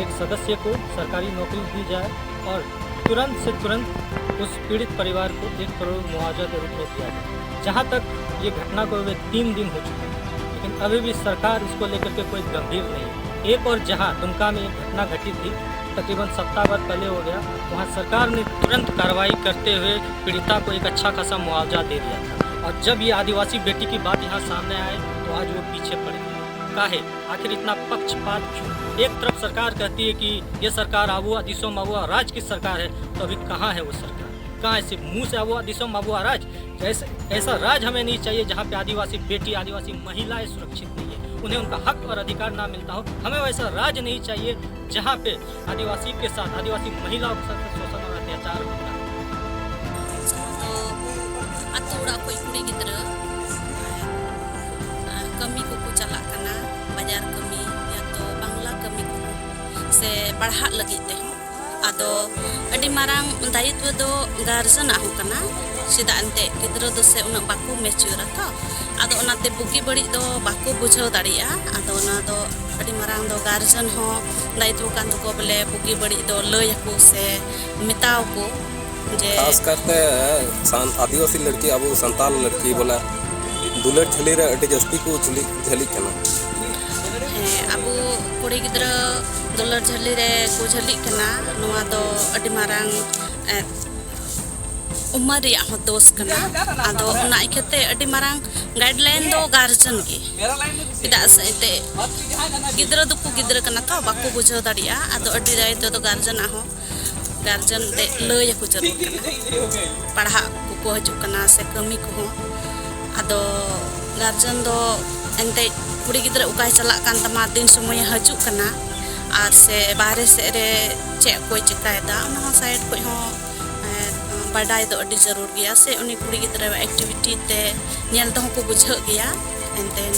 एक सदस्य को सरकारी नौकरी दी जाए और तुरंत से तुरंत उस पीड़ित परिवार को एक करोड़ मुआवजा के रूप में दिया जाए। जहाँ तक ये घटना को हुए तीन दिन हो चुके हैं, लेकिन अभी भी सरकार इसको लेकर के कोई गंभीर नहीं है। एक और जहाँ दुमका में एक घटना घटित थी, तकरीबन सप्ताह भर पहले हो गया, वहाँ सरकार ने तुरंत कार्रवाई करते हुए पीड़िता को एक अच्छा खासा मुआवजा दे दिया था। और जब ये आदिवासी बेटी की बात यहाँ सामने आए, तो आज वो पीछे पड़ गई। काहे? आखिर इतना पक्षपात क्यों? एक तरफ सरकार कहती है कि ये सरकार आबुआ दिसोम आबुआ राज की सरकार है, तो अभी कहाँ है वो सरकार? कहाँ है? सिर्फ मुंह से आबुआ दिसोम आबुआ राज? ऐसे, ऐसा राज हमें नहीं चाहिए जहाँ पे आदिवासी बेटी, आदिवासी महिलाएं सुरक्षित नहीं है, उन्हें उनका हक और अधिकार ना मिलता हो। हमें वैसा राज नहीं चाहिए जहाँ पे आदिवासी के साथ, आदिवासी महिलाओं के साथ शोषण और अत्याचार होता है। ᱟᱛᱳ ᱚᱲᱟᱜ ᱠᱷᱚᱱ ᱠᱩᱲᱤ ᱜᱤᱫᱽᱨᱟᱹ, ᱟᱨ ᱠᱟᱹᱢᱤ ᱠᱚᱠᱚ ᱪᱟᱞᱟᱜ ᱠᱟᱱᱟ, ᱵᱟᱡᱟᱨ ᱠᱟᱹᱢᱤ, ᱭᱟ ᱛᱚ ᱵᱟᱝᱞᱟ ᱠᱟᱹᱢᱤ ᱠᱚ, ᱥᱮ ᱯᱟᱲᱦᱟᱜ ᱞᱟᱹᱜᱤᱫ ᱛᱮᱦᱚᱸ᱾ ᱟᱫᱚ ᱟᱹᱰᱤ ᱢᱟᱨᱟᱝ ᱫᱟᱭᱤᱛᱛᱚ ᱫᱚ ᱜᱟᱨᱡᱮᱱᱟᱜ ᱦᱚᱸ ᱠᱟᱱᱟ᱾ ᱪᱮᱫᱟᱜ ᱮᱱᱛᱮᱫ ᱜᱤᱫᱽᱨᱟᱹ ᱫᱚ ᱥᱮ ᱩᱱᱟᱹᱜ ᱵᱟᱠᱚ ᱢᱮᱪᱩᱨᱟ ᱛᱚ᱾ ᱟᱫᱚ ᱚᱱᱟᱛᱮ ᱵᱩᱜᱤ ᱵᱟᱹᱲᱤᱡ ᱫᱚ ᱵᱟᱠᱚ ᱵᱩᱡᱷᱟᱹᱣ ᱫᱟᱲᱮᱭᱟᱜᱼᱟ᱾ ᱟᱫᱚ ᱚᱱᱟ ᱫᱚ ᱟᱹᱰᱤ ᱢᱟᱨᱟᱝ ᱫᱚ ᱜᱟᱨᱡᱮᱱ ᱦᱚᱸ ᱫᱟᱭᱤᱛᱛᱚ ᱠᱟᱱ ᱛᱟᱠᱚᱣᱟ, ᱵᱚᱞᱮ ᱵᱩᱜᱤ ᱵᱟᱹᱲᱤᱡ ᱫᱚ ᱞᱟᱹᱭ ᱟᱠᱚ ᱥᱮ ᱢᱮᱛᱟᱣ ᱠᱚ ᱡᱮ ᱠᱷᱟᱥ ᱠᱟᱨᱛᱮ ᱥᱟᱱ-, ᱟᱹᱫᱤᱵᱟᱹᱥᱤ ᱞᱟᱹᱲᱠᱤ, ᱟᱵᱚ ᱥᱟᱱᱛᱟᱲ ᱞᱟᱹᱲᱠᱤ ᱵᱚᱞᱮ ᱫᱩᱞᱟᱹᱲ ᱡᱷᱟᱹᱞᱤ ᱨᱮ ᱟᱹᱰᱤ ᱡᱟᱹᱥᱛᱤ ᱠᱚ ᱡᱷᱟᱹᱞᱤ, ᱡᱷᱟᱹᱞᱤᱜ ᱠᱟᱱᱟ᱾ ᱦᱮᱸ, ᱟᱵᱚ ᱠᱩᱲᱤ ᱜᱤᱫᱽᱨᱟᱹ ᱫᱩᱞᱟᱹᱲ ᱡᱷᱟᱹᱞᱤ ᱨᱮ ᱠᱚ ᱡᱷᱟᱹᱞᱤᱜ ᱠᱟᱱᱟ, ᱱᱚᱣᱟ ᱫᱚ ᱟᱹᱰᱤ ᱢᱟᱨᱟᱝ, ᱮ, ᱩᱢᱟᱹᱨ ᱨᱮᱭᱟᱜ ᱦᱚᱸ ᱫᱳᱥ ᱠᱟᱱᱟ᱾ ᱟᱫᱚ ᱚᱱᱟ ᱤᱭᱠᱷᱟᱹᱛᱮ ᱟᱹᱰᱤ ᱢᱟᱨᱟᱝ ᱜᱟᱭᱤᱰᱞᱟᱭᱤᱱ ᱫᱚ ᱜᱟᱨᱡᱮᱱ ᱜᱮ, ᱪᱮᱫᱟᱜ ᱥᱮ ᱮᱱᱛᱮᱫ ᱜᱤᱫᱽᱨᱟᱹ ᱫᱚᱠᱚ ᱜᱤᱫᱽᱨᱟᱹ ᱠᱟᱱᱟ ᱛᱚ, ᱵᱟᱠᱚ ᱵᱩᱡᱷᱟᱹᱣ ᱫᱟᱲᱮᱭᱟᱜᱼᱟ᱾ ᱟᱫᱚ ᱟᱹᱰᱤ ᱫᱟᱭᱤᱛᱛᱚ ᱫᱚ ᱜᱟᱨᱡᱮᱱᱟᱜ ᱦᱚᱸ, ᱜᱟᱨᱡᱮᱱ ᱛᱮ ᱞᱟᱹᱭ ᱟᱠᱚ ᱡᱟᱹᱨᱩᱲ ᱠᱟᱱᱟ᱾ ᱯᱟᱲᱦᱟᱜ ᱠᱚᱠᱚ ᱦᱤᱡᱩᱜ ᱠᱟᱱᱟ ᱥᱮ ᱠᱟᱹᱢᱤ ᱠᱚᱦᱚᱸ, ᱟᱫᱚ ᱜᱟᱨᱡᱮᱱ ᱫᱚ ᱮᱱᱛᱮᱫ ᱠᱩᱲᱤ ᱜᱤᱫᱽᱨᱟᱹ ᱚᱠᱟᱭ ᱪᱟᱞᱟᱜ ᱠᱟᱱ ᱛᱟᱢᱟ, ᱛᱤᱱ ᱥᱚᱢᱚᱭᱮ ᱦᱤᱡᱩᱜ ᱠᱟᱱᱟ, ᱟᱨ ᱥᱮ ᱵᱟᱦᱨᱮ ᱥᱮᱫ ᱨᱮ ᱪᱮᱫ ᱠᱚᱭ ᱪᱮᱠᱟᱭᱮᱫᱟ, ᱚᱱᱟ ᱦᱚᱸ ᱥᱟᱭᱤᱰ ᱠᱷᱚᱡ ᱦᱚᱸ, ᱮᱸ, ᱵᱟᱰᱟᱭ ᱫᱚ ᱟᱹᱰᱤ ᱡᱟᱹᱨᱩᱲ ᱜᱮᱭᱟ᱾ ᱥᱮ ᱩᱱᱤ ᱠᱩᱲᱤ ᱜᱤᱫᱽᱨᱟᱹᱣᱟᱜ ᱮᱠᱴᱤᱵᱷᱤᱴᱤ ᱛᱮ ᱧᱮᱞ ᱛᱮᱦᱚᱸ ᱠᱚ ᱵᱩᱡᱷᱟᱹᱜ ᱜᱮᱭᱟ᱾ ᱮᱱᱛᱮᱫ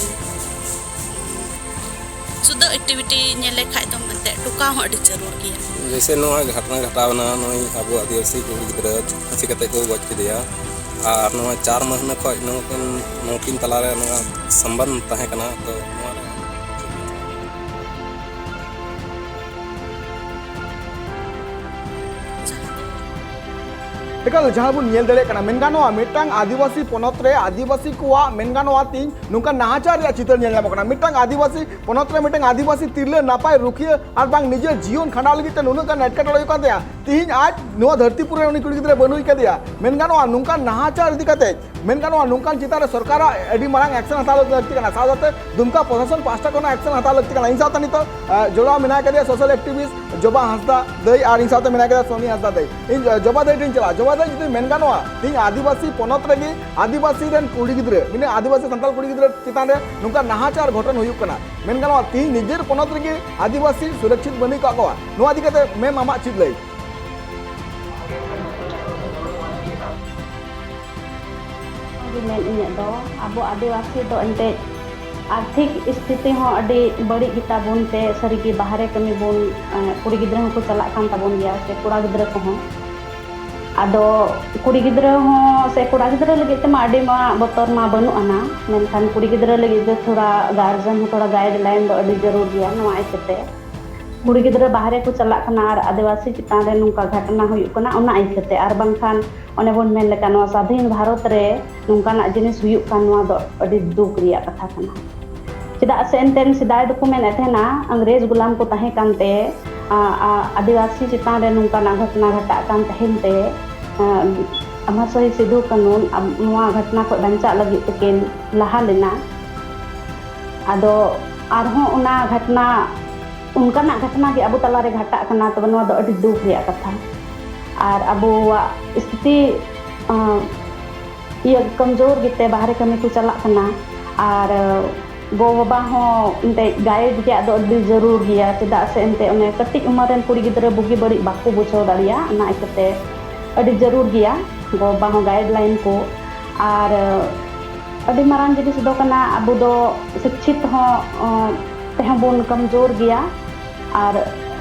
ᱥᱩᱫᱷᱟᱹ ᱮᱠᱴᱤᱵᱷᱤᱴᱤ ᱧᱮᱞ ᱞᱮᱠᱷᱟᱡ ᱫᱚ ᱮᱱᱛᱮᱫ ᱴᱚᱠᱟᱣ ᱦᱚᱸ ᱟᱹᱰᱤ ᱡᱟᱹᱨᱩᱲ ᱜᱮᱭᱟ᱾ ᱡᱮᱭᱥᱮ ᱱᱚᱣᱟ ᱜᱷᱚᱴᱚᱱᱟ ᱜᱷᱟᱴᱟᱣ ᱮᱱᱟ, ᱱᱩᱭ ᱟᱵᱚ ᱟᱹᱫᱤᱵᱟᱹᱥᱤ ᱠᱩᱲᱤ ᱜᱤᱫᱽᱨᱟᱹ ᱯᱷᱟᱹᱥᱤ ᱠᱟᱛᱮ ᱠᱚ ᱜᱚᱡ ᱠᱮᱫᱮᱭᱟ, ᱟᱨ ᱱᱚᱣᱟ ᱪᱟᱨ ᱢᱟᱹᱦᱱᱟᱹ ᱠᱷᱚᱡ ᱱᱩᱠᱤᱱ, ᱱᱩᱠᱤᱱ ᱛᱟᱞᱟᱨᱮ ᱱᱚᱣᱟ ᱥᱚᱢᱵᱚᱱᱫᱷ ᱛᱟᱦᱮᱸ ᱠᱟᱱᱟ, ᱛᱚ ᱱᱚᱣᱟ ᱨᱮ ᱮᱠᱟᱞ, ᱡᱟᱦᱟᱸ ᱵᱚᱱ ᱧᱮᱞ ᱫᱟᱲᱮᱭᱟᱜ ᱠᱟᱱᱟ, ᱢᱮᱱ ᱜᱟᱱᱚᱜᱼᱟ, ᱢᱤᱫᱴᱟᱝ ᱟᱹᱫᱤᱵᱟᱹᱥᱤ ᱯᱚᱱᱚᱛ ᱨᱮ ᱟᱹᱫᱤᱵᱟᱹᱥᱤ ᱠᱚᱣᱟᱜ, ᱢᱮᱱ ᱜᱟᱱᱚᱜᱼᱟ, ᱛᱮᱦᱮᱧ ᱱᱚᱝᱠᱟ ᱱᱟᱦᱟᱪᱟᱨ ᱨᱮᱭᱟᱜ ᱪᱤᱛᱟᱹᱨ ᱧᱮᱞ ᱧᱟᱢᱚᱜ ᱠᱟᱱᱟ᱾ ᱢᱤᱫᱴᱟᱝ ᱟᱹᱫᱤᱵᱟᱹᱥᱤ ᱯᱚᱱᱚᱛ ᱨᱮ ᱢᱤᱫᱴᱟᱝ ᱟᱹᱫᱤᱵᱟᱹᱥᱤ ᱛᱤᱨᱞᱟᱹ ᱱᱟᱯᱟᱭ ᱨᱩᱠᱷᱤᱭᱟᱹ ᱟᱨ ᱵᱟᱝ ᱱᱤᱡᱮᱨ ᱡᱤᱭᱚᱱ ᱠᱷᱟᱸᱰᱟᱣ ᱞᱟᱹᱜᱤᱫ ᱛᱮ ᱱᱩᱱᱟᱹᱜ ᱜᱟᱱ ᱮᱴᱠᱮᱴᱚᱬᱮ ᱦᱩᱭᱩᱜ ᱠᱟᱱ ᱛᱟᱭᱟ, ᱛᱮᱦᱮᱧ ᱟᱡ ᱱᱚᱣᱟ ᱫᱷᱟᱹᱨᱛᱤ ᱯᱩᱨᱤ ᱨᱮ ᱩᱱᱤ ᱠᱩᱲᱤ ᱜᱤᱫᱽᱨᱟᱹ ᱵᱟᱹᱱᱩᱭ ᱠᱟᱫᱮᱭᱟ᱾ ᱢᱮᱱ ᱜᱟᱱᱚᱜᱼᱟ, ᱱᱚᱝᱠᱟ ᱱᱟᱦᱟᱪᱟᱨ ᱤᱫᱤ ᱠᱟᱛᱮ, ᱢᱮᱱ ᱜᱟᱱᱚᱜᱼᱟ, ᱱᱚᱝᱠᱟᱱ ᱪᱮᱛᱟᱱ ᱨᱮ ᱥᱚᱨᱠᱟᱨᱟᱜ ᱟᱹᱰᱤ ᱢᱟᱨᱟᱝ ᱮᱠᱥᱮᱱ ᱦᱟᱛᱟᱣ ᱞᱟᱹᱠᱛᱤ ᱠᱟᱱᱟ᱾ ᱥᱟᱶ ᱥᱟᱶᱛᱮ ᱫᱩᱢᱠᱟ ᱯᱨᱚᱥᱟᱥᱚᱱ ᱯᱟᱦᱴᱟ ᱠᱷᱚᱱᱟᱜ ᱮᱠᱥᱮᱱ ᱦᱟᱛᱟᱣ ᱞᱟᱹᱠᱛᱤ ᱠᱟᱱᱟ᱾ ᱤᱧ ᱥᱟᱶᱛᱮ ᱱᱤᱛᱚᱜ, ᱟᱸ, ᱡᱚᱲᱟᱣ ᱢᱮᱱᱟᱭ ᱠᱟᱫᱮᱭᱟ ᱥᱳᱥᱟᱞ ᱮᱠᱴᱤᱵᱷᱤᱥᱴ ᱡᱚᱵᱟ ᱦᱟᱸᱥᱫᱟ ᱫᱟᱹᱭ ᱟᱨ ᱤᱧ ᱥᱟᱶᱛᱮ ᱢᱮᱱᱟᱭ ᱠᱟᱫᱮᱭᱟ ᱥᱚᱱᱤ ᱦᱟᱸᱥᱫᱟ ᱫᱟᱹᱭ᱾ ᱤᱧ, ᱟᱸ, ᱡᱚᱵᱟ ᱫᱟᱹᱭ ᱴᱷᱮᱱ ᱪᱟᱞᱟᱜᱼᱟ᱾ ᱡᱚᱵᱟ ᱫᱟᱹᱭ, ᱡᱩᱫᱤ ᱢᱮᱱ ᱜᱟᱱᱚᱜᱼᱟ, ᱛᱮᱦᱮᱧ ᱟᱹᱫᱤᱵᱟᱹᱥᱤ ᱯᱚᱱᱚᱛ ᱨᱮᱜᱮ ᱟᱹᱫᱤᱵᱟᱹᱥᱤ ᱨᱮᱱ ᱠᱩᱲᱤ ᱜᱤᱫᱽᱨᱟᱹ, ᱢᱟᱱᱮ ᱟᱹᱫᱤᱵᱟᱹᱥᱤ ᱥᱟᱱᱛᱟᱲ ᱠᱩᱲᱤ ᱜᱤᱫᱽᱨᱟᱹ ᱪᱮᱛᱟᱱ ᱨᱮ ᱱᱚᱝᱠᱟ ᱱᱟᱦᱟᱪᱟᱨ ᱜᱷᱚᱴᱚᱱ ᱦᱩᱭᱩᱜ ᱠᱟᱱᱟ᱾ ᱢᱮᱱ ᱜᱟᱱᱚᱜᱼᱟ, ᱛᱮᱦᱮᱧ ᱱᱤᱡᱮᱨ ᱯᱚᱱᱚᱛ ᱨᱮᱜᱮ ᱟᱹᱫᱤᱵᱟᱹᱥᱤ ᱥᱩᱨᱚᱠᱪᱷᱤᱛ ᱵᱟᱹᱱᱩᱜ ᱠᱟᱜ ᱠᱚᱣᱟ᱾ ᱱᱚᱣᱟ ᱤᱫᱤ ᱠᱟᱛᱮ ᱢᱮᱢ ᱟᱢᱟᱜ ᱪᱮᱫ ᱞᱟᱹᱭ? ᱚᱱᱟᱜᱮ ᱢᱮᱱ ᱤᱧᱟᱹᱜ ᱫᱚ, ᱟᱵᱚ ᱟᱹᱫᱤᱵᱟᱹᱥᱤ ᱫᱚ ᱮᱱᱛᱮᱫ ᱟᱨᱛᱷᱤᱠ ᱥᱛᱷᱤᱛᱤ ᱦᱚᱸ ᱟᱹᱰᱤ ᱵᱟᱹᱲᱤᱡ ᱜᱮᱛᱟ ᱵᱚᱱ ᱛᱮ ᱥᱟᱹᱨᱤᱜᱮ ᱵᱟᱦᱨᱮ ᱠᱟᱹᱢᱤ ᱵᱚᱱ, ᱮ, ᱠᱩᱲᱤ ᱜᱤᱫᱽᱨᱟᱹ ᱦᱚᱸᱠᱚ ᱪᱟᱞᱟᱜ ᱠᱟᱱ ᱛᱟᱵᱚᱱ ᱜᱮᱭᱟ, ᱥᱮ ᱠᱚᱲᱟ ᱜᱤᱫᱽᱨᱟᱹ ᱠᱚᱦᱚᱸ᱾ ᱟᱫᱚ ᱠᱩᱲᱤ ᱜᱤᱫᱽᱨᱟᱹ ᱦᱚᱸ ᱥᱮ ᱠᱚᱲᱟ ᱜᱤᱫᱽᱨᱟᱹ ᱞᱟᱹᱜᱤᱫ ᱛᱮᱢᱟ ᱟᱹᱰᱤ ᱢᱟ ᱵᱚᱛᱚᱨ ᱢᱟ ᱵᱟᱹᱱᱩᱜ ᱟᱱᱟ, ᱢᱮᱱᱠᱷᱟᱱ ᱠᱩᱲᱤ ᱜᱤᱫᱽᱨᱟᱹ ᱞᱟᱹᱜᱤᱫ ᱫᱚ ᱛᱷᱚᱲᱟ ᱜᱟᱨᱡᱮᱱ ᱦᱚᱸ ᱛᱷᱚᱲᱟ ᱜᱟᱭᱤᱰ ᱞᱟᱭᱤᱱ ᱫᱚ ᱟᱹᱰᱤ ᱡᱟᱹᱨᱩᱲ ᱜᱮᱭᱟ᱾ ᱱᱚᱣᱟ ᱤᱭᱟᱹᱛᱮ ᱠᱩᱲᱤ ᱜᱤᱫᱽᱨᱟᱹ ᱵᱟᱦᱨᱮ ᱠᱚ ᱪᱟᱞᱟᱜ ᱠᱟᱱᱟ ᱟᱨ ᱟᱹᱫᱤᱵᱟᱹᱥᱤ ᱪᱮᱛᱟᱱ ᱨᱮ ᱱᱚᱝᱠᱟ ᱜᱷᱟᱴᱱᱟ ᱦᱩᱭᱩᱜ ᱠᱟᱱᱟ, ᱚᱱᱟ ᱤᱭᱟᱹᱛᱮ᱾ ᱟᱨ ᱵᱟᱝᱠᱷᱟᱱ ᱚᱱᱮ ᱵᱚᱱ ᱢᱮᱱ ᱞᱮᱠᱟ, ᱱᱚᱣᱟ ᱥᱟᱫᱷᱤᱱ ᱵᱷᱟᱨᱚᱛ ᱨᱮ ᱱᱚᱝᱠᱟᱱᱟᱜ ᱡᱤᱱᱤᱥ ᱦᱩᱭᱩᱜ ᱠᱟᱱ, ᱱᱚᱣᱟ ᱫᱚ ᱟᱹᱰᱤ ᱫᱩᱠ ᱨᱮᱭᱟᱜ ᱠᱟᱛᱷᱟ ᱠᱟᱱᱟ᱾ ᱪᱮᱫᱟᱜ ᱥᱮ ᱮᱱᱛᱮᱫ ᱥᱮᱫᱟᱭ ᱫᱚᱠᱚ ᱢᱮᱱᱮᱫ ᱛᱟᱦᱮᱱᱟ, ᱤᱝᱨᱮᱡᱽ ᱜᱩᱞᱟᱢ ᱠᱚ ᱛᱟᱦᱮᱸ ᱠᱟᱱᱛᱮ, ᱟ, ᱟ, ᱟᱹᱫᱤᱵᱟᱹᱥᱤ ᱪᱮᱛᱟᱱ ᱨᱮ ᱱᱚᱝᱠᱟᱱᱟᱜ ᱜᱷᱚᱴᱚᱱᱟ ᱜᱷᱟᱴᱟᱜ ᱠᱟᱱ ᱛᱟᱦᱮᱱ ᱛᱮ, ᱟ, ᱟᱢᱟᱥᱚᱭ ᱥᱤᱫᱷᱩ ᱠᱟᱹᱱᱩ ᱟᱵ-, ᱱᱚᱣᱟ ᱜᱷᱚᱴᱚᱱᱟ ᱠᱷᱚᱱ ᱵᱟᱧᱪᱟᱜ ᱞᱟᱹᱜᱤᱫ ᱛᱮᱠᱤᱱ ᱞᱟᱦᱟ ᱞᱮᱱᱟ᱾ ᱟᱫᱚ ᱟᱨᱦᱚᱸ ᱚᱱᱟ ᱜᱷᱚᱴᱚᱱᱟ, ᱚᱱᱠᱟᱱᱟᱜ ᱜᱷᱚᱴᱚᱱᱟ ᱜᱮ ᱟᱵᱚ ᱛᱟᱞᱟᱨᱮ ᱜᱷᱟᱴᱟᱜ ᱠᱟᱱᱟ, ᱛᱚᱵᱮ ᱱᱚᱣᱟ ᱫᱚ ᱟᱹᱰᱤ ᱫᱩᱠ ᱨᱮᱭᱟᱜ ᱠᱟᱛᱷᱟ᱾ ᱟᱨ ᱟᱵᱚᱣᱟᱜ ᱥᱛᱷᱤᱛᱤ, ᱟ, ᱤᱭᱟᱹ ᱠᱚᱢᱡᱳᱨ ᱜᱮᱛᱮ ᱵᱟᱦᱨᱮ ᱠᱟᱹᱢᱤ ᱠᱚ ᱪᱟᱞᱟᱜ ᱠᱟᱱᱟ᱾ ᱟᱨ ᱜᱚ-ᱵᱟᱵᱟ ᱦᱚᱸ ᱮᱱᱛᱮᱫ ᱜᱟᱭᱤᱰ ᱨᱮᱭᱟᱜ ᱫᱚ ᱟᱹᱰᱤ ᱡᱟᱹᱨᱩᱲ ᱜᱮᱭᱟ, ᱪᱮᱫᱟᱜ ᱥᱮ ᱮᱱᱛᱮᱫ ᱚᱱᱮ ᱠᱟᱹᱴᱤᱡ ᱩᱢᱮᱨ ᱨᱮᱱ ᱠᱩᱲᱤ ᱜᱤᱫᱽᱨᱟᱹ ᱵᱩᱜᱤ ᱵᱟᱹᱲᱤᱡ ᱵᱟᱠᱚ ᱵᱩᱡᱷᱟᱹᱣ ᱫᱟᱲᱮᱭᱟᱜᱼᱟ, ᱚᱱᱟ ᱤᱭᱟᱹᱛᱮ ᱟᱹᱰᱤ ᱡᱟᱹᱨᱩᱲ ᱜᱮᱭᱟ ᱜᱚ-ᱵᱟᱵᱟ ᱦᱚᱸ ᱜᱟᱭᱤᱰ ᱞᱟᱭᱤᱱ ᱠᱚ᱾ ᱟᱨ ᱟᱹᱰᱤ ᱢᱟᱨᱟᱝ ᱡᱤᱱᱤᱥ ᱫᱚ ᱠᱟᱱᱟ, ᱟᱵᱚ ᱫᱚ ᱥᱤᱠᱪᱷᱤᱛ ᱦᱚᱸ, ᱚ, ᱛᱮᱦᱚᱸ ᱵᱚᱱ ᱠᱚᱢᱡᱳᱨ ᱜᱮᱭᱟ, ᱟᱨ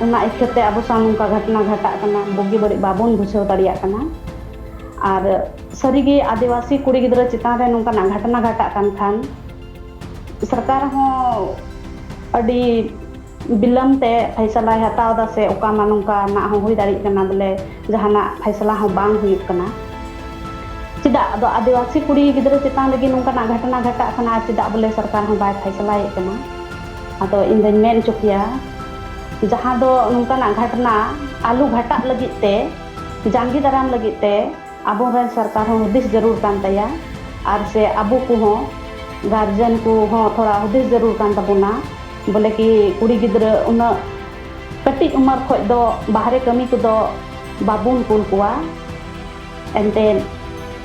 ᱚᱱᱟ ᱤᱠᱷᱟᱹᱛᱮ ᱟᱵᱚ ᱥᱟᱶ ᱱᱚᱝᱠᱟ ᱜᱷᱚᱴᱚᱱᱟ ᱜᱷᱟᱴᱟᱜ ᱠᱟᱱᱟ, ᱵᱩᱜᱤ ᱵᱟᱹᱲᱤᱡ ᱵᱟᱵᱚᱱ ᱵᱩᱡᱷᱟᱹᱣ ᱫᱟᱲᱮᱭᱟᱜ ᱠᱟᱱᱟ᱾ ᱟᱨ ᱥᱟᱹᱨᱤᱜᱮ ᱟᱹᱫᱤᱵᱟᱹᱥᱤ ᱠᱩᱲᱤ ᱜᱤᱫᱽᱨᱟᱹ ᱪᱮᱛᱟᱱ ᱨᱮ ᱱᱚᱝᱠᱟᱱᱟᱜ ᱜᱷᱚᱴᱚᱱᱟ ᱜᱷᱟᱴᱟᱜ ᱠᱟᱱ ᱠᱷᱟᱱ, ᱥᱚᱨᱠᱟᱨ ᱦᱚᱸ ᱟᱹᱰᱤ ᱵᱤᱞᱚᱢ ᱛᱮ ᱯᱷᱟᱭᱥᱟᱞᱟᱭ ᱦᱟᱛᱟᱣ ᱮᱫᱟ, ᱥᱮ ᱚᱠᱟ ᱢᱟ ᱱᱚᱝᱠᱟᱱᱟᱜ ᱦᱚᱸ ᱦᱩᱭ ᱫᱟᱲᱮᱭᱟᱜ ᱠᱟᱱᱟ, ᱵᱚᱞᱮ ᱡᱟᱦᱟᱱᱟᱜ ᱯᱷᱟᱭᱥᱟᱞᱟ ᱦᱚᱸ ᱵᱟᱝ ᱦᱩᱭᱩᱜ ᱠᱟᱱᱟ᱾ ᱪᱮᱫᱟᱜ ᱟᱫᱚ ᱟᱹᱫᱤᱵᱟᱹᱥᱤ ᱠᱩᱲᱤ ᱜᱤᱫᱽᱨᱟᱹ ᱪᱮᱛᱟᱱ ᱨᱮᱜᱮ ᱱᱚᱝᱠᱟᱱᱟᱜ ᱜᱷᱚᱴᱚᱱᱟ ᱜᱷᱟᱴᱟᱜ ᱠᱟᱱᱟ, ᱪᱮᱫᱟᱜ ᱵᱚᱞᱮ ᱥᱚᱨᱠᱟᱨ ᱦᱚᱸ ᱵᱟᱭ ᱯᱷᱟᱭᱥᱟᱞᱟᱭᱮᱫ ᱠᱟᱱᱟ? ᱟᱫᱚ ᱤᱧ ᱫᱚᱧ ᱢᱮᱱ ᱦᱚᱪᱚ ᱠᱮᱭᱟ, ᱡᱟᱦᱟᱸ ᱫᱚ ᱱᱚᱝᱠᱟᱱᱟᱜ ᱜᱷᱚᱴᱚᱱᱟ ᱟᱞᱚ ᱜᱷᱟᱴᱟᱜ ᱞᱟᱹᱜᱤᱫ ᱛᱮ, ᱡᱟᱸᱜᱮ ᱫᱟᱨᱟᱢ ᱞᱟᱹᱜᱤᱫ ᱛᱮ ᱟᱵᱚᱨᱮᱱ ᱥᱚᱨᱠᱟᱨ ᱦᱚᱸ ᱦᱩᱫᱤᱥ ᱡᱟᱹᱨᱩᱲ ᱠᱟᱱ ᱛᱟᱭᱟ, ᱟᱨ ᱥᱮ ᱟᱵᱚ ᱠᱚᱦᱚᱸ ᱜᱟᱨᱡᱮᱱ ᱠᱚᱦᱚᱸ ᱛᱷᱚᱲᱟ ᱦᱩᱫᱤᱥ ᱡᱟᱹᱨᱩᱲ ᱠᱟᱱ ᱛᱟᱵᱚᱱᱟ, ᱵᱚᱞᱮ ᱠᱤ ᱠᱩᱲᱤ ᱜᱤᱫᱽᱨᱟᱹ ᱩᱱᱟᱹᱜ ᱠᱟᱹᱴᱤᱡ ᱩᱢᱮᱨ ᱠᱷᱚᱱ ᱫᱚ ᱵᱟᱦᱨᱮ ᱠᱟᱹᱢᱤ ᱠᱚᱫᱚ ᱵᱟᱵᱚᱱ ᱠᱩᱞ ᱠᱚᱣᱟ᱾ ᱮᱱᱛᱮᱫ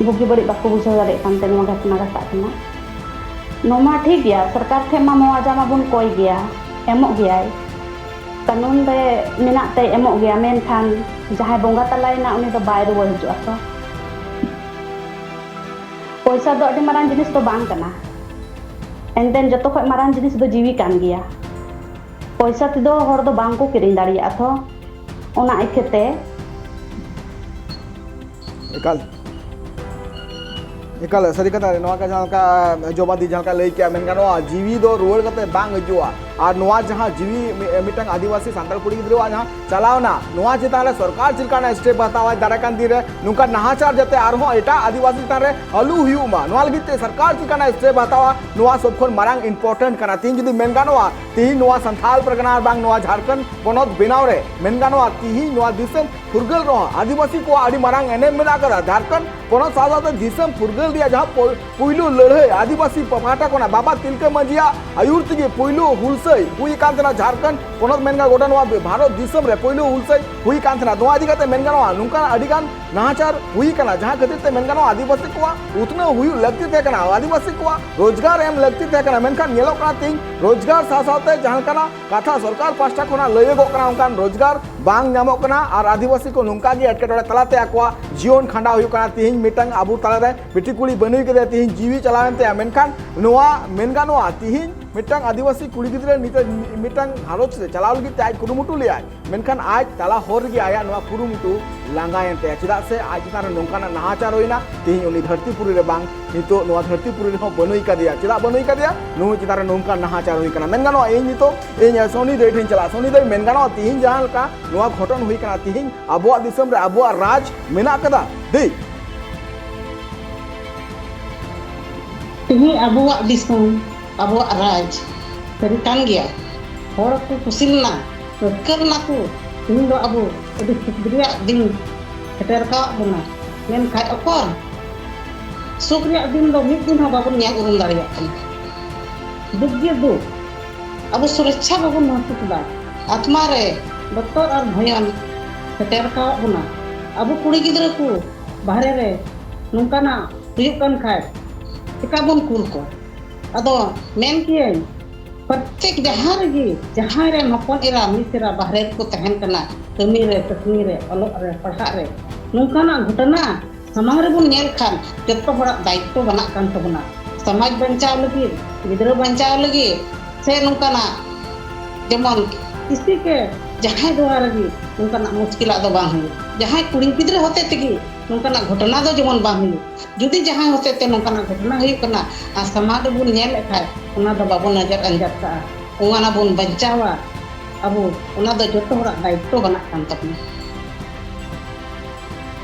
ᱵᱩᱜᱤ ᱵᱟᱹᱲᱤᱡ ᱵᱟᱠᱚ ᱵᱩᱡᱷᱟᱹᱣ ᱫᱟᱲᱮᱭᱟᱜ ᱠᱟᱱᱛᱮ ᱱᱚᱣᱟ ᱜᱷᱚᱴᱚᱱᱟ ᱜᱷᱟᱴᱟᱜ ᱠᱟᱱᱟ᱾ ᱱᱚᱣᱟ ᱢᱟ ᱴᱷᱤᱠ ᱜᱮᱭᱟ, ᱥᱚᱨᱠᱟᱨ ᱴᱷᱮᱱ ᱢᱟ ᱢᱚᱣᱟᱡᱟ ᱢᱟᱵᱚᱱ ᱠᱚᱭ ᱜᱮᱭᱟ, ᱮᱢᱚᱜ ᱜᱮᱭᱟᱭ, ᱠᱟᱹᱱᱩᱱ ᱨᱮ ᱢᱮᱱᱟᱜ ᱛᱮ ᱮᱢᱚᱜ ᱜᱮᱭᱟ, ᱢᱮᱱᱠᱷᱟᱱ ᱡᱟᱦᱟᱸᱭ ᱵᱚᱸᱜᱟ ᱛᱟᱞᱟᱭᱮᱱᱟ ᱩᱱᱤ ᱫᱚ ᱵᱟᱭ ᱨᱩᱣᱟᱹᱲ ᱦᱤᱡᱩᱜᱼᱟ ᱛᱚ᱾ ᱯᱚᱭᱥᱟ ᱫᱚ ᱟᱹᱰᱤ ᱢᱟᱨᱟᱝ ᱡᱤᱱᱤᱥ ᱫᱚ ᱵᱟᱝ ᱠᱟᱱᱟ, ᱮᱱᱛᱮ ᱡᱚᱛᱚ ᱠᱷᱚᱱ ᱢᱟᱨᱟᱝ ᱡᱤᱱᱤᱥ ᱫᱚ ᱡᱤᱣᱤ ᱠᱟᱱ ᱜᱮᱭᱟ᱾ ᱯᱚᱭᱥᱟ ᱛᱮᱫᱚ ᱦᱚᱲ ᱫᱚ ᱵᱟᱝ ᱠᱚ ᱠᱤᱨᱤᱧ ᱫᱟᱲᱮᱭᱟᱜᱼᱟ ᱛᱚ᱾ ᱚᱱᱟ ᱤᱠᱷᱟᱹᱛᱮ ᱮᱠᱟᱞ ᱮᱠᱟᱞ ᱥᱟᱹᱨᱤ ᱠᱟᱛᱷᱟ ᱨᱮ ᱱᱚᱣᱟ ᱠᱟᱛᱷᱟ ᱡᱟᱦᱟᱸ ᱞᱮᱠᱟ ᱡᱚᱵᱟ ᱫᱤ ᱡᱟᱦᱟᱸ ᱞᱮᱠᱟ ᱞᱟᱹᱭ ᱠᱮᱜᱼᱟ, ᱢᱮᱱ ᱜᱟᱱᱚᱜᱼᱟ ᱡᱤᱣᱤ ᱫᱚ ᱨᱩᱣᱟᱹᱲ ᱠᱟᱛᱮ ᱵᱟᱝ ᱦᱤᱡᱩᱜᱼᱟ᱾ ᱟᱨ ᱱᱚᱣᱟ ᱡᱟᱦᱟᱸ ᱡᱤᱣᱤ ᱢᱤ- ᱢᱤᱫᱴᱟᱝ ᱟᱹᱫᱤᱵᱟᱹᱥᱤ ᱥᱟᱱᱛᱟᱲ ᱠᱩᱲᱤ ᱜᱤᱫᱽᱨᱟᱹᱣᱟᱜ ᱡᱟᱦᱟᱸ ᱪᱟᱞᱟᱣᱱᱟ, ᱱᱚᱣᱟ ᱪᱮᱛᱟᱱ ᱨᱮ ᱥᱚᱨᱠᱟᱨ ᱪᱮᱫ ᱞᱮᱠᱟᱱᱟᱜ ᱥᱴᱮᱯ ᱦᱟᱛᱟᱣᱟᱭ ᱫᱟᱨᱟᱭ ᱠᱟᱱ ᱫᱤᱱ ᱨᱮ ᱱᱚᱝᱠᱟ ᱱᱟᱦᱟᱪᱟᱨ ᱡᱟᱛᱮ ᱟᱨᱦᱚᱸ ᱮᱴᱟᱜ ᱟᱹᱫᱤᱵᱟᱹᱥᱤ ᱪᱮᱛᱟᱱ ᱨᱮ ᱟᱞᱚ ᱦᱩᱭᱩᱜ ᱢᱟ, ᱱᱚᱣᱟ ᱞᱟᱹᱜᱤᱫ ᱛᱮ ᱥᱚᱨᱠᱟᱨ ᱪᱮᱫ ᱞᱮᱠᱟᱱᱟᱜ ᱥᱴᱮᱯ ᱦᱟᱛᱟᱣᱟ, ᱱᱚᱣᱟ ᱥᱚᱵ ᱠᱷᱚᱱ ᱢᱟᱨᱟᱝ ᱤᱢᱯᱚᱨᱴᱮᱱᱴ ᱠᱟᱱᱟ᱾ ᱛᱮᱦᱤᱧ ᱡᱩᱫᱤ ᱢᱮᱱ ᱜᱟᱱᱚᱜᱼᱟ, ᱛᱮᱦᱤᱧ ᱱᱚᱣᱟ ᱥᱟᱱᱛᱷᱟᱞ ᱯᱟᱨᱜᱟᱱᱟ ᱟᱨ ᱵᱟᱝ ᱱᱚᱣᱟ ᱡᱷᱟᱲᱠᱷᱚᱸᱰ ᱯᱚᱱᱚᱛ ᱵᱮᱱᱟᱣ ᱨᱮ ᱢᱮᱱ ᱜᱟᱱᱚᱜᱼᱟ, ᱛᱮᱦᱤᱧ ᱱᱚᱣᱟ ᱫᱤᱥᱚᱢ ᱯᱷᱩᱨᱜᱟᱹᱞ ᱨᱮᱦᱚᱸ ᱟᱹᱫᱤᱵᱟᱹᱥᱤ ᱠᱚᱣᱟᱜ ᱟᱹᱰᱤ ᱢᱟᱨᱟᱝ ᱮᱱᱮᱢ ᱢᱮᱱᱟᱜ ᱟᱠᱟᱫᱟ᱾ ᱡᱷᱟᱲᱠᱷᱚᱸᱰ ᱯᱚᱱᱚᱛ ᱥᱟᱶ ᱥᱟᱶᱛᱮ ᱫᱤᱥᱚᱢ ᱯᱷᱩᱨᱜᱟᱹᱞ ᱨᱮᱭᱟᱜ ᱡᱟᱦᱟᱸ ᱯᱳᱭ- ᱯᱩᱭᱞᱩ ᱞᱟᱹᱲᱦᱟᱹᱭ ᱟᱹᱫᱤᱵᱟᱹᱥᱤ ᱯᱟᱦᱴᱟ ᱠᱷᱚᱱᱟᱜ ᱵᱟᱵᱟ ᱛᱤᱞᱠᱟᱹ ᱢᱟᱹᱡᱷᱤᱭᱟᱜ ᱟᱹᱭᱩᱨ ᱛᱮᱜᱮ ᱯᱩᱭᱞᱩ ᱦᱩᱞᱥᱟᱹᱭ ᱦᱩᱭ ᱟᱠᱟᱱ ᱛᱟᱦᱮᱱᱟ᱾ ᱡᱷᱟᱲᱠᱷᱚᱸᱰ ᱯᱚᱱᱚᱛ ᱢᱮᱱ ᱜᱟᱱᱚᱜ ᱜᱚᱴᱟ ᱱᱚᱣᱟ ᱵᱷᱟᱨᱚᱛ ᱫᱤᱥᱚᱢ ᱨᱮ ᱯᱩᱭᱞᱩ ᱦᱩᱞᱥᱟᱹᱭ ᱦᱩᱭ ᱟᱠᱟᱱ ᱛᱟᱦᱮᱱᱟ᱾ ᱱᱚᱣᱟ ᱤᱫᱤ ᱠᱟᱛᱮ ᱢᱮᱱ ᱜᱟᱱᱚᱜᱼᱟ ᱱᱚᱝᱠᱟᱱ ᱟᱹᱰᱤ ᱜᱟᱱ ᱱᱟᱦᱟᱪᱟᱨ ᱦᱩᱭ ᱟᱠᱟᱱᱟ, ᱡᱟᱦᱟᱸ ᱠᱷᱟᱹᱛᱤᱨ ᱛᱮ ᱢᱮᱱ ᱜᱟᱱᱚᱜᱼᱟ ᱟᱹᱫᱤᱵᱟᱹᱥᱤ ᱠᱚᱣᱟᱜ ᱩᱛᱱᱟᱹᱣ ᱦᱩᱭᱩᱜ ᱞᱟᱹᱠᱛᱤ ᱛᱟᱦᱮᱸ ᱠᱟᱱᱟ, ᱟᱹᱫᱤᱵᱟᱹᱥᱤ ᱠᱚᱣᱟᱜ ᱨᱳᱡᱽᱜᱟᱨ ᱮᱢ ᱞᱟᱹᱠᱛᱤ ᱛᱟᱦᱮᱸ ᱠᱟᱱᱟ᱾ ᱢᱮᱱᱠᱷᱟᱱ ᱧᱮᱞᱚᱜ ᱠᱟᱱᱟ ᱛᱮᱦᱮᱧ ᱨᱳᱡᱽᱜᱟᱨ ᱥᱟᱶ ᱥᱟᱶᱛᱮ ᱡᱟᱦᱟᱸ ᱞᱮᱠᱟᱱᱟᱜ ᱠᱟᱛᱷᱟ ᱥᱚᱨᱠᱟᱨ ᱯᱟᱦᱴᱟ ᱠᱷᱚᱱᱟᱜ ᱞᱟᱹᱭᱚᱜᱚᱜ ᱠᱟᱱᱟ, ᱚᱱᱠᱟᱱ ᱨᱳᱡᱽᱜᱟᱨ ᱵᱟᱝ ᱧᱟᱢᱚᱜ ᱠᱟᱱᱟ ᱟᱨ ᱟᱹᱫᱤᱵᱟᱹᱥᱤ ᱠᱚ ᱱᱚᱝᱠᱟ ᱜᱮ ᱮᱴᱠᱮᱴᱚᱬᱮ ᱛᱟᱞᱟᱛᱮ ᱟᱠᱚᱣᱟᱜ ᱡᱤᱭᱚᱱ ᱠᱷᱟᱸᱰᱟᱣ ᱦᱩᱭᱩᱜ ᱠᱟᱱᱟ᱾ ᱛᱮᱦᱮᱧ ᱢᱤᱫᱴᱟᱝ ᱟᱵᱚ ᱛᱟᱞᱟᱨᱮ ᱵᱤᱴᱤ ᱠᱩᱲᱤ ᱵᱟᱹᱱᱩᱭ ᱠᱟᱫᱮᱭᱟ, ᱛᱮᱦᱮᱧ ᱡᱤᱣᱤ ᱪᱟᱞᱟᱣᱮᱱ ᱛᱟᱭᱟ, ᱢᱮᱱᱠᱷᱟᱱ ᱱᱚᱣᱟ ᱢᱮᱱ ᱜᱟᱱᱚᱜᱼᱟ ᱛᱮᱦᱮᱧ ᱢᱤᱫᱴᱟᱝ ᱟᱹᱫᱤᱵᱟᱹᱥᱤ ᱠᱩᱲᱤ ᱜᱤᱫᱽᱨᱟᱹ ᱱᱤᱛᱚᱜ ᱢᱤᱫᱴᱟᱝ ᱜᱷᱟᱨᱚᱸᱡᱽ ᱨᱮ ᱪᱟᱞᱟᱣ ᱞᱟᱹᱜᱤᱫ ᱛᱮ ᱟᱡ ᱠᱩᱨᱩᱢᱩᱴᱩ ᱞᱮᱫᱟᱭ, ᱢᱮᱱᱠᱷᱟᱱ ᱟᱡ ᱛᱟᱞᱟ ᱦᱚᱨ ᱨᱮᱜᱮ ᱟᱭᱟᱜ ᱱᱚᱣᱟ ᱠᱩᱨᱩᱢᱩᱴᱩ ᱞᱟᱸᱜᱟᱭᱮᱱ ᱛᱟᱭᱟ᱾ ᱪᱮᱫᱟᱜ ᱥᱮ ᱟᱡ ᱪᱮᱛᱟᱱ ᱨᱮ ᱱᱚᱝᱠᱟᱱᱟᱜ ᱱᱟᱦᱟᱪᱟᱨ ᱦᱩᱭᱱᱟ, ᱛᱮᱦᱮᱧ ᱩᱱᱤ ᱫᱷᱟᱹᱨᱛᱤ ᱯᱩᱨᱤ ᱨᱮ ᱵᱟᱝ, ᱱᱤᱛᱚᱜ ᱱᱚᱣᱟ ᱫᱷᱟᱹᱨᱛᱤ ᱯᱩᱨᱤ ᱨᱮᱦᱚᱸ ᱵᱟᱹᱱᱩᱭ ᱠᱟᱫᱮᱭᱟ᱾ ᱪᱮᱫᱟᱜ ᱵᱟᱹᱱᱩᱭ ᱠᱟᱫᱮᱭᱟ? ᱱᱩᱭ ᱪᱮᱛᱟᱱ ᱨᱮ ᱱᱚᱝᱠᱟᱱ ᱱᱟᱦᱟᱪᱟᱨ ᱦᱩᱭ ᱠᱟᱱᱟ᱾ ᱢᱮᱱ ᱜᱟᱱᱚᱜᱼᱟ ᱤᱧ ᱱᱤᱛᱚᱜ ᱤᱧ ᱥᱚᱱᱤ ᱫᱟᱹᱭ ᱴᱷᱮᱱ ᱪᱟᱞᱟᱜᱼᱟ᱾ ᱥᱚᱱᱤ ᱫᱟᱹᱭ, ᱢᱮᱱ ᱜᱟᱱᱚᱜᱼᱟ ᱛᱮᱦᱮᱧ ᱡᱟᱦᱟᱸ ᱞᱮᱠᱟ ᱱᱚᱣᱟ ᱜᱷᱚᱴᱚᱱ ᱦᱩᱭ ᱠᱟᱱᱟ, ᱛᱮᱦᱮᱧ ᱟᱵᱚᱣᱟᱜ ᱫᱤᱥᱚᱢ ᱨᱮ ᱟᱵᱚᱣᱟᱜ ᱨᱟᱡᱽ ᱢᱮᱱᱟᱜ ᱠᱟᱫᱟ ᱫᱟᱹᱭ? ᱛᱮᱦᱮᱧ ᱟᱵᱚᱣᱟᱜ ᱫᱤᱥᱚᱢ, ᱟᱵᱚᱣᱟᱜ ᱨᱟᱡᱽ ᱥᱟᱹᱨᱤ ᱠᱟᱱ ᱜᱮᱭᱟ᱾ ᱦᱚᱲ ᱠᱚ ᱠᱩᱥᱤ ᱞᱮᱱᱟ, ᱨᱟᱹᱥᱠᱟᱹ ᱞᱮᱱᱟ ᱠᱚ᱾ ᱛᱮᱦᱮᱧ ᱫᱚ ᱟᱵᱚ ᱟᱹᱰᱤ ᱥᱩᱠ ᱨᱮᱭᱟᱜ ᱫᱤᱱ ᱥᱮᱴᱮᱨ ᱟᱠᱟᱣᱟᱫ ᱵᱚᱱᱟ᱾ ᱢᱮᱱᱠᱷᱟᱱ ᱚᱠᱚᱨ ᱥᱩᱠ ᱨᱮᱭᱟᱜ ᱫᱤᱱ ᱫᱚ ᱢᱤᱫ ᱫᱤᱱ ᱦᱚᱸ ᱵᱟᱵᱚᱱ ᱧᱮᱞ ᱩᱨᱩᱢ ᱫᱟᱲᱮᱭᱟᱜ ᱠᱟᱱᱟ᱾ ᱫᱩᱠ ᱜᱮ ᱫᱩᱠ, ᱟᱵᱚ ᱥᱩᱨᱚᱪᱪᱷᱟ ᱵᱟᱵᱚᱱ ᱢᱚᱦᱥᱩᱥ ᱮᱫᱟ᱾ ᱟᱛᱢᱟ ᱨᱮ ᱵᱚᱛᱚᱨ ᱟᱨ ᱵᱷᱚᱭᱚᱱ ᱥᱮᱴᱮᱨ ᱟᱠᱟᱣᱟᱫ ᱵᱚᱱᱟ᱾ ᱟᱵᱚ ᱠᱩᱲᱤ ᱜᱤᱫᱽᱨᱟᱹ ᱠᱚ ᱵᱟᱦᱨᱮ ᱨᱮ ᱱᱚᱝᱠᱟᱱᱟᱜ ᱦᱩᱭᱩᱜ ᱠᱟᱱ ᱠᱷᱟᱡ ᱪᱮᱠᱟ ᱵᱚᱱ ᱠᱩᱞ ᱠᱚᱣᱟ? ᱟᱫᱚ ᱢᱮᱱ ᱠᱤᱭᱟᱹᱧ, ᱯᱨᱚᱛᱮᱠ ᱡᱟᱦᱟᱸ ᱨᱮᱜᱮ ᱡᱟᱦᱟᱸᱭ ᱨᱮᱱ ᱦᱚᱯᱚᱱ ᱮᱨᱟ ᱢᱤᱥ ᱮᱨᱟ ᱵᱟᱦᱨᱮ ᱨᱮᱠᱚ ᱛᱟᱦᱮᱱ ᱠᱟᱱᱟ, ᱠᱟᱹᱢᱤ ᱨᱮ, ᱠᱟᱹᱥᱱᱤ ᱨᱮ, ᱚᱞᱚᱜ ᱨᱮ, ᱯᱟᱲᱦᱟᱜ ᱨᱮ, ᱱᱚᱝᱠᱟᱱᱟᱜ ᱜᱷᱚᱴᱚᱱᱟ ᱥᱟᱢᱟᱝ ᱨᱮᱵᱚᱱ ᱧᱮᱞ ᱠᱷᱟᱱ ᱡᱚᱛᱚ ᱦᱚᱲᱟᱜ ᱫᱟᱭᱤᱛᱛᱚ ᱵᱟᱱᱟᱜ ᱠᱟᱱ ᱛᱟᱵᱚᱱᱟ᱾ ᱥᱚᱢᱟᱡᱽ ᱵᱟᱧᱪᱟᱣ ᱞᱟᱹᱜᱤᱫ, ᱜᱤᱫᱽᱨᱟᱹ ᱵᱟᱧᱪᱟᱣ ᱞᱟᱹᱜᱤᱫ, ᱥᱮ ᱱᱚᱝᱠᱟᱱᱟᱜ ᱡᱮᱢᱚᱱ ᱠᱤᱥᱤ ᱠᱮ ᱡᱟᱦᱟᱸᱭ ᱫᱚᱣᱟᱨᱟ ᱜᱮ ᱱᱚᱝᱠᱟᱱᱟᱜ ᱢᱩᱥᱠᱤᱞᱟᱜ ᱫᱚ ᱵᱟᱝ ᱦᱩᱭᱩᱜ᱾ ᱡᱟᱦᱟᱸᱭ ᱠᱩᱲᱤ ᱜᱤᱫᱽᱨᱟᱹ ᱦᱚᱛᱮ ᱛᱮᱜᱮ ᱱᱚᱝᱠᱟᱱᱟᱜ ᱜᱷᱚᱴᱚᱱᱟ ᱫᱚ ᱡᱮᱢᱚᱱ ᱵᱟᱝ ᱦᱩᱭᱩᱜ᱾ ᱡᱩᱫᱤ ᱡᱟᱦᱟᱸᱭ ᱦᱚᱛᱮ ᱛᱮ ᱱᱚᱝᱠᱟᱱᱟᱜ ᱜᱷᱚᱴᱚᱱᱟ ᱦᱩᱭᱩᱜ ᱠᱟᱱᱟ ᱟᱨ ᱥᱟᱢᱟᱝ ᱨᱮᱵᱚᱱ ᱧᱮᱞᱮᱫ ᱠᱷᱟᱡ, ᱚᱱᱟ ᱫᱚ ᱵᱟᱵᱚᱱ ᱱᱚᱡᱚᱨ ᱟᱸᱡᱟᱫ ᱠᱟᱜᱼᱟ, ᱚᱱᱟ ᱵᱚᱱ ᱵᱟᱧᱪᱟᱣᱟ᱾ ᱟᱵᱚ ᱚᱱᱟ ᱫᱚ ᱡᱚᱛᱚ ᱦᱚᱲᱟᱜ ᱫᱟᱭᱤᱛᱛᱚ ᱵᱟᱱᱟᱜ ᱠᱟᱱ ᱛᱟᱵᱚᱱᱟ᱾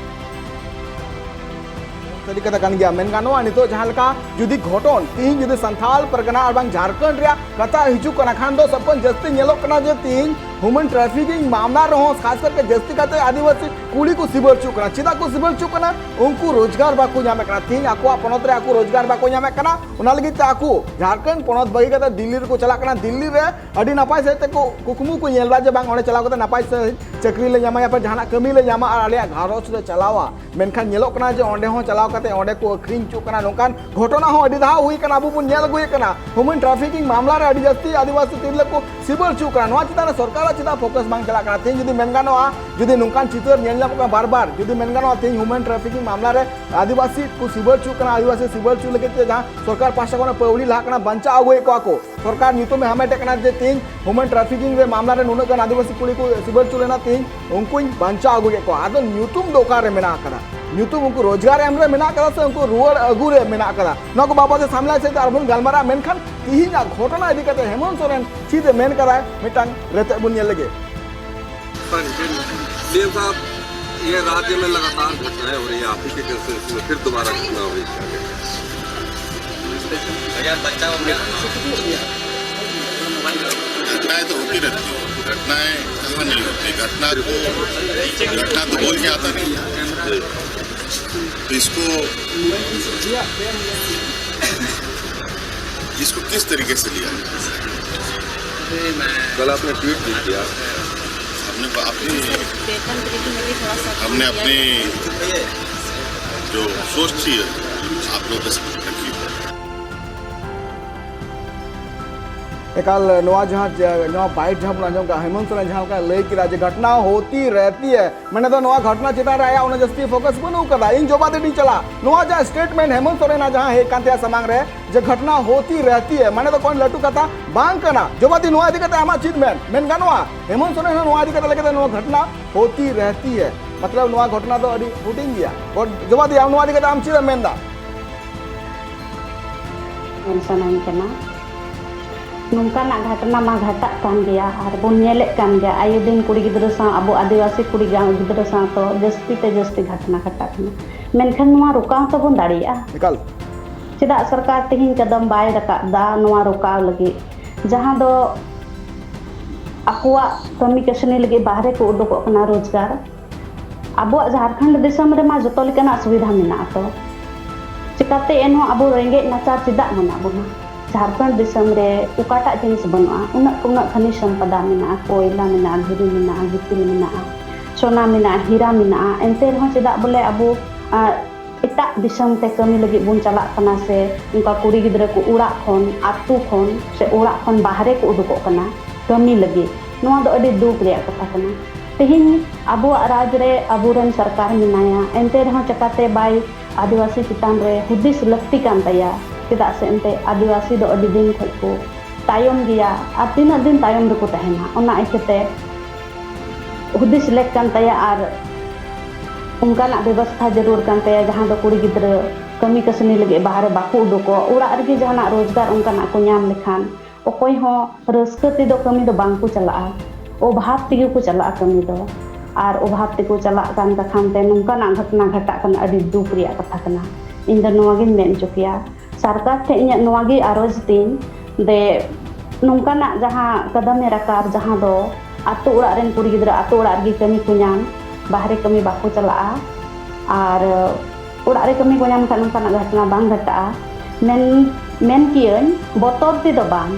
ᱥᱟᱹᱨᱤ ᱠᱟᱛᱷᱟ ᱠᱟᱱ ᱜᱮᱭᱟ᱾ ᱢᱮᱱ ᱜᱟᱱᱚᱜᱼᱟ, ᱱᱤᱛᱚᱜ ᱡᱟᱦᱟᱸ ᱞᱮᱠᱟ ᱡᱩᱫᱤ ᱜᱷᱚᱴᱚᱱ ᱛᱤᱦᱤᱧ ᱡᱩᱫᱤ ᱥᱟᱱᱛᱟᱞ ᱯᱟᱨᱜᱟᱱᱟ ᱟᱨ ᱵᱟᱝ ᱡᱷᱟᱲᱠᱷᱚᱸᱰ ᱨᱮᱭᱟᱜ ᱠᱟᱛᱷᱟ ᱦᱤᱡᱩᱜ ᱠᱟᱱᱟ ᱠᱷᱟᱱ ᱫᱚ ᱥᱟᱵ ᱠᱟᱜ ᱡᱟᱹᱥᱛᱤ ᱧᱮᱞᱚᱜ ᱠᱟᱱᱟ ᱡᱮ ᱛᱤᱦᱤᱧ human trafficking ᱢᱟᱢᱞᱟ ᱨᱮᱦᱚᱸ ᱠᱷᱟᱥ ᱠᱟᱨᱛᱮ ᱡᱟᱹᱥᱛᱤ ᱠᱟᱛᱮ ᱟᱹᱫᱤᱵᱟᱹᱥᱤ ᱠᱩᱲᱤ ᱠᱚ ᱥᱤᱵᱟᱹᱨ ᱦᱚᱪᱚᱜ ᱠᱟᱱᱟ᱾ ᱪᱮᱫᱟᱜ ᱠᱚ ᱥᱤᱵᱟᱹᱨ ᱦᱚᱪᱚᱜ ᱠᱟᱱᱟ? ᱩᱱᱠᱩ ᱨᱳᱡᱽᱜᱟᱨ ᱵᱟᱠᱚ ᱧᱟᱢᱮᱫ ᱠᱟᱱᱟ᱾ ᱛᱤᱦᱤᱧ ᱟᱠᱚᱣᱟᱜ ᱯᱚᱱᱚᱛ ᱨᱮ ᱟᱠᱚ ᱨᱳᱡᱽᱜᱟᱨ ᱵᱟᱠᱚ ᱧᱟᱢᱮᱫ ᱠᱟᱱᱟ, ᱚᱱᱟ ᱞᱟᱹᱜᱤᱫ ᱛᱮ ᱟᱠᱚ ᱡᱷᱟᱲᱠᱷᱚᱸᱰ ᱯᱚᱱᱚᱛ ᱵᱟᱹᱜᱤ ᱠᱟᱛᱮ ᱫᱤᱞᱞᱤ ᱨᱮᱠᱚ ᱪᱟᱞᱟᱜ ᱠᱟᱱᱟ᱾ ᱫᱤᱞᱞᱤ ᱨᱮ ᱟᱹᱰᱤ ᱱᱟᱯᱟᱭ ᱥᱟᱹᱦᱤᱡ ᱛᱮᱠᱚ ᱠᱩᱠᱢᱩ ᱠᱚ ᱧᱮᱞ ᱮᱫᱟ ᱡᱮ ᱵᱟᱝ ᱚᱸᱰᱮ ᱪᱟᱞᱟᱣ ᱠᱟᱛᱮ ᱱᱟᱯᱟᱭ ᱥᱟᱹᱦᱤᱡ ᱪᱟᱹᱠᱨᱤ ᱞᱮ ᱧᱟᱢᱟ ᱭᱟ ᱯᱷᱤᱨ ᱡᱟᱦᱟᱱᱟᱜ ᱠᱟᱹᱢᱤ ᱞᱮ ᱧᱟᱢᱟ ᱟᱨ ᱟᱞᱮᱭᱟᱜ ᱜᱷᱟᱨᱚᱸᱡᱽ ᱞᱮ ᱪᱟᱞᱟᱣᱟ᱾ ᱢᱮᱱᱠᱷᱟᱱ ᱧᱮᱞᱚᱜ ᱠᱟᱱᱟ ᱡᱮ ᱚᱸᱰᱮ ᱦᱚᱸ ᱪᱟᱞᱟᱣ ᱠᱟᱛᱮ ᱚᱸᱰᱮ ᱠᱚ ᱟᱹᱠᱷᱨᱤᱧ ᱦᱚᱪᱚᱜ ᱠᱟᱱᱟ, ᱱᱚᱝᱠᱟᱱ ᱜᱷᱚᱴᱚᱱᱟ ᱦᱚᱸ ᱟᱹᱰᱤ ᱫᱷᱟᱣ ᱦᱩᱭ ᱠᱟᱱᱟ, ᱟᱵᱚ ᱵᱚᱱ ᱧᱮᱞ ᱟᱹᱜᱩᱭᱮᱫ ᱠᱟᱱᱟ᱾ human trafficking ᱢᱟᱢᱞᱟ ᱨᱮ ᱟᱹᱰᱤ ᱡᱟᱹᱥᱛᱤ ᱟᱹᱫᱤᱵᱟᱹᱥᱤ ᱛᱤᱨᱞᱟᱹ ᱠᱚ ᱥᱤᱵᱟᱹᱨ ᱦᱚᱪᱚᱜ ᱠᱟᱱᱟ᱾ ᱱᱚᱣᱟ ᱪᱮᱛᱟᱱ ᱨᱮ ᱥᱚᱨᱠᱟᱨᱟᱜ ᱪᱮᱫᱟᱜ focus ᱵᱟᱝ ᱪᱟᱞᱟᱜ ᱠᱟᱱᱟ? ᱛᱮᱦᱮᱧ ᱡᱩᱫᱤ ᱢᱮᱱ ᱜᱟᱱᱚᱜᱼᱟ, ᱡᱩᱫᱤ ᱱᱚᱝᱠᱟᱱ ᱪᱤᱛᱟᱹᱨ ᱧᱮᱞ ᱧᱟᱢᱚᱜ ᱠᱟᱱᱟ ᱵᱟᱨ ᱵᱟᱨ, ᱡᱩᱫᱤ ᱢᱮᱱ ᱜᱟᱱᱚᱜᱼᱟ ᱛᱮᱦᱮᱧ human trafficking ᱢᱟᱢᱞᱟ ᱨᱮ ᱟᱹᱫᱤᱵᱟᱹᱥᱤ ᱠᱚ ᱥᱤᱵᱟᱹᱨ ᱦᱚᱪᱚᱜ ᱠᱟᱱᱟ, ᱟᱹᱫᱤᱵᱟᱹᱥᱤ ᱥᱤᱵᱟᱹᱨ ᱦᱚᱪᱚ ᱞᱟᱹᱜᱤᱫ ᱛᱮ ᱡᱟᱦᱟᱸ ᱥᱚᱨᱠᱟᱨ ᱯᱟᱦᱴᱟ ᱠᱷᱚᱱ ᱯᱟᱹᱣᱲᱤ ᱞᱟᱦᱟᱜ ᱠᱟᱱᱟ, ᱵᱟᱧᱪᱟᱣ ᱟᱹᱜᱩᱭᱮᱫ ᱠᱚᱣᱟ ᱠᱚ, ᱥᱚᱨᱠᱟᱨ ᱧᱩᱛᱩᱢᱮ ᱦᱟᱢᱮᱴᱮᱫ ᱠᱟᱱᱟ ᱡᱮ ᱛᱮᱦᱮᱧ human trafficking ᱨᱮ ᱢᱟᱢᱞᱟ ᱨᱮ ᱱᱩᱱᱟᱹᱜ ᱜᱟᱱ ᱟᱹᱫᱤᱵᱟᱹᱥᱤ ᱠᱩᱲᱤ ᱠᱚ ᱥᱤᱵᱟᱹᱨ ᱦᱚᱪᱚ ᱞᱮᱱᱟ, ᱛᱮᱦᱮᱧ ᱩᱱᱠᱩᱧ ᱵᱟᱧᱪᱟᱣ ᱟᱹᱜᱩ ᱠᱮᱫ ᱠᱚᱣᱟ᱾ ᱟᱫᱚ ᱧᱩᱛᱩᱢ ᱫᱚ ᱚᱠᱟᱨᱮ ᱢᱮᱱᱟᱜ ᱟᱠᱟᱫᱟ? ᱧᱩᱛᱩᱢ ᱩᱱᱠᱩ ᱨᱳᱡᱽᱜᱟᱨ ᱮᱢ ᱨᱮ ᱢᱮᱱᱟᱜ ᱟᱠᱟᱫᱟ ᱥᱮ ᱩᱱᱠᱩ ᱨᱩᱣᱟᱹᱲ ᱟᱹᱜᱩ ᱨᱮ ᱢᱮᱱᱟᱜ ᱟᱠᱟᱫᱟ? ᱱᱚᱣᱟ ᱠᱚ ᱵᱟᱵᱚᱫ ᱛᱮ ᱥᱟᱢᱞᱟᱭ ᱥᱮᱫ ᱟᱨᱵᱚᱱ ᱜᱟᱞᱢᱟᱨᱟᱜᱼᱟ, ᱢᱮᱱᱠᱷᱟᱱ ᱛᱤᱦᱤᱧᱟᱜ ᱜᱷᱚᱴᱚᱱᱟ ᱤᱫᱤ ᱠᱟᱛᱮ ᱦᱮᱢᱚᱱᱛ ᱥᱚᱨᱮᱱ ᱪᱮᱫ ᱮ ᱢᱮᱱ ᱠᱟᱫᱟᱭ, ᱢᱤᱫᱴᱟᱝ ᱨᱮᱛᱮᱫ ᱵᱚᱱ ᱧᱮᱞ ᱞᱮᱜᱮ᱾ सीएम साहब, ये राज्य में लगातार घटनाएं हो रही है, आप ही के constituency में फिर दोबारा घटना हुई। घटनाएं तो होती रहती है, घटनाएं कहाँ नहीं होती? घटना को, घटना तो बोल के आता नहीं है। तो इसको, इसको किस तरीके से लिया? कल आपने ट्वीट भी किया। हमने अपनी, वेतन वृद्धि में भी थोड़ा सा हमने अपनी जो सोच थी आप लोग के साथ रखी। ᱮᱠᱟᱞ ᱱᱚᱣᱟ ᱡᱟᱦᱟᱸ ᱡᱮ, ᱱᱚᱣᱟ ᱵᱟᱭᱤᱴ ᱡᱟᱦᱟᱸ ᱵᱚᱱ ᱟᱸᱡᱚᱢ ᱠᱟᱜᱼᱟ, ᱦᱮᱢᱚᱱᱛ ᱥᱚᱨᱮᱱ ᱡᱟᱦᱟᱸ ᱞᱮᱠᱟᱭ ᱞᱟᱹᱭ ᱠᱮᱫᱟ ᱡᱮ ᱜᱷᱚᱴᱱᱟ ᱦᱳᱛᱤ ᱨᱮᱦᱛᱤ ᱦᱮ, ᱢᱟᱱᱮ ᱫᱚ ᱱᱚᱣᱟ ᱜᱷᱚᱴᱱᱟ ᱪᱮᱛᱟᱱ ᱨᱮ ᱟᱭᱟᱜ ᱩᱱᱟᱹᱜ ᱡᱟᱹᱥᱛᱤ ᱯᱷᱳᱠᱟᱥ ᱵᱟᱹᱱᱩᱜ ᱠᱟᱫᱟ, ᱤᱧ ᱡᱚᱵᱟᱫᱤ ᱨᱤᱧ ᱪᱟᱞᱟᱜ᱾ ᱱᱚᱣᱟ ᱡᱟᱦᱟᱸ ᱥᱴᱮᱴᱢᱮᱱᱴ ᱦᱮᱢᱚᱱᱛ ᱥᱚᱨᱮᱱᱟᱜ ᱡᱟᱦᱟᱸ ᱦᱮᱡ ᱠᱟᱱ ᱛᱟᱭᱟ ᱥᱟᱢᱟᱝ ᱨᱮ ᱡᱮ ᱜᱷᱚᱴᱱᱟ ᱦᱳᱛᱤ ᱨᱮᱦᱛᱤ ᱦᱮ, ᱢᱟᱱᱮ ᱫᱚ ᱠᱳᱱ ᱞᱟᱹᱴᱩ ᱠᱟᱛᱷᱟ ᱵᱟᱝ ᱠᱟᱱᱟ᱾ ᱡᱚᱵᱟᱫᱤ, ᱱᱚᱣᱟ ᱤᱫᱤ ᱠᱟᱛᱮ ᱟᱢᱟᱜ ᱪᱮᱫ ᱢᱮᱱ, ᱢᱮᱱ ᱜᱟᱱᱚᱜᱼᱟ? ᱦᱮᱢᱚᱱᱛ ᱥᱚᱨᱮᱱ ᱦᱚᱸ ᱱᱚᱣᱟ ᱤᱫᱤ ᱠᱟᱛᱮ ᱞᱟᱹᱭ ᱠᱮᱫᱟ ᱱᱚᱣᱟ ᱜᱷᱚᱴᱱᱟ ᱦᱳᱛᱤ ᱨᱮᱦᱛᱤ ᱦᱮ, ᱢᱚᱛᱞᱚᱵ ᱱᱚᱣᱟ ᱜᱷᱚᱴᱱᱟ ᱫᱚ ᱟᱹᱰᱤ ᱦᱩᱰᱤᱧ ᱜᱮᱭᱟ᱾ ᱜᱚᱰ-, ᱡᱚᱵᱟᱫᱤ, ᱟᱢ ᱱᱚᱣᱟ ᱤᱫᱤ ᱠᱟᱛᱮ ᱟᱢ ᱪᱮᱫ ᱮᱢ ᱢᱮᱱᱫᱟ? ᱢᱮᱱ ᱥᱟᱱᱟᱧ ᱠᱟᱱᱟ᱾ ᱱᱚᱝᱠᱟᱱᱟᱜ ᱜᱷᱚᱴᱱᱟ ᱢᱟ ᱜᱷᱚᱴᱟᱜ ᱠᱟᱱ ᱜᱮᱭᱟ ᱟᱨ ᱵᱚᱱ ᱧᱮᱞᱮᱫ ᱠᱟᱱ ᱜᱮᱭᱟ, ᱟᱭᱳ ᱫᱤᱱ ᱠᱩᱲᱤ ᱜᱤᱫᱽᱨᱟᱹ ᱥᱟᱶ, ᱟᱵᱚ ᱟᱹᱫᱤᱵᱟᱹᱥᱤ ᱠᱩᱲᱤ ᱜᱤᱫᱽᱨᱟᱹ ᱥᱟᱶ ᱛᱚ ᱡᱟᱹᱥᱛᱤ ᱛᱮ ᱡᱟᱹᱥᱛᱤ ᱜᱷᱚᱴᱱᱟ ᱜᱷᱚᱴᱟᱜ ᱠᱟᱱᱟ᱾ ᱢᱮᱱᱠᱷᱟᱱ ᱱᱚᱣᱟ ᱨᱚᱠᱟᱣ ᱛᱟᱵᱚᱱ ᱫᱟᱲᱮᱭᱟᱜᱼᱟ᱾ ᱮᱠᱟᱞ᱾ ᱪᱮᱫᱟᱜ ᱥᱚᱨᱠᱟᱨ ᱛᱮᱦᱮᱧ ᱠᱚᱫᱚᱢ ᱵᱟᱭ ᱨᱟᱠᱟᱵ ᱫᱟ ᱱᱚᱣᱟ ᱨᱚᱠᱟᱣ ᱞᱟᱹᱜᱤᱫ, ᱡᱟᱦᱟᱸ ᱫᱚ ᱟᱠᱚᱣᱟᱜ ᱠᱟᱹᱢᱤ ᱠᱟᱹᱥᱱᱤ ᱞᱟᱹᱜᱤᱫ ᱵᱟᱦᱨᱮ ᱠᱚ ᱩᱰᱩᱠᱚᱜ ᱠᱟᱱᱟ ᱨᱳᱡᱽᱜᱟᱨ? ᱟᱵᱚᱣᱟᱜ ᱡᱷᱟᱲᱠᱷᱚᱸᱰ ᱫᱤᱥᱚᱢ ᱨᱮᱢᱟ ᱡᱚᱛᱚ ᱞᱮᱠᱟᱱᱟᱜ ᱥᱩᱵᱤᱫᱷᱟ ᱢᱮᱱᱟᱜᱼᱟ ᱛᱚ, ᱪᱤᱠᱟᱛᱮ ᱮᱱᱦᱚᱸ ᱟᱵᱚ ᱨᱮᱸᱜᱮᱡ ᱱᱟᱪᱟᱨ ᱪᱮᱫᱟᱜ ᱢᱮᱱᱟᱜ ᱵᱚᱱᱟ? ᱡᱷᱟᱲᱠᱷᱚᱸᱰ ᱫᱤᱥᱚᱢ ᱨᱮ ᱚᱠᱟᱴᱟᱜ ᱡᱤᱱᱤᱥ ᱵᱟᱹᱱᱩᱜᱼᱟ? ᱩᱱᱟᱹᱜ ᱩᱱᱟᱹᱜ ᱠᱷᱟᱱᱤ ᱥᱚᱢᱯᱚᱫᱟ ᱢᱮᱱᱟᱜᱼᱟ, ᱠᱚᱭᱞᱟ ᱢᱮᱱᱟᱜᱼᱟ, ᱫᱷᱤᱨᱤ ᱢᱮᱱᱟᱜᱼᱟ, ᱜᱤᱛᱤᱞ ᱢᱮᱱᱟᱜᱼᱟ, ᱥᱚᱱᱟ ᱢᱮᱱᱟᱜᱼᱟ, ᱦᱤᱨᱟ ᱢᱮᱱᱟᱜᱼᱟ, ᱮᱱᱛᱮ ᱨᱮᱦᱚᱸ ᱪᱮᱫᱟᱜ ᱵᱚᱞᱮ ᱟᱵᱚ ᱟᱸ, ᱮᱴᱟᱜ ᱫᱤᱥᱚᱢ ᱛᱮ ᱠᱟᱹᱢᱤ ᱞᱟᱹᱜᱤᱫ ᱵᱚᱱ ᱪᱟᱞᱟᱜ ᱠᱟᱱᱟ ᱥᱮ ᱚᱱᱠᱟ ᱠᱩᱲᱤ ᱜᱤᱫᱽᱨᱟᱹ ᱠᱚ ᱚᱲᱟᱜ ᱠᱷᱚᱱ, ᱟᱹᱛᱩ ᱠᱷᱚᱱ ᱥᱮ ᱚᱲᱟᱜ ᱠᱷᱚᱱ ᱵᱟᱦᱨᱮ ᱠᱚ ᱩᱰᱩᱠᱚᱜ ᱠᱟᱱᱟ ᱠᱟᱹᱢᱤ ᱞᱟᱹᱜᱤᱫ? ᱱᱚᱣᱟ ᱫᱚ ᱟᱹᱰᱤ ᱫᱩᱠ ᱨᱮᱭᱟᱜ ᱠᱟᱛᱷᱟ ᱠᱟᱱᱟ᱾ ᱛᱮᱦᱮᱧ ᱟᱵᱚᱣᱟᱜ ᱨᱟᱡᱽ ᱨᱮ ᱟᱵᱚᱨᱮᱱ ᱥᱚᱨᱠᱟᱨ ᱢᱮᱱᱟᱭᱟ, ᱮᱱᱛᱮ ᱨᱮᱦᱚᱸ ᱪᱮᱠᱟᱛᱮ ᱵᱟᱭ ᱟᱹᱫᱤᱵᱟᱹᱥᱤ ᱪᱮᱛᱟᱱ ᱨᱮ ᱦᱩᱫᱤᱥ ᱞᱟᱹᱠᱛᱤ ᱠᱟᱱ ᱛᱟᱭᱟ? ᱪᱮᱫᱟᱜ ᱥᱮ ᱮᱱᱛᱮ ᱟᱹᱫᱤᱵᱟᱹᱥᱤ ᱫᱚ ᱟᱹᱰᱤ ᱫᱤᱱ ᱠᱷᱚᱱ ᱠᱚ ᱛᱟᱭᱚᱢ ᱜᱮᱭᱟ ᱟᱨ ᱛᱤᱱᱟᱹᱜ ᱫᱤᱱ ᱛᱟᱭᱚᱢ ᱨᱮᱠᱚ ᱛᱟᱦᱮᱱᱟ? ᱚᱱᱟ ᱤᱭᱠᱷᱟᱹᱛᱮ ᱦᱩᱫᱤᱥ ᱞᱮᱠ ᱠᱟᱱ ᱛᱟᱭᱟ ᱟᱨ ᱚᱱᱠᱟᱱᱟᱜ ᱵᱮᱵᱚᱥᱛᱷᱟ ᱡᱟᱹᱨᱩᱲ ᱠᱟᱱ ᱛᱟᱭᱟ, ᱡᱟᱦᱟᱸ ᱫᱚ ᱠᱩᱲᱤ ᱜᱤᱫᱽᱨᱟᱹ ᱠᱟᱹᱢᱤ ᱠᱟᱹᱥᱱᱤ ᱞᱟᱹᱜᱤᱫ ᱵᱟᱦᱨᱮ ᱵᱟᱠᱚ ᱩᱰᱩᱠᱚᱜ, ᱚᱲᱟᱜ ᱨᱮᱜᱮ ᱡᱟᱦᱟᱱᱟᱜ ᱨᱳᱡᱽᱜᱟᱨ ᱚᱱᱠᱟᱱᱟᱜ ᱠᱚ ᱧᱟᱢ ᱞᱮᱠᱷᱟᱱ ᱚᱠᱚᱭ ᱦᱚᱸ ᱨᱟᱹᱥᱠᱟᱹ ᱛᱮᱫᱚ ᱠᱟᱹᱢᱤ ᱫᱚ ᱵᱟᱝ ᱠᱚ ᱪᱟᱞᱟᱜᱼᱟ, ᱚᱵᱷᱟᱵ ᱛᱮᱜᱮ ᱠᱚ ᱪᱟᱞᱟᱜᱼᱟ ᱠᱟᱹᱢᱤ ᱫᱚ᱾ ᱟᱨ ᱚᱵᱷᱟᱵ ᱛᱮᱠᱚ ᱪᱟᱞᱟᱜ ᱠᱟᱱ ᱠᱟᱠᱷᱟᱱ ᱛᱮ ᱱᱚᱝᱠᱟᱱᱟᱜ ᱜᱷᱚᱴᱱᱟ ᱜᱷᱟᱴᱟᱜ ᱠᱟᱱᱟ, ᱟᱹᱰᱤ ᱫᱩᱠ ᱨᱮᱭᱟᱜ ᱠᱟᱛᱷᱟ ᱠᱟᱱᱟ᱾ ᱤᱧ ᱫᱚ ᱱᱚᱣᱟ ᱜᱤᱧ ᱢᱮᱱ ᱦᱚᱪᱚ ᱠᱮᱭᱟ, ᱥᱚᱨᱠᱟᱨ ᱴᱷᱮᱱ ᱤᱧᱟᱹᱜ ᱱᱚᱣᱟ ᱜᱮ ᱟᱨᱚᱡᱽ ᱛᱤᱧ ᱫᱮ ᱱᱚᱝᱠᱟᱱᱟᱜ ᱡᱟᱦᱟᱸ ᱠᱟᱫᱟᱢᱮ ᱨᱟᱠᱟᱵ, ᱡᱟᱦᱟᱸ ᱫᱚ ᱟᱛᱳ ᱚᱲᱟᱜ ᱨᱮᱱ ᱠᱩᱲᱤ ᱜᱤᱫᱽᱨᱟᱹ ᱟᱛᱳ ᱚᱲᱟᱜ ᱨᱮᱜᱮ ᱠᱟᱹᱢᱤ ᱠᱚ ᱧᱟᱢ, ᱵᱟᱦᱨᱮ ᱠᱟᱹᱢᱤ ᱵᱟᱠᱚ ᱪᱟᱞᱟᱜᱼᱟ᱾ ᱟᱨ ᱚᱲᱟᱜ ᱨᱮ ᱠᱟᱹᱢᱤ ᱠᱚ ᱧᱟᱢ ᱠᱷᱟᱱ ᱱᱚᱝᱠᱟᱱᱟᱜ ᱜᱷᱚᱴᱱᱟ ᱵᱟᱝ ᱜᱷᱚᱴᱟᱜᱼᱟ᱾ ᱢᱮᱱ ᱢᱮᱱ ᱠᱤᱭᱟᱹᱧ, ᱵᱚᱛᱚᱨ ᱛᱮᱫᱚ ᱵᱟᱝ,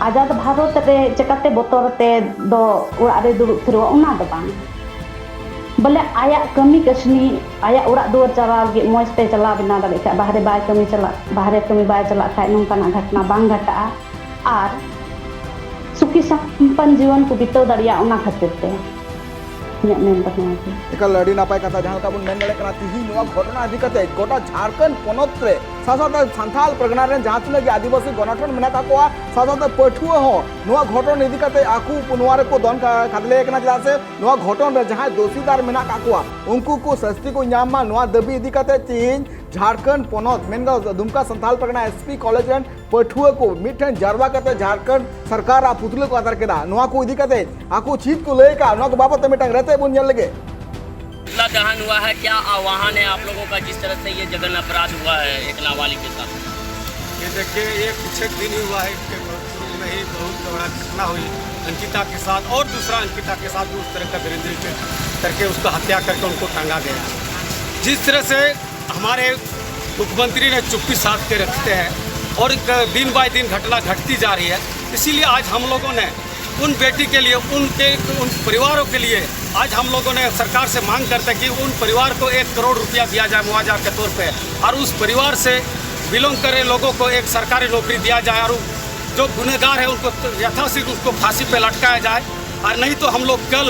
ᱟᱡᱟᱫ ᱵᱷᱟᱨᱚᱛ ᱨᱮ ᱪᱮᱠᱟᱛᱮ ᱵᱚᱛᱚᱨ ᱛᱮ ᱫᱚ ᱚᱲᱟᱜ ᱨᱮ ᱫᱩᱲᱩᱵ ᱛᱷᱤᱨᱚᱜᱼᱟ, ᱚᱱᱟ ᱫᱚ ᱵᱟᱝ᱾ ᱵᱚᱞᱮ ᱟᱭᱟᱜ ᱠᱟᱹᱢᱤ ᱠᱟᱹᱥᱱᱤ, ᱟᱭᱟᱜ ᱚᱲᱟᱜ ᱫᱩᱣᱟᱹᱨ ᱪᱟᱞᱟᱣ ᱞᱟᱹᱜᱤᱫ ᱢᱚᱡᱽ ᱛᱮ ᱪᱟᱞᱟᱣ ᱵᱮᱱᱟᱣ ᱫᱟᱲᱮᱭᱟᱜ ᱠᱷᱟᱡ, ᱵᱟᱦᱨᱮ ᱵᱟᱭ ᱠᱟᱹᱢᱤ ᱪᱟᱞᱟᱜ, ᱵᱟᱦᱨᱮ ᱠᱟᱹᱢᱤ ᱵᱟᱭ ᱪᱟᱞᱟᱜ ᱠᱷᱟᱡ ᱱᱚᱝᱠᱟᱱᱟᱜ ᱜᱷᱚᱴᱱᱟ ᱵᱟᱝ ᱜᱷᱚᱴᱟᱜᱼᱟ᱾ ᱟᱨ ᱥᱩᱠᱷᱤ ᱥᱚᱢᱯᱟᱱᱱ ᱡᱤᱭᱚᱱ ᱠᱚ ᱵᱤᱛᱟᱹᱣ ᱫᱟᱲᱮᱭᱟᱜ, ᱚᱱᱟ ᱠᱷᱟᱹᱛᱤᱨ ᱛᱮ ᱤᱧᱟᱹᱜ ᱢᱮᱱ ᱫᱚ ᱱᱚᱣᱟ ᱜᱮ᱾ ᱮᱠᱟᱞ, ᱟᱹᱰᱤ ᱱᱟᱯᱟᱭ ᱠᱟᱛᱷᱟ᱾ ᱡᱟᱦᱟᱸ ᱞᱮᱠᱟ ᱵᱚᱱ ᱢᱮᱱ ᱫᱟᱲᱮᱭᱟᱜ ᱠᱟᱱᱟ, ᱛᱤᱦᱤᱧ ᱱᱚᱣᱟ ᱜᱷᱚᱴᱚᱱᱟ ᱤᱫᱤ ᱠᱟᱛᱮ ᱜᱚᱴᱟ ᱡᱷᱟᱲᱠᱷᱚᱸᱰ ᱯᱚᱱᱚᱛ ᱨᱮ, ᱥᱟᱶ ᱥᱟᱶᱛᱮ ᱥᱟᱱᱛᱟᱲ ᱯᱟᱨᱜᱟᱱᱟ ᱨᱮᱱ ᱡᱟᱦᱟᱸ ᱛᱤᱱᱟᱹᱜ ᱜᱮ ᱟᱹᱫᱤᱵᱟᱹᱥᱤ ᱜᱚᱱᱚᱴᱷᱚᱱ ᱢᱮᱱᱟᱜ ᱟᱠᱟᱫ ᱠᱚᱣᱟ, ᱥᱟᱶ ᱥᱟᱶᱛᱮ ᱯᱟᱹᱴᱷᱩᱣᱟᱹ ᱦᱚᱸ ᱱᱚᱣᱟ ᱜᱷᱚᱴᱚᱱ ᱤᱫᱤ ᱠᱟᱛᱮ ᱟᱠᱚ ᱱᱚᱣᱟ ᱨᱮᱠᱚ ᱫᱚᱱ ᱠᱟ-, ᱠᱷᱟᱫᱽᱞᱮ ᱟᱠᱟᱱᱟ᱾ ᱪᱮᱫᱟᱜ ᱥᱮ ᱱᱚᱣᱟ ᱜᱷᱚᱴᱚᱱ ᱨᱮ ᱡᱟᱦᱟᱸᱭ ᱫᱳᱥᱤᱫᱟᱨ ᱢᱮᱱᱟᱜ ᱟᱠᱟᱫ ᱠᱚᱣᱟ, ᱩᱱᱠᱩ ᱠᱚ ᱥᱟᱹᱥᱛᱤ ᱠᱚ ᱧᱟᱢ ᱢᱟ, ᱱᱚᱣᱟ ᱫᱟᱹᱵᱤ ᱤᱫᱤ ᱠᱟᱛᱮ ᱛᱤᱦᱤᱧ ᱡᱷᱟᱲᱠᱷᱚᱸᱰ ᱯᱚᱱᱚᱛ, ᱢᱮᱱ ᱜᱟᱱᱚᱜᱼᱟ, ᱫᱩᱢᱠᱟ ᱥᱟᱱᱛᱟᱲ ᱯᱟᱨᱜᱟᱱᱟ S P College ᱨᱮᱱ ᱯᱟᱹᱴᱷᱩᱣᱟᱹ ᱠᱚ ᱢᱤᱫᱴᱷᱮᱱ ᱡᱟᱨᱣᱟ ᱠᱟᱛᱮ ᱡᱷᱟᱲᱠᱷᱚᱸᱰ ᱥᱚᱨᱠᱟᱨᱟᱜ ᱯᱩᱛᱞᱟᱹ ᱠᱚ ᱟᱛᱟᱨ ᱠᱮᱫᱟ᱾ ᱱᱚᱣᱟ ᱠᱚ ᱤᱫᱤ ᱠᱟᱛᱮ ᱟᱠᱚ ᱪᱮᱫ ᱠᱚ ᱞᱟᱹᱭ ᱟᱠᱟᱫ, ᱱᱚᱣᱟ ᱠᱚ ᱵᱟᱵᱚᱫ ᱛᱮ ᱢᱤᱫᱴᱟᱝ ᱨᱮᱛᱮᱫ ᱵᱚᱱ ᱧᱮᱞ ᱞᱮᱜᱮ᱾ पुतला दहन हुआ है, क्या आह्वान है आप लोगों का, जिस तरह से ये जघन्य अपराध हुआ है एक नाबालिग के साथ? ये देखिए, ये कुछ एक दिन ही हुआ है, इसके पूर्व में ही बहुत बड़ा घटना हुई अंकिता के साथ, और दूसरा अंकिता के साथ भी उस तरह का दरिंद्री के करके उसको हत्या करके उनको टांगा गया। जिस तरह से हमारे मुख्यमंत्री ने चुप्पी साध के रखते हैं और दिन बाय दिन घटना घटती जा रही है, इसीलिए आज हम लोगों ने उन बेटी के लिए, उनके, उन परिवारों के लिए आज हम लोगों ने सरकार से मांग करते हैं कि उन परिवार को एक करोड़ रुपया दिया जाए मुआवजा के तौर पे, और उस परिवार से बिलोंग करे लोगों को एक सरकारी नौकरी दिया जाए, और जो गुनहगार है उनको यथाशीघ्र उसको फांसी पे लटकाया जाए। और नहीं तो हम लोग कल,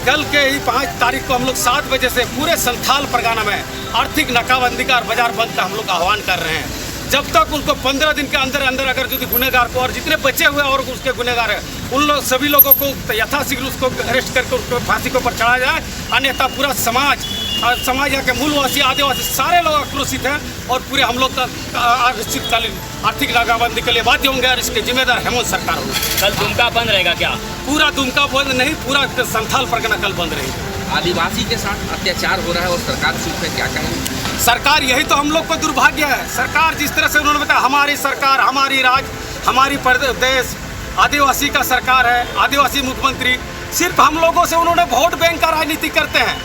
कल के ही पाँच तारीख को हम लोग सात बजे से पूरे संथाल परगना में आर्थिक नाकाबंदी का और बाजार बंद का हम लोग आह्वान कर रहे हैं। जब तक उनको पंद्रह दिन के अंदर अंदर अगर यदि गुनहगार को, और जितने बचे हुए और उसके गुनहगार हैं, उन लोग, सभी लोगों को यथाशीघ्र उसको अरेस्ट करके उसको फांसी के ऊपर चढ़ाया जाए, अन्यथा पूरा समाज और समाज, यहाँ के मूलवासी, आदिवासी, सारे लोग आक्रोशित हैं और पूरे हम लोग का, का अनिश्चितकालीन आर्थिक नाकाबंदी के लिए बाध्य होंगे और इसके जिम्मेदार हेमंत सरकार होंगे। कल दुमका बंद रहेगा क्या? पूरा दुमका बंद नहीं, पूरा संथाल परगना कल बंद रहेगा। आदिवासी के साथ अत्याचार हो रहा है और सरकार चुप है, क्या कहेंगे? सरकार, यही तो हम लोग को दुर्भाग्य है। सरकार जिस तरह से उन्होंने बताया, हमारी सरकार, हमारी राज, हमारी प्रदेश, आदिवासी का सरकार है, आदिवासी मुख्यमंत्री, सिर्फ हम लोगों से उन्होंने वोट बैंक का राजनीति करते हैं।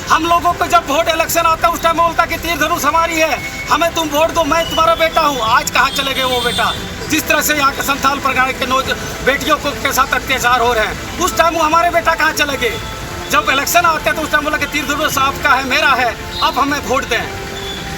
हम लोगों को जब वोट इलेक्शन आता है, उस टाइम बोलता कि तीर धनुष हमारी है, हमें तुम वोट दो, मैं तुम्हारा बेटा हूँ। आज कहाँ चले गए वो बेटा? जिस तरह से यहाँ के संथाल परगना के नौज-, बेटियों को के साथ अत्याचार हो रहे हैं, उस टाइम वो हमारे बेटा कहाँ चले गए? जब इलेक्शन आते हैं तो उस टाइम बोला कि तीर धनुष आपका है, मेरा है, अब हमें वोट दें।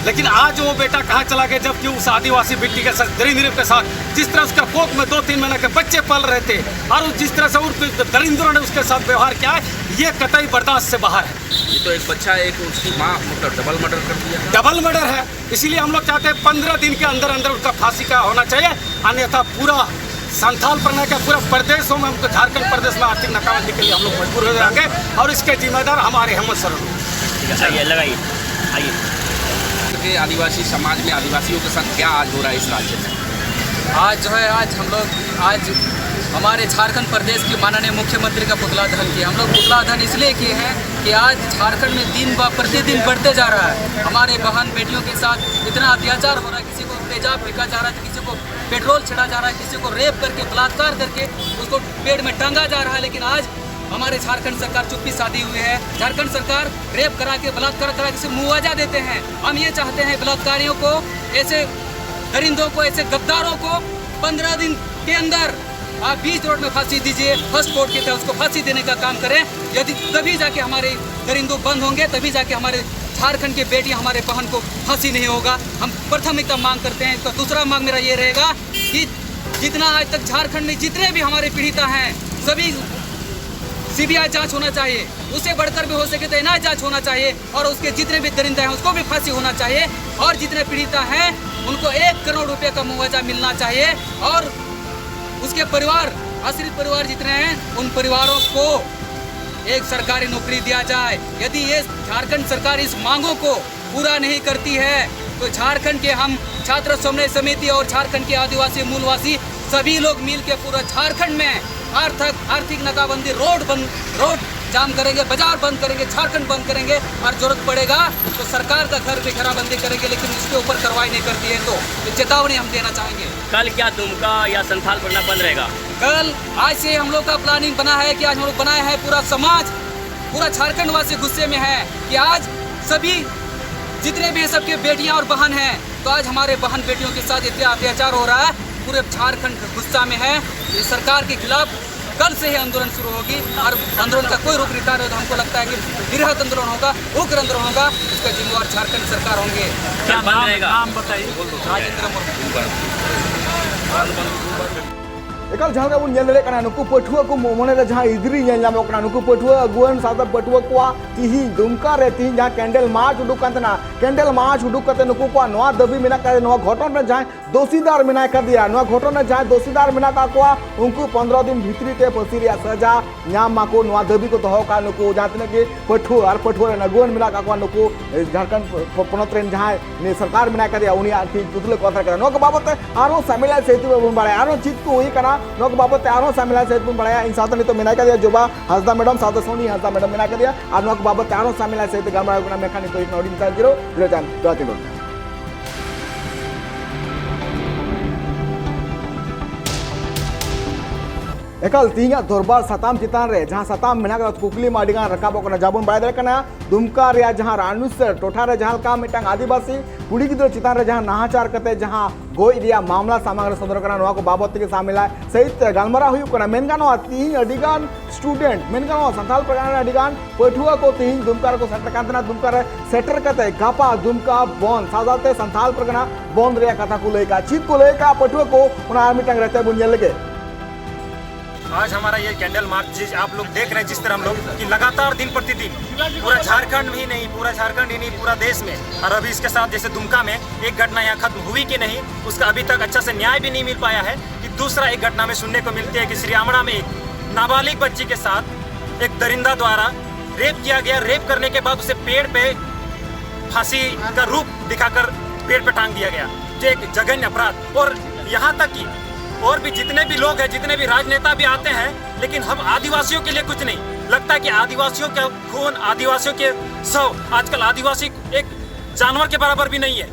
लेकिन आज वो बेटा कहाँ चला गया, जबकि उस आदिवासी बेटी के साथ, दरिंद्र के साथ, जिस तरह उसका कोख में दो तीन महीने के बच्चे पल रहे थे और उस, जिस तरह से उन दरिंद्रों ने उसके साथ व्यवहार किया है, ये कतई बर्दाश्त से बाहर है। ये तो एक बच्चा, एक उसकी माँ, मतलब डबल मर्डर कर दिया। डबल मर्डर है। इसीलिए हम लोग चाहते हैं पंद्रह दिन के अंदर अंदर उनका फांसी का होना चाहिए, अन्यथा पूरा संथाल प्रदेश का पूरा प्रदेशों में, हमको झारखंड प्रदेश में आर्थिक नाकाबंदी के लिए हम लोग मजबूर हो जाएंगे और इसके जिम्मेदार हमारे हेमंत सोरेन। आइए, लगाइए, आइए। के आदिवासी समाज में आदिवासियों के साथ क्या आज हो रहा है इस राज्य में? आज जो है, आज हम लोग, आज हमारे झारखंड प्रदेश की माननीय मुख्यमंत्री का पुतला दहन किया। हम लोग पुतला दहन इसलिए किए हैं कि आज झारखंड में दिन ब प्रतिदिन बढ़ते जा रहा है। हमारे बहन बेटियों के साथ इतना अत्याचार हो रहा है, किसी को तेजाब फेंका जा रहा है, तो किसी को पेट्रोल छिड़ा जा रहा है, किसी को रेप करके, बलात्कार करके उसको पेड़ में टांगा जा रहा है। लेकिन आज हमारे झारखंड सरकार चुप्पी साधी हुई है। झारखंड सरकार रेप करा के, बलात्कार करा के सिर्फ मुआवजा देते हैं। हम ये चाहते हैं बलात्कारियों को, ऐसे दरिंदों को, ऐसे गद्दारों को पंद्रह दिन के अंदर आप बीच रोड में फांसी दीजिए। फर्स्ट कोर्ट के तहत उसको फांसी देने का काम करें। यदि तभी जाके हमारे दरिंदों बंद होंगे, तभी जाके हमारे झारखंड के बेटियां, हमारे बहन को फांसी नहीं होगा। हम प्राथमिकता मांग करते हैं। इसका दूसरा मांग मेरा ये रहेगा कि जितना आज तक झारखंड में जितने भी हमारे पीड़िता हैं, सभी सीबीआई जांच होना चाहिए। उससे बढ़कर भी हो सके तो एनआईए जांच होना चाहिए और उसके जितने भी दरिंदा हैं, उसको भी फांसी होना चाहिए। और जितने पीड़िता हैं, उनको एक करोड़ रुपए का मुआवजा मिलना चाहिए। और उसके परिवार, आश्रित परिवार जितने हैं, उन परिवारों को एक सरकारी नौकरी दिया जाए। यदि ये झारखंड सरकार इस मांगों को पूरा नहीं करती है, तो झारखंड के हम छात्र समन्वय समिति और झारखंड के आदिवासी मूलवासी सभी लोग मिल के पूरा झारखंड में आर्थिक आर्थिक नाकाबंदी, रोड बंद, रोड जाम करेंगे, बाजार बंद करेंगे, झारखंड बंद करेंगे और जरूरत पड़ेगा तो सरकार का घर पे घेराबंदी करेंगे। लेकिन इसके ऊपर कार्रवाई नहीं करती है तो ये चेतावनी हम देना चाहेंगे। कल क्या दुमका या संथाल परगना बंद रहेगा? कल आज से हम लोग का प्लानिंग बना है कि आज हम लोग बनाए हैं पूरा समाज, पूरा झारखंड वासी गुस्से में है कि आज सभी जितने भी सबके बेटियां और बहन हैं, तो आज हमारे बहन बेटियों के साथ इतना अत्याचार हो रहा है, पूरे झारखंड गुस्सा में है। ये सरकार के खिलाफ कल से ही आंदोलन शुरू होगी और आंदोलन का कोई रुख रिखाव नहीं, तो हमको लगता है कि बृहद आंदोलन होगा, उग्र आंदोलन होगा। इसका जिम्मेवार झारखंड सरकार होंगे। क्या नाम, नाम बताइए। राजेंद्र मुर्मू। ᱮᱠᱟᱞ ᱡᱟᱦᱟᱸ ᱞᱮᱠᱟ ᱵᱚᱱ ᱧᱮᱞ ᱫᱟᱲᱮᱭᱟᱜ ᱠᱟᱱᱟ, ᱱᱩᱠᱩ ᱯᱟᱹᱴᱷᱩᱣᱟᱹ ᱠᱚ ᱢᱚ-, ᱢᱚᱱᱮᱨᱮ ᱡᱟᱦᱟᱸ ᱤᱫᱽᱨᱤ ᱧᱮᱞ ᱧᱟᱢᱚᱜ ᱠᱟᱱᱟ, ᱱᱩᱠᱩ ᱯᱟᱹᱴᱷᱩᱣᱟᱹ ᱟᱹᱜᱩᱣᱟᱹᱱ ᱥᱟᱶᱛᱮ ᱯᱟᱹᱴᱷᱩᱣᱟᱹ ᱠᱚᱣᱟᱜ ᱛᱤᱦᱤᱧ ᱫᱩᱢᱠᱟ ᱨᱮ ᱛᱤᱦᱤᱧ ᱡᱟᱦᱟᱸ ᱠᱮᱱᱰᱮᱞ ᱢᱟᱨᱪ ᱩᱰᱩᱠ ᱠᱟᱱ ᱛᱟᱦᱮᱱᱟ, ᱠᱮᱱᱰᱮᱞ ᱢᱟᱨᱪ ᱩᱰᱩᱠ ᱠᱟᱛᱮ ᱱᱩᱠᱩ ᱠᱚᱣᱟᱜ ᱱᱚᱣᱟ ᱫᱟᱹᱵᱤ ᱢᱮᱱᱟᱜ ᱠᱟᱫᱟ, ᱱᱚᱣᱟ ᱜᱷᱚᱴᱚᱱ ᱨᱮ ᱡᱟᱦᱟᱸᱭ ᱫᱳᱥᱤᱫᱟᱨ ᱢᱮᱱᱟᱭ ᱠᱟᱫᱮᱭᱟ, ᱱᱚᱣᱟ ᱜᱷᱚᱴᱚᱱ ᱨᱮ ᱡᱟᱦᱟᱸᱭ ᱫᱳᱥᱤᱫᱟᱨ ᱢᱮᱱᱟᱜ ᱠᱟᱜ ᱠᱚᱣᱟ, ᱩᱱᱠᱩ ᱯᱚᱱᱨᱚ ᱫᱤᱱ ᱵᱷᱤᱛᱨᱤ ᱛᱮ ᱯᱷᱟᱹᱥᱤ ᱨᱮᱭᱟᱜ ᱥᱟᱡᱟ ᱧᱟᱢ ᱢᱟᱠᱚ, ᱱᱚᱣᱟ ᱫᱟᱹᱵᱤ ᱠᱚ ᱫᱚᱦᱚ ᱠᱟᱜᱼᱟ ᱱᱩᱠᱩ ᱡᱟᱦᱟᱸ ᱛᱤᱱᱟᱹᱜ ᱜᱮ ᱯᱟᱹᱴᱷᱩᱣᱟᱹ ᱟᱨ ᱯᱟᱹᱴᱷᱩᱣᱟᱹ ᱨᱮᱱ ᱟᱹᱜᱩᱣᱟᱹᱱ ᱢᱮᱱᱟᱜ ᱠᱟᱜ ᱠᱚᱣᱟ ᱱᱩᱠᱩ, ᱮ, ᱡᱷᱟᱲᱠᱷᱚᱸᱰ ᱯᱚ-, ᱯᱚᱱᱚᱛ ᱨᱮᱱ ᱡᱟᱦᱟᱸᱭ ᱱᱤᱭᱟᱹ ᱥᱚᱨᱠᱟᱨ ᱢᱮᱱᱟᱭ ᱠᱟᱫᱮᱭᱟ, ᱩᱱᱤᱭᱟᱜ ᱴᱷᱤᱠ ᱯᱩᱛᱞᱟᱹ ᱠᱚ ᱟᱛᱟᱨ ᱠᱟᱫᱟ᱾ ᱱᱚᱣᱟ ᱠᱚ ᱵᱟᱵᱚᱫ ᱛᱮ ᱟᱨᱦᱚᱸ ᱥᱟᱢᱮᱞᱟᱭ ᱥᱟᱹᱦᱤᱛ ᱵᱚᱱ ᱵᱟᱲᱟᱭᱟ, ᱟᱨᱦᱚᱸ ᱪᱮᱫ ᱠᱚ ᱦᱩᱭ ᱠᱟᱱᱟ, ᱱᱚᱣᱟ ᱠᱚ ᱵᱟᱵᱚᱫ ᱛᱮ ᱟᱨᱦᱚᱸ ᱥᱟᱢᱮᱞᱟᱭ ᱥᱟᱹᱦᱤᱛ ᱵᱚᱱ ᱵᱟᱲᱟᱭᱟ᱾ ᱤᱧ ᱥᱟᱶᱛᱮ ᱱᱤᱛᱚᱜ ᱢᱮᱱᱟᱭ ᱠᱟᱫᱮᱭᱟ ᱡᱚᱵᱟ ᱦᱟᱸᱥᱫᱟ ᱢᱮᱰᱟᱢ, ᱥᱟᱶᱛᱮ ᱥᱳᱱᱤ ᱦᱟᱸᱥᱫᱟ ᱢᱮᱰᱟᱢ ᱢᱮᱱᱟᱭ ᱠᱟᱫᱮᱭᱟ, ᱟᱨ ᱱᱚᱣᱟ ᱠᱚ ᱵᱟᱵᱚᱫ ᱛᱮ ᱟᱨᱦᱚᱸ ᱥᱟᱢᱮᱞᱟᱭ ᱥᱟᱹᱦᱤᱛ ᱜᱟᱞᱢᱟᱨᱟᱣ ᱦᱩᱭᱩᱜ ᱠᱟᱱᱟ᱾ ᱢᱮᱱᱠᱷᱟᱱ ᱱᱤᱛᱚᱜ ᱦᱩᱭᱩᱜ ᱠᱟᱱᱟ ᱦᱩᱰᱤᱧ ᱢᱟᱪᱷᱟ ᱡᱤᱨᱟᱹᱣ, ᱡᱤᱨᱟᱹᱣ ᱪᱟᱸᱫ ᱫᱚ ᱛᱤᱸᱜᱩᱱ ᱠᱟᱱᱟ᱾ ᱮᱠᱟᱞ, ᱛᱮᱦᱮᱧᱟᱜ ᱫᱚᱨᱵᱟᱨ ᱥᱟᱛᱟᱢ ᱪᱮᱛᱟᱱ ᱨᱮ ᱡᱟᱦᱟᱸ ᱥᱟᱛᱟᱢ ᱢᱮᱱᱟᱜ ᱟᱠᱟᱫᱟ, ᱠᱩᱠᱞᱤ ᱢᱟ ᱟᱹᱰᱤ ᱜᱟᱱ ᱨᱟᱠᱟᱵᱚᱜ ᱠᱟᱱᱟ᱾ ᱡᱟᱦᱟᱸ ᱵᱚᱱ ᱵᱟᱲᱟᱭ ᱫᱟᱲᱮᱭᱟᱜ ᱠᱟᱱᱟ, ᱫᱩᱢᱠᱟ ᱨᱮᱭᱟᱜ ᱡᱟᱦᱟᱸ ᱨᱟᱱᱩᱥᱟᱨ ᱴᱚᱴᱷᱟ ᱨᱮ ᱡᱟᱦᱟᱸ ᱞᱮᱠᱟ ᱢᱤᱫᱴᱟᱝ ᱟᱹᱫᱤᱵᱟᱹᱥᱤ ᱠᱩᱲᱤ ᱜᱤᱫᱽᱨᱟᱹ ᱪᱮᱛᱟᱱ ᱨᱮ ᱡᱟᱦᱟᱸ ᱱᱟᱦᱟᱪᱟᱨ ᱠᱟᱛᱮ ᱡᱟᱦᱟᱸ ᱜᱚᱡ ᱨᱮᱭᱟᱜ ᱢᱟᱢᱞᱟ ᱥᱟᱢᱟᱝ ᱨᱮ ᱥᱚᱫᱚᱨ ᱠᱟᱱᱟ, ᱱᱚᱣᱟ ᱠᱚ ᱵᱟᱵᱚᱫ ᱛᱮᱜᱮ ᱥᱟᱢᱮᱞᱟᱭ ᱥᱟᱹᱦᱤᱛ ᱛᱮ ᱜᱟᱞᱢᱟᱨᱟᱣ ᱦᱩᱭᱩᱜ ᱠᱟᱱᱟ᱾ ᱢᱮᱱ ᱜᱟᱱᱚᱜᱼᱟ, ᱛᱤᱦᱤᱧ ᱟᱹᱰᱤ ᱜᱟᱱ student, ᱢᱮᱱ ᱜᱟᱱᱚᱜᱼᱟ, ᱥᱟᱱᱛᱟᱲ ᱯᱟᱨᱜᱟᱱᱟ ᱨᱮᱱ ᱟᱹᱰᱤ ᱜᱟᱱ ᱯᱟᱹᱴᱷᱩᱣᱟᱹ ᱠᱚ ᱛᱤᱦᱤᱧ ᱫᱩᱢᱠᱟ ᱨᱮᱠᱚ ᱥᱮᱴᱮᱨ ᱠᱟᱱ ᱛᱟᱦᱮᱱᱟ᱾ ᱫᱩᱢᱠᱟ ᱨᱮ ᱥᱮᱴᱮᱨ ᱠᱟᱛᱮ ᱜᱟᱯᱟ ᱫᱩᱢᱠᱟ ᱵᱚᱱᱫ, ᱥᱟᱶᱛᱮ ᱥᱟᱱᱛᱟᱲ ᱯᱟᱨᱜᱟᱱᱟ ᱵᱚᱱᱫ ᱨᱮᱭᱟᱜ ᱠᱟᱛᱷᱟ ᱠᱚ ᱞᱟᱹᱭ ᱠᱟᱜᱼᱟ᱾ ᱪᱮᱫ ᱠᱚ ᱞᱟᱹᱭ ᱠᱟᱜᱼᱟ ᱯᱟᱹᱴᱷᱩᱣᱟᱹ ᱠᱚ, ᱚᱱᱟ ᱟᱨ ᱢᱤᱫᱴᱟᱝ ᱨᱮᱛᱮ ᱵᱚᱱ ᱧᱮᱞ ᱞᱮᱜᱮ᱾ आज हमारा ये कैंडल मार्च, जिस आप लोग देख रहे हैं, जिस तरह हम लोग कि लगातार दिन प्रतिदिन पूरा झारखंड ही नहीं, पूरा झारखंड ही नहीं, पूरा देश में, और अभी इसके साथ जैसे दुमका में एक घटना यहाँ खत्म हुई कि नहीं, उसका अभी तक अच्छा से न्याय भी नहीं मिल पाया है, कि दूसरा एक घटना में सुनने को मिलती है कि श्री आमड़ा में एक नाबालिग बच्ची के साथ एक दरिंदा द्वारा रेप किया गया। रेप करने के बाद उसे पेड़ पे फांसी का रूप दिखाकर पेड़ पे टांग दिया गया, जो एक जघन्य अपराध। और यहाँ तक कि और भी जितने भी लोग हैं, जितने भी राजनेता भी आते हैं, लेकिन हम आदिवासियों के लिए कुछ नहीं। लगता है कि आदिवासियों का खून, आदिवासियों के शव, आजकल आदिवासी एक जानवर के बराबर भी नहीं है।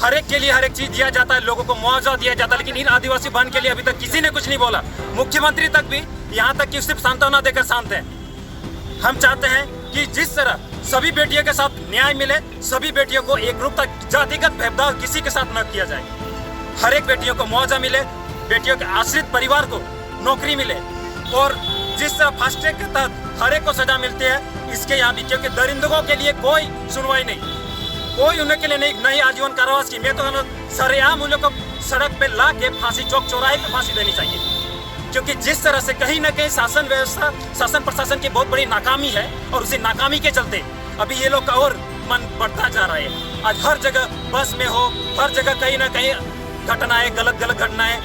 हर एक के लिए हर एक चीज दिया जाता है, लोगों को मुआवजा दिया जाता है, लेकिन इन आदिवासी बहन के लिए अभी तक किसी ने कुछ नहीं बोला। मुख्यमंत्री तक भी यहाँ तक कि सिर्फ सांत्वना देकर शांत है। हम चाहते हैं कि जिस तरह सभी बेटियों के साथ न्याय मिले, सभी बेटियों को एक रूप तक जातिगत भेदभाव किसी के साथ न किया जाए, हर एक बेटियों को मुआवजा मिले, बेटियों के आश्रित परिवार को नौकरी मिले, और जिस तरह फास्ट ट्रैक के तहत हर एक को सजा मिलती है, इसके यहाँ भी, क्योंकि दरिंदगों के लिए कोई सुनवाई नहीं, कोई उनके लिए नहीं, नहीं आजीवन कारावास की। मैं तो कहना, सरेआम उन लोग को सड़क पे ला के फांसी, चौक चौराहे पे फांसी देनी चाहिए, क्योंकि जिस तरह से कहीं ना कहीं शासन व्यवस्था, शासन प्रशासन की बहुत बड़ी नाकामी है, और उसी नाकामी के चलते अभी ये लोग का और मन बढ़ता जा रहा है। आज हर जगह बस में हो, हर जगह कहीं ना कहीं घटनाएं, गलत गलत घटनाएं,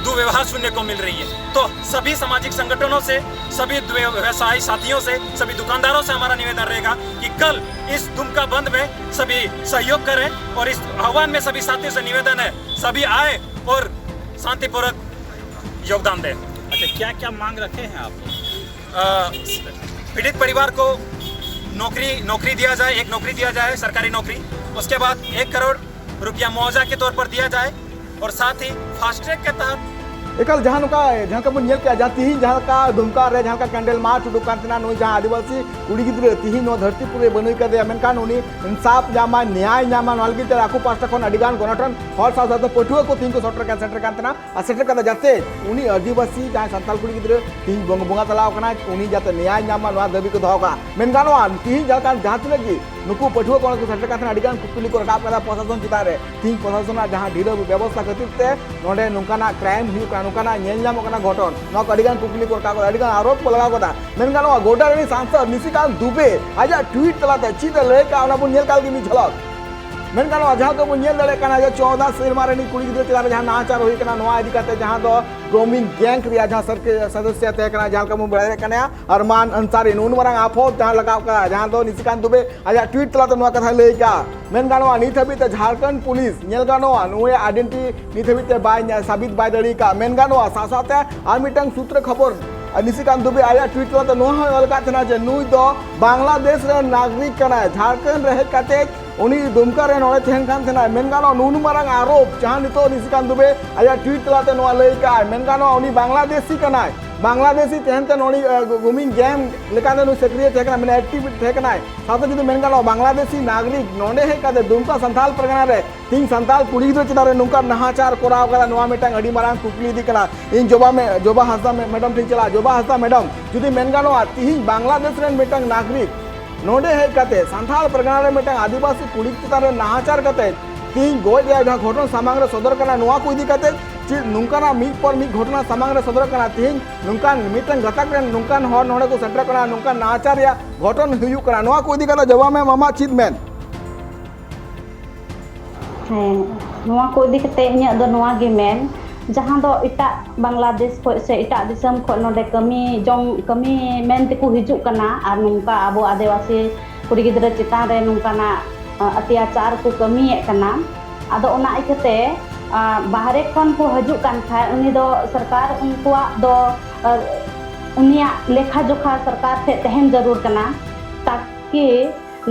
दुर्व्यवहार सुनने को मिल रही है। तो सभी सामाजिक संगठनों से, सभी व्यवसायी साथियों से, सभी दुकानदारों से हमारा निवेदन रहेगा कि कल इस दुमका बंद में सभी सहयोग करें, और इस आह्वान में सभी साथियों से निवेदन है, सभी आए और शांतिपूर्वक योगदान दें। अच्छा, क्या क्या मांग रखे हैं आप लोग? अ, पीड़ित परिवार को नौकरी नौकरी दिया जाए, एक नौकरी दिया जाए, सरकारी नौकरी। उसके बाद एक करोड़ रुपया मुआवजा के तौर पर दिया जाए, और साथ ही फास्ट ट्रैक के तहत ᱮᱠᱟᱞ ᱡᱟᱦᱟᱸ ᱱᱚᱝᱠᱟ ᱡᱟᱦᱟᱸ ᱞᱮᱠᱟ ᱵᱚᱱ ᱧᱮᱞ ᱠᱮᱜᱼᱟ, ᱡᱟᱦᱟᱸ ᱛᱤᱦᱤᱧ ᱡᱟᱦᱟᱸ ᱞᱮᱠᱟ ᱫᱩᱢᱠᱟ ᱨᱮ ᱡᱟᱦᱟᱸ ᱞᱮᱠᱟ ᱠᱮᱱᱰᱮᱞ ᱢᱟᱨᱪ ᱩᱰᱩᱠ ᱠᱟᱱ ᱛᱟᱦᱮᱱᱟ, ᱱᱩᱭ ᱡᱟᱦᱟᱸ ᱟᱹᱫᱤᱵᱟᱹᱥᱤ ᱠᱩᱲᱤ ᱜᱤᱫᱽᱨᱟᱹ ᱛᱤᱦᱤᱧ ᱱᱚᱣᱟ ᱫᱷᱟᱹᱨᱛᱤ ᱯᱩᱨᱤ ᱨᱮ ᱵᱟᱹᱱᱩᱭ ᱠᱟᱫᱮᱭᱟ, ᱢᱮᱱᱠᱷᱟᱱ ᱩᱱᱤ ᱤᱱᱥᱟᱯ ᱧᱟᱢᱟᱭ, ᱱᱮᱭᱟᱭ ᱧᱟᱢᱟ, ᱱᱚᱣᱟ ᱞᱟᱹᱜᱤᱫ ᱛᱮ ᱟᱠᱚ ᱯᱟᱦᱴᱟ ᱠᱷᱚᱱ ᱟᱹᱰᱤ ᱜᱟᱱ ᱜᱚᱱᱚᱴᱷᱚᱱ ᱦᱚᱲ ᱥᱟᱶ ᱥᱟᱶᱛᱮ ᱯᱟᱹᱴᱷᱩᱣᱟᱹ ᱠᱚ ᱛᱤᱦᱤᱧ ᱠᱚ ᱥᱮᱴᱮᱨ ᱠᱟᱱ ᱥᱮᱴᱮᱨ ᱠᱟᱱ ᱛᱟᱦᱮᱱᱟ᱾ ᱟᱨ ᱥᱮᱴᱮᱨ ᱠᱟᱛᱮ ᱡᱟᱛᱮ ᱩᱱᱤ ᱟᱹᱫᱤᱵᱟᱹᱥᱤ ᱡᱟᱦᱟᱸᱭ ᱥᱟᱱᱛᱟᱲ ᱠᱩᱲᱤ ᱜᱤᱫᱽᱨᱟᱹ ᱛᱤᱦᱤᱧ ᱵᱚᱸᱜᱟ ᱵᱚᱸᱜᱟ ᱛᱟᱞᱟᱣ ᱠᱟᱱᱟᱭ, ᱩᱱᱤ ᱡᱟᱛᱮ ᱱᱮᱭᱟᱭ ᱧᱟᱢ ᱢᱟ, ᱱᱚᱣᱟ ᱫᱟᱹᱵᱤ ᱠᱚ ᱫᱚᱦᱚ ᱠᱟᱜᱼᱟ᱾ ᱢᱮᱱ ᱜᱟᱱᱚᱜᱼᱟ, ᱛᱤᱦᱤᱧ ᱡᱟᱦᱟᱸ ᱞᱮᱠᱟᱱ ᱡᱟᱦᱟᱸ ᱛᱤᱱᱟᱹᱜ ᱜᱮ ᱱᱩᱠᱩ ᱯᱟᱹᱴᱷᱩᱣᱟᱹ ᱠᱚ ᱚᱸᱰᱮ ᱠᱚ ᱥᱮᱴᱮᱨ ᱠᱟᱱ ᱛᱟᱦᱮᱱᱟ, ᱟᱹᱰᱤ ᱜᱟᱱ ᱠᱩᱠᱞᱤ ᱠᱚ ᱨᱟᱠᱟᱵ ᱠᱟᱫᱟ ᱯᱨᱚᱥᱟᱥᱚᱱ ᱪᱮᱛᱟᱱ ᱨᱮ᱾ ᱛᱤᱦᱤᱧ ᱯᱨᱚᱥᱟᱥᱚᱱᱟᱜ ᱡᱟᱦᱟᱸ ᱰᱷᱤᱞᱟᱹᱣ ᱵᱮᱵᱚᱥᱛᱷᱟ ᱠᱷᱟᱹᱛᱤᱨ ᱛᱮ ᱱᱚᱰᱮ ᱱᱚᱝᱠᱟᱱᱟᱜ ᱠᱨᱟᱭᱤᱢ ᱦᱩᱭᱩᱜ ᱠᱟᱱᱟ, ᱱᱚᱝᱠᱟᱱᱟᱜ ᱧᱮᱞ ᱧᱟᱢᱚᱜ ᱠᱟᱱᱟ ᱜᱷᱚᱴᱚᱱ, ᱱᱚᱣᱟ ᱠᱚ ᱟᱹᱰᱤ ᱜᱟᱱ ᱠᱩᱠᱞᱤ ᱠᱚ ᱨᱟᱠᱟᱵ ᱠᱟᱫᱟ, ᱟᱹᱰᱤ ᱜᱟᱱ ᱟᱨᱳᱯ ᱠᱚ ᱞᱟᱜᱟᱣ ᱠᱟᱫᱟ᱾ ᱢᱮᱱ ᱜᱟᱱᱚᱜᱼᱟ, ᱜᱚᱰᱰᱟ ᱨᱤᱱᱤᱡ ᱥᱟᱝᱥᱚᱫ ᱱᱤᱥᱤᱠᱟᱱᱛ ᱫᱩᱵᱮ ᱟᱡᱟᱜ ᱴᱩᱭᱤᱴ ᱛᱟᱞᱟᱛᱮ ᱪᱮᱫ ᱮ ᱞᱟᱹᱭ ᱠᱟᱜᱼᱟ, ᱚᱱᱟ ᱵᱚᱱ ᱧᱮᱞ ᱠᱟᱜ ᱞᱮᱜᱮ ᱢᱤᱫ ᱡᱷᱚᱞᱚᱠ᱾ ᱢᱮᱱ ᱜᱟᱱᱚᱜᱼᱟ, ᱡᱟᱦᱟᱸ ᱫᱚᱵᱚᱱ ᱧᱮᱞ ᱫᱟᱲᱮᱭᱟᱜ ᱠᱟᱱᱟ ᱡᱮ ᱪᱳᱫᱟ ᱥᱮᱨᱢᱟ ᱨᱤᱱᱤᱡ ᱠᱩᱲᱤ ᱜᱤᱫᱽᱨᱟᱹ ᱪᱮᱛᱟᱱ ᱨᱮ ᱡᱟᱦᱟᱸ ᱱᱟᱦᱟᱪᱟᱨ ᱦᱩᱭ ᱠᱟᱱᱟ, ᱱᱚᱣᱟ ᱤᱫᱤ ᱠᱟᱛᱮ ᱡᱟᱦᱟᱸ ᱫᱚ ᱜᱨᱩᱢᱤᱝ ᱜᱮᱝ ᱨᱮᱭᱟᱜ ᱡᱟᱦᱟᱸ ᱥᱟᱨᱠᱮ-, ᱥᱚᱫᱚᱥᱥᱚ ᱛᱟᱦᱮᱸ ᱠᱟᱱᱟ, ᱡᱟᱦᱟᱸ ᱞᱮᱠᱟ ᱵᱚᱱ ᱵᱟᱲᱟᱭ ᱫᱟᱲᱮᱭᱟᱜ ᱠᱟᱱᱟ, ᱟᱨᱢᱟᱱ ᱟᱱᱥᱟᱨᱤ ᱱᱩᱱ ᱢᱟᱨᱟᱝ ᱟᱯᱷᱚᱫ ᱡᱟᱦᱟᱸ ᱞᱟᱜᱟᱣ ᱠᱟᱜᱼᱟ, ᱡᱟᱦᱟᱸ ᱫᱚ ᱱᱤᱥᱤᱠᱟᱱᱛ ᱫᱩᱵᱮ ᱟᱡᱟᱜ ᱴᱩᱭᱤᱴ ᱛᱟᱞᱟᱛᱮ ᱱᱚᱣᱟ ᱠᱟᱛᱷᱟᱭ ᱞᱟᱹᱭ ᱠᱟᱜᱼᱟ᱾ ᱢᱮᱱ ᱜᱟᱱᱚᱜᱼᱟ, ᱱᱤᱛ ᱦᱟᱹᱵᱤᱡ ᱛᱮ ᱡᱷᱟᱲᱠᱷᱚᱸᱰ ᱯᱩᱞᱤᱥ ᱧᱮᱞ ᱜᱟᱱᱚᱜᱼᱟ, ᱱᱩᱭᱟᱜ ᱟᱭᱰᱮᱱᱴᱤᱴᱤ ᱱᱤᱛ ᱦᱟᱹᱵᱤᱡ ᱛᱮ ᱵᱟᱭ ᱧᱟ-, ᱥᱟᱵᱤᱛ ᱵᱟᱭ ᱫᱟᱲᱮ ᱠᱟᱜᱼᱟ᱾ ᱢᱮᱱ ᱜᱟᱱᱚᱜᱼᱟ, ᱥᱟᱶ ᱥᱟᱶᱛᱮ ᱟᱨ ᱢᱤᱫᱴᱟᱝ ᱥᱩᱛᱨᱮ ᱠᱷᱚᱵᱚᱨ, ᱱᱤᱥᱤᱠᱟᱱᱛ ᱫᱩᱵᱮ ᱟᱡᱟᱜ ᱴᱩᱭᱤᱴ ᱛᱟᱞᱟᱛᱮ ᱱᱚᱣᱟ ᱦᱚᱸᱭ ᱚᱞ ᱠᱟᱜ ᱛᱟᱦᱮᱱᱟ ᱡᱮ ᱱᱩᱭ ᱫᱚ ᱵᱟᱝᱞᱟᱫᱮᱥ ᱨᱮᱱ ᱱᱟᱜᱚᱨᱤᱠ ᱠᱟᱱᱟᱭ, ᱡᱷᱟᱲᱠᱷᱚᱸᱰ ᱨᱮ ᱦᱮᱡ ᱠᱟᱛᱮ ᱩᱱᱤ ᱫᱩᱢᱠᱟ ᱨᱮ ᱱᱚᱰᱮ ᱛᱟᱦᱮᱱ ᱠᱟᱱ ᱛᱟᱦᱮᱱᱟᱭ᱾ ᱢᱮᱱ ᱜᱟᱱᱚᱜᱼᱟ, ᱱᱩᱱ ᱢᱟᱨᱟᱝ ᱟᱨᱳᱯ ᱡᱟᱦᱟᱸ ᱱᱤᱛᱚᱜ ᱱᱤᱥᱤᱠᱟᱱᱛ ᱫᱩᱵᱮ ᱟᱡᱟᱜ ᱴᱩᱭᱤᱴ ᱛᱟᱞᱟᱛᱮ ᱱᱚᱣᱟ ᱞᱟᱹᱭ ᱠᱟᱜᱼᱟᱭ, ᱢᱮᱱ ᱜᱟᱱᱚᱜᱼᱟ, ᱩᱱᱤ ᱵᱟᱝᱞᱟᱫᱮᱥᱤ ᱠᱟᱱᱟᱭ᱾ ᱵᱟᱝᱞᱟᱫᱮᱥᱤ ᱛᱟᱦᱮᱱ ᱛᱮ ᱱᱚᱰᱮ ᱜᱩᱢᱤᱱ ᱜᱮᱝ ᱞᱮᱠᱟᱛᱮ ᱱᱩᱭ ᱥᱚᱠᱨᱤᱭ ᱛᱟᱦᱮᱸ ᱠᱟᱱᱟ, ᱢᱟᱱᱮ ᱮᱠᱴᱤᱵᱷ ᱛᱟᱦᱮᱸ ᱠᱟᱱᱟᱭ᱾ ᱥᱟᱶᱛᱮ ᱡᱩᱫᱤ ᱢᱮᱱ ᱜᱟᱱᱚᱜᱼᱟ, ᱵᱟᱝᱞᱟᱫᱮᱥᱤ ᱱᱟᱜᱚᱨᱤᱠ ᱱᱚᱰᱮ ᱦᱮᱡ ᱠᱟᱛᱮ ᱫᱩᱢᱠᱟ ᱥᱟᱱᱛᱟᱞ ᱯᱟᱨᱜᱟᱱᱟ ᱨᱮ ᱛᱤᱦᱤᱧ ᱥᱟᱱᱛᱟᱞ ᱠᱩᱲᱤ ᱜᱤᱫᱽᱨᱟᱹ ᱪᱮᱛᱟᱱ ᱨᱮ ᱱᱚᱝᱠᱟ ᱱᱟᱦᱟᱪᱟᱨ ᱠᱚᱨᱟᱣ ᱠᱟᱫᱟ, ᱱᱚᱣᱟ ᱢᱤᱫᱴᱟᱝ ᱟᱹᱰᱤ ᱢᱟᱨᱟᱝ ᱠᱩᱠᱞᱤ ᱤᱫᱤ ᱠᱟᱱᱟ᱾ ᱤᱧ ᱡᱚᱵᱟ ᱢᱮ-, ᱡᱚᱵᱟ ᱦᱟᱸᱥᱫᱟ ᱢᱮ-, ᱢᱮᱰᱟᱢ ᱴᱷᱮᱱ ᱪᱟᱞᱟᱜᱼᱟ᱾ ᱡᱚᱵᱟ ᱦᱟᱸᱥᱫᱟ ᱢᱮᱰᱟᱢ, ᱡᱩᱫᱤ ᱢᱮᱱ ᱜᱟᱱᱚᱜᱼᱟ, ᱛᱤᱦᱤᱧ ᱵᱟᱝᱞᱟᱫᱮᱥ ᱨᱮᱱ ᱢᱤᱫᱴᱟᱝ ᱱᱟᱜᱚᱨᱤᱠ ᱱᱚᱰᱮ ᱦᱮᱡ ᱠᱟᱛᱮ ᱥᱟᱱᱛᱟᱲ ᱯᱟᱨᱜᱟᱱᱟ ᱨᱮ ᱢᱤᱫᱴᱟᱝ ᱟᱹᱫᱤᱵᱟᱹᱥᱤ ᱠᱩᱲᱤ ᱪᱮᱛᱟᱱ ᱨᱮ ᱱᱟᱦᱟᱪᱟᱨ ᱠᱟᱛᱮ ᱛᱤᱦᱤᱧ ᱜᱚᱡ ᱨᱮᱭᱟᱜ ᱡᱟᱦᱟᱸ ᱜᱷᱚᱴᱚᱱ ᱥᱟᱢᱟᱝ ᱨᱮ ᱥᱚᱫᱚᱨ ᱠᱟᱱᱟ, ᱱᱚᱣᱟ ᱠᱚ ᱤᱫᱤ ᱠᱟᱛᱮ ᱪᱮᱫ ᱱᱚᱝᱠᱟᱱᱟᱜ ᱢᱤᱫ ᱯᱚᱨ ᱢᱤᱫ ᱜᱷᱚᱴᱚᱱᱟ ᱥᱟᱢᱟᱝ ᱨᱮ ᱥᱚᱫᱚᱨᱚᱜ ᱠᱟᱱᱟ? ᱛᱤᱦᱤᱧ ᱱᱚᱝᱠᱟᱱ ᱢᱤᱫᱴᱟᱝ ᱜᱟᱛᱟᱠ ᱨᱮᱱ ᱱᱚᱝᱠᱟᱱ ᱦᱚᱲ ᱱᱚᱰᱮ ᱠᱚ ᱥᱮᱴᱮᱨᱚᱜ ᱠᱟᱱᱟ, ᱱᱚᱝᱠᱟᱱ ᱱᱟᱦᱟᱪᱟᱨ ᱨᱮᱭᱟᱜ ᱜᱷᱚᱴᱚᱱ ᱦᱩᱭᱩᱜ ᱠᱟᱱᱟ, ᱱᱚᱣᱟ ᱠᱚ ᱤᱫᱤ ᱠᱟᱛᱮ ᱡᱚᱵᱟ ᱢᱮᱢ, ᱟᱢᱟᱜ ᱪᱮᱫ ᱢᱮᱱ? ᱦᱮᱸ, ᱱᱚᱣᱟ ᱠᱚ ᱤᱫᱤ ᱠᱟᱛᱮ ᱤᱧᱟᱹᱜ ᱫᱚ ᱱᱚᱣᱟ ᱜᱮ ᱢᱮᱱ, ᱡᱟᱦᱟᱸ ᱫᱚ ᱮᱴᱟᱜ ᱵᱟᱝᱞᱟᱫᱮᱥ ᱠᱷᱚᱱ ᱥᱮ ᱮᱴᱟᱜ ᱫᱤᱥᱚᱢ ᱠᱷᱚᱱ ᱱᱚᱰᱮ ᱠᱟᱹᱢᱤ ᱡᱚᱝ, ᱠᱟᱹᱢᱤ ᱢᱮᱱ ᱛᱮᱠᱚ ᱦᱤᱡᱩᱜ ᱠᱟᱱᱟ, ᱟᱨ ᱱᱚᱝᱠᱟ ᱟᱵᱚ ᱟᱹᱫᱤᱵᱟᱹᱥᱤ ᱠᱩᱲᱤ ᱜᱤᱫᱽᱨᱟᱹ ᱪᱮᱛᱟᱱ ᱨᱮ ᱱᱚᱝᱠᱟᱱᱟᱜ, ᱟ, ᱚᱛᱛᱟᱪᱟᱨ ᱠᱚ ᱠᱟᱹᱢᱤᱭᱮᱫ ᱠᱟᱱᱟ᱾ ᱟᱫᱚ ᱚᱱᱟ ᱤᱭᱠᱟᱹᱛᱮ, ᱟ, ᱵᱟᱦᱨᱮ ᱠᱷᱚᱱ ᱠᱚ ᱦᱤᱡᱩᱜ ᱠᱟᱱ ᱠᱷᱟᱡ, ᱩᱱᱤ ᱫᱚ ᱥᱚᱨᱠᱟᱨ ᱩᱱᱠᱩᱣᱟᱜ ᱫᱚ, ᱟ, ᱩᱱᱤᱭᱟᱜ ᱞᱮᱠᱷᱟ ᱡᱚᱠᱷᱟ ᱥᱚᱨᱠᱟᱨ ᱴᱷᱮᱱ ᱛᱟᱦᱮᱱ ᱡᱟᱹᱨᱩᱲ ᱠᱟᱱᱟ, ᱛᱟᱠᱤ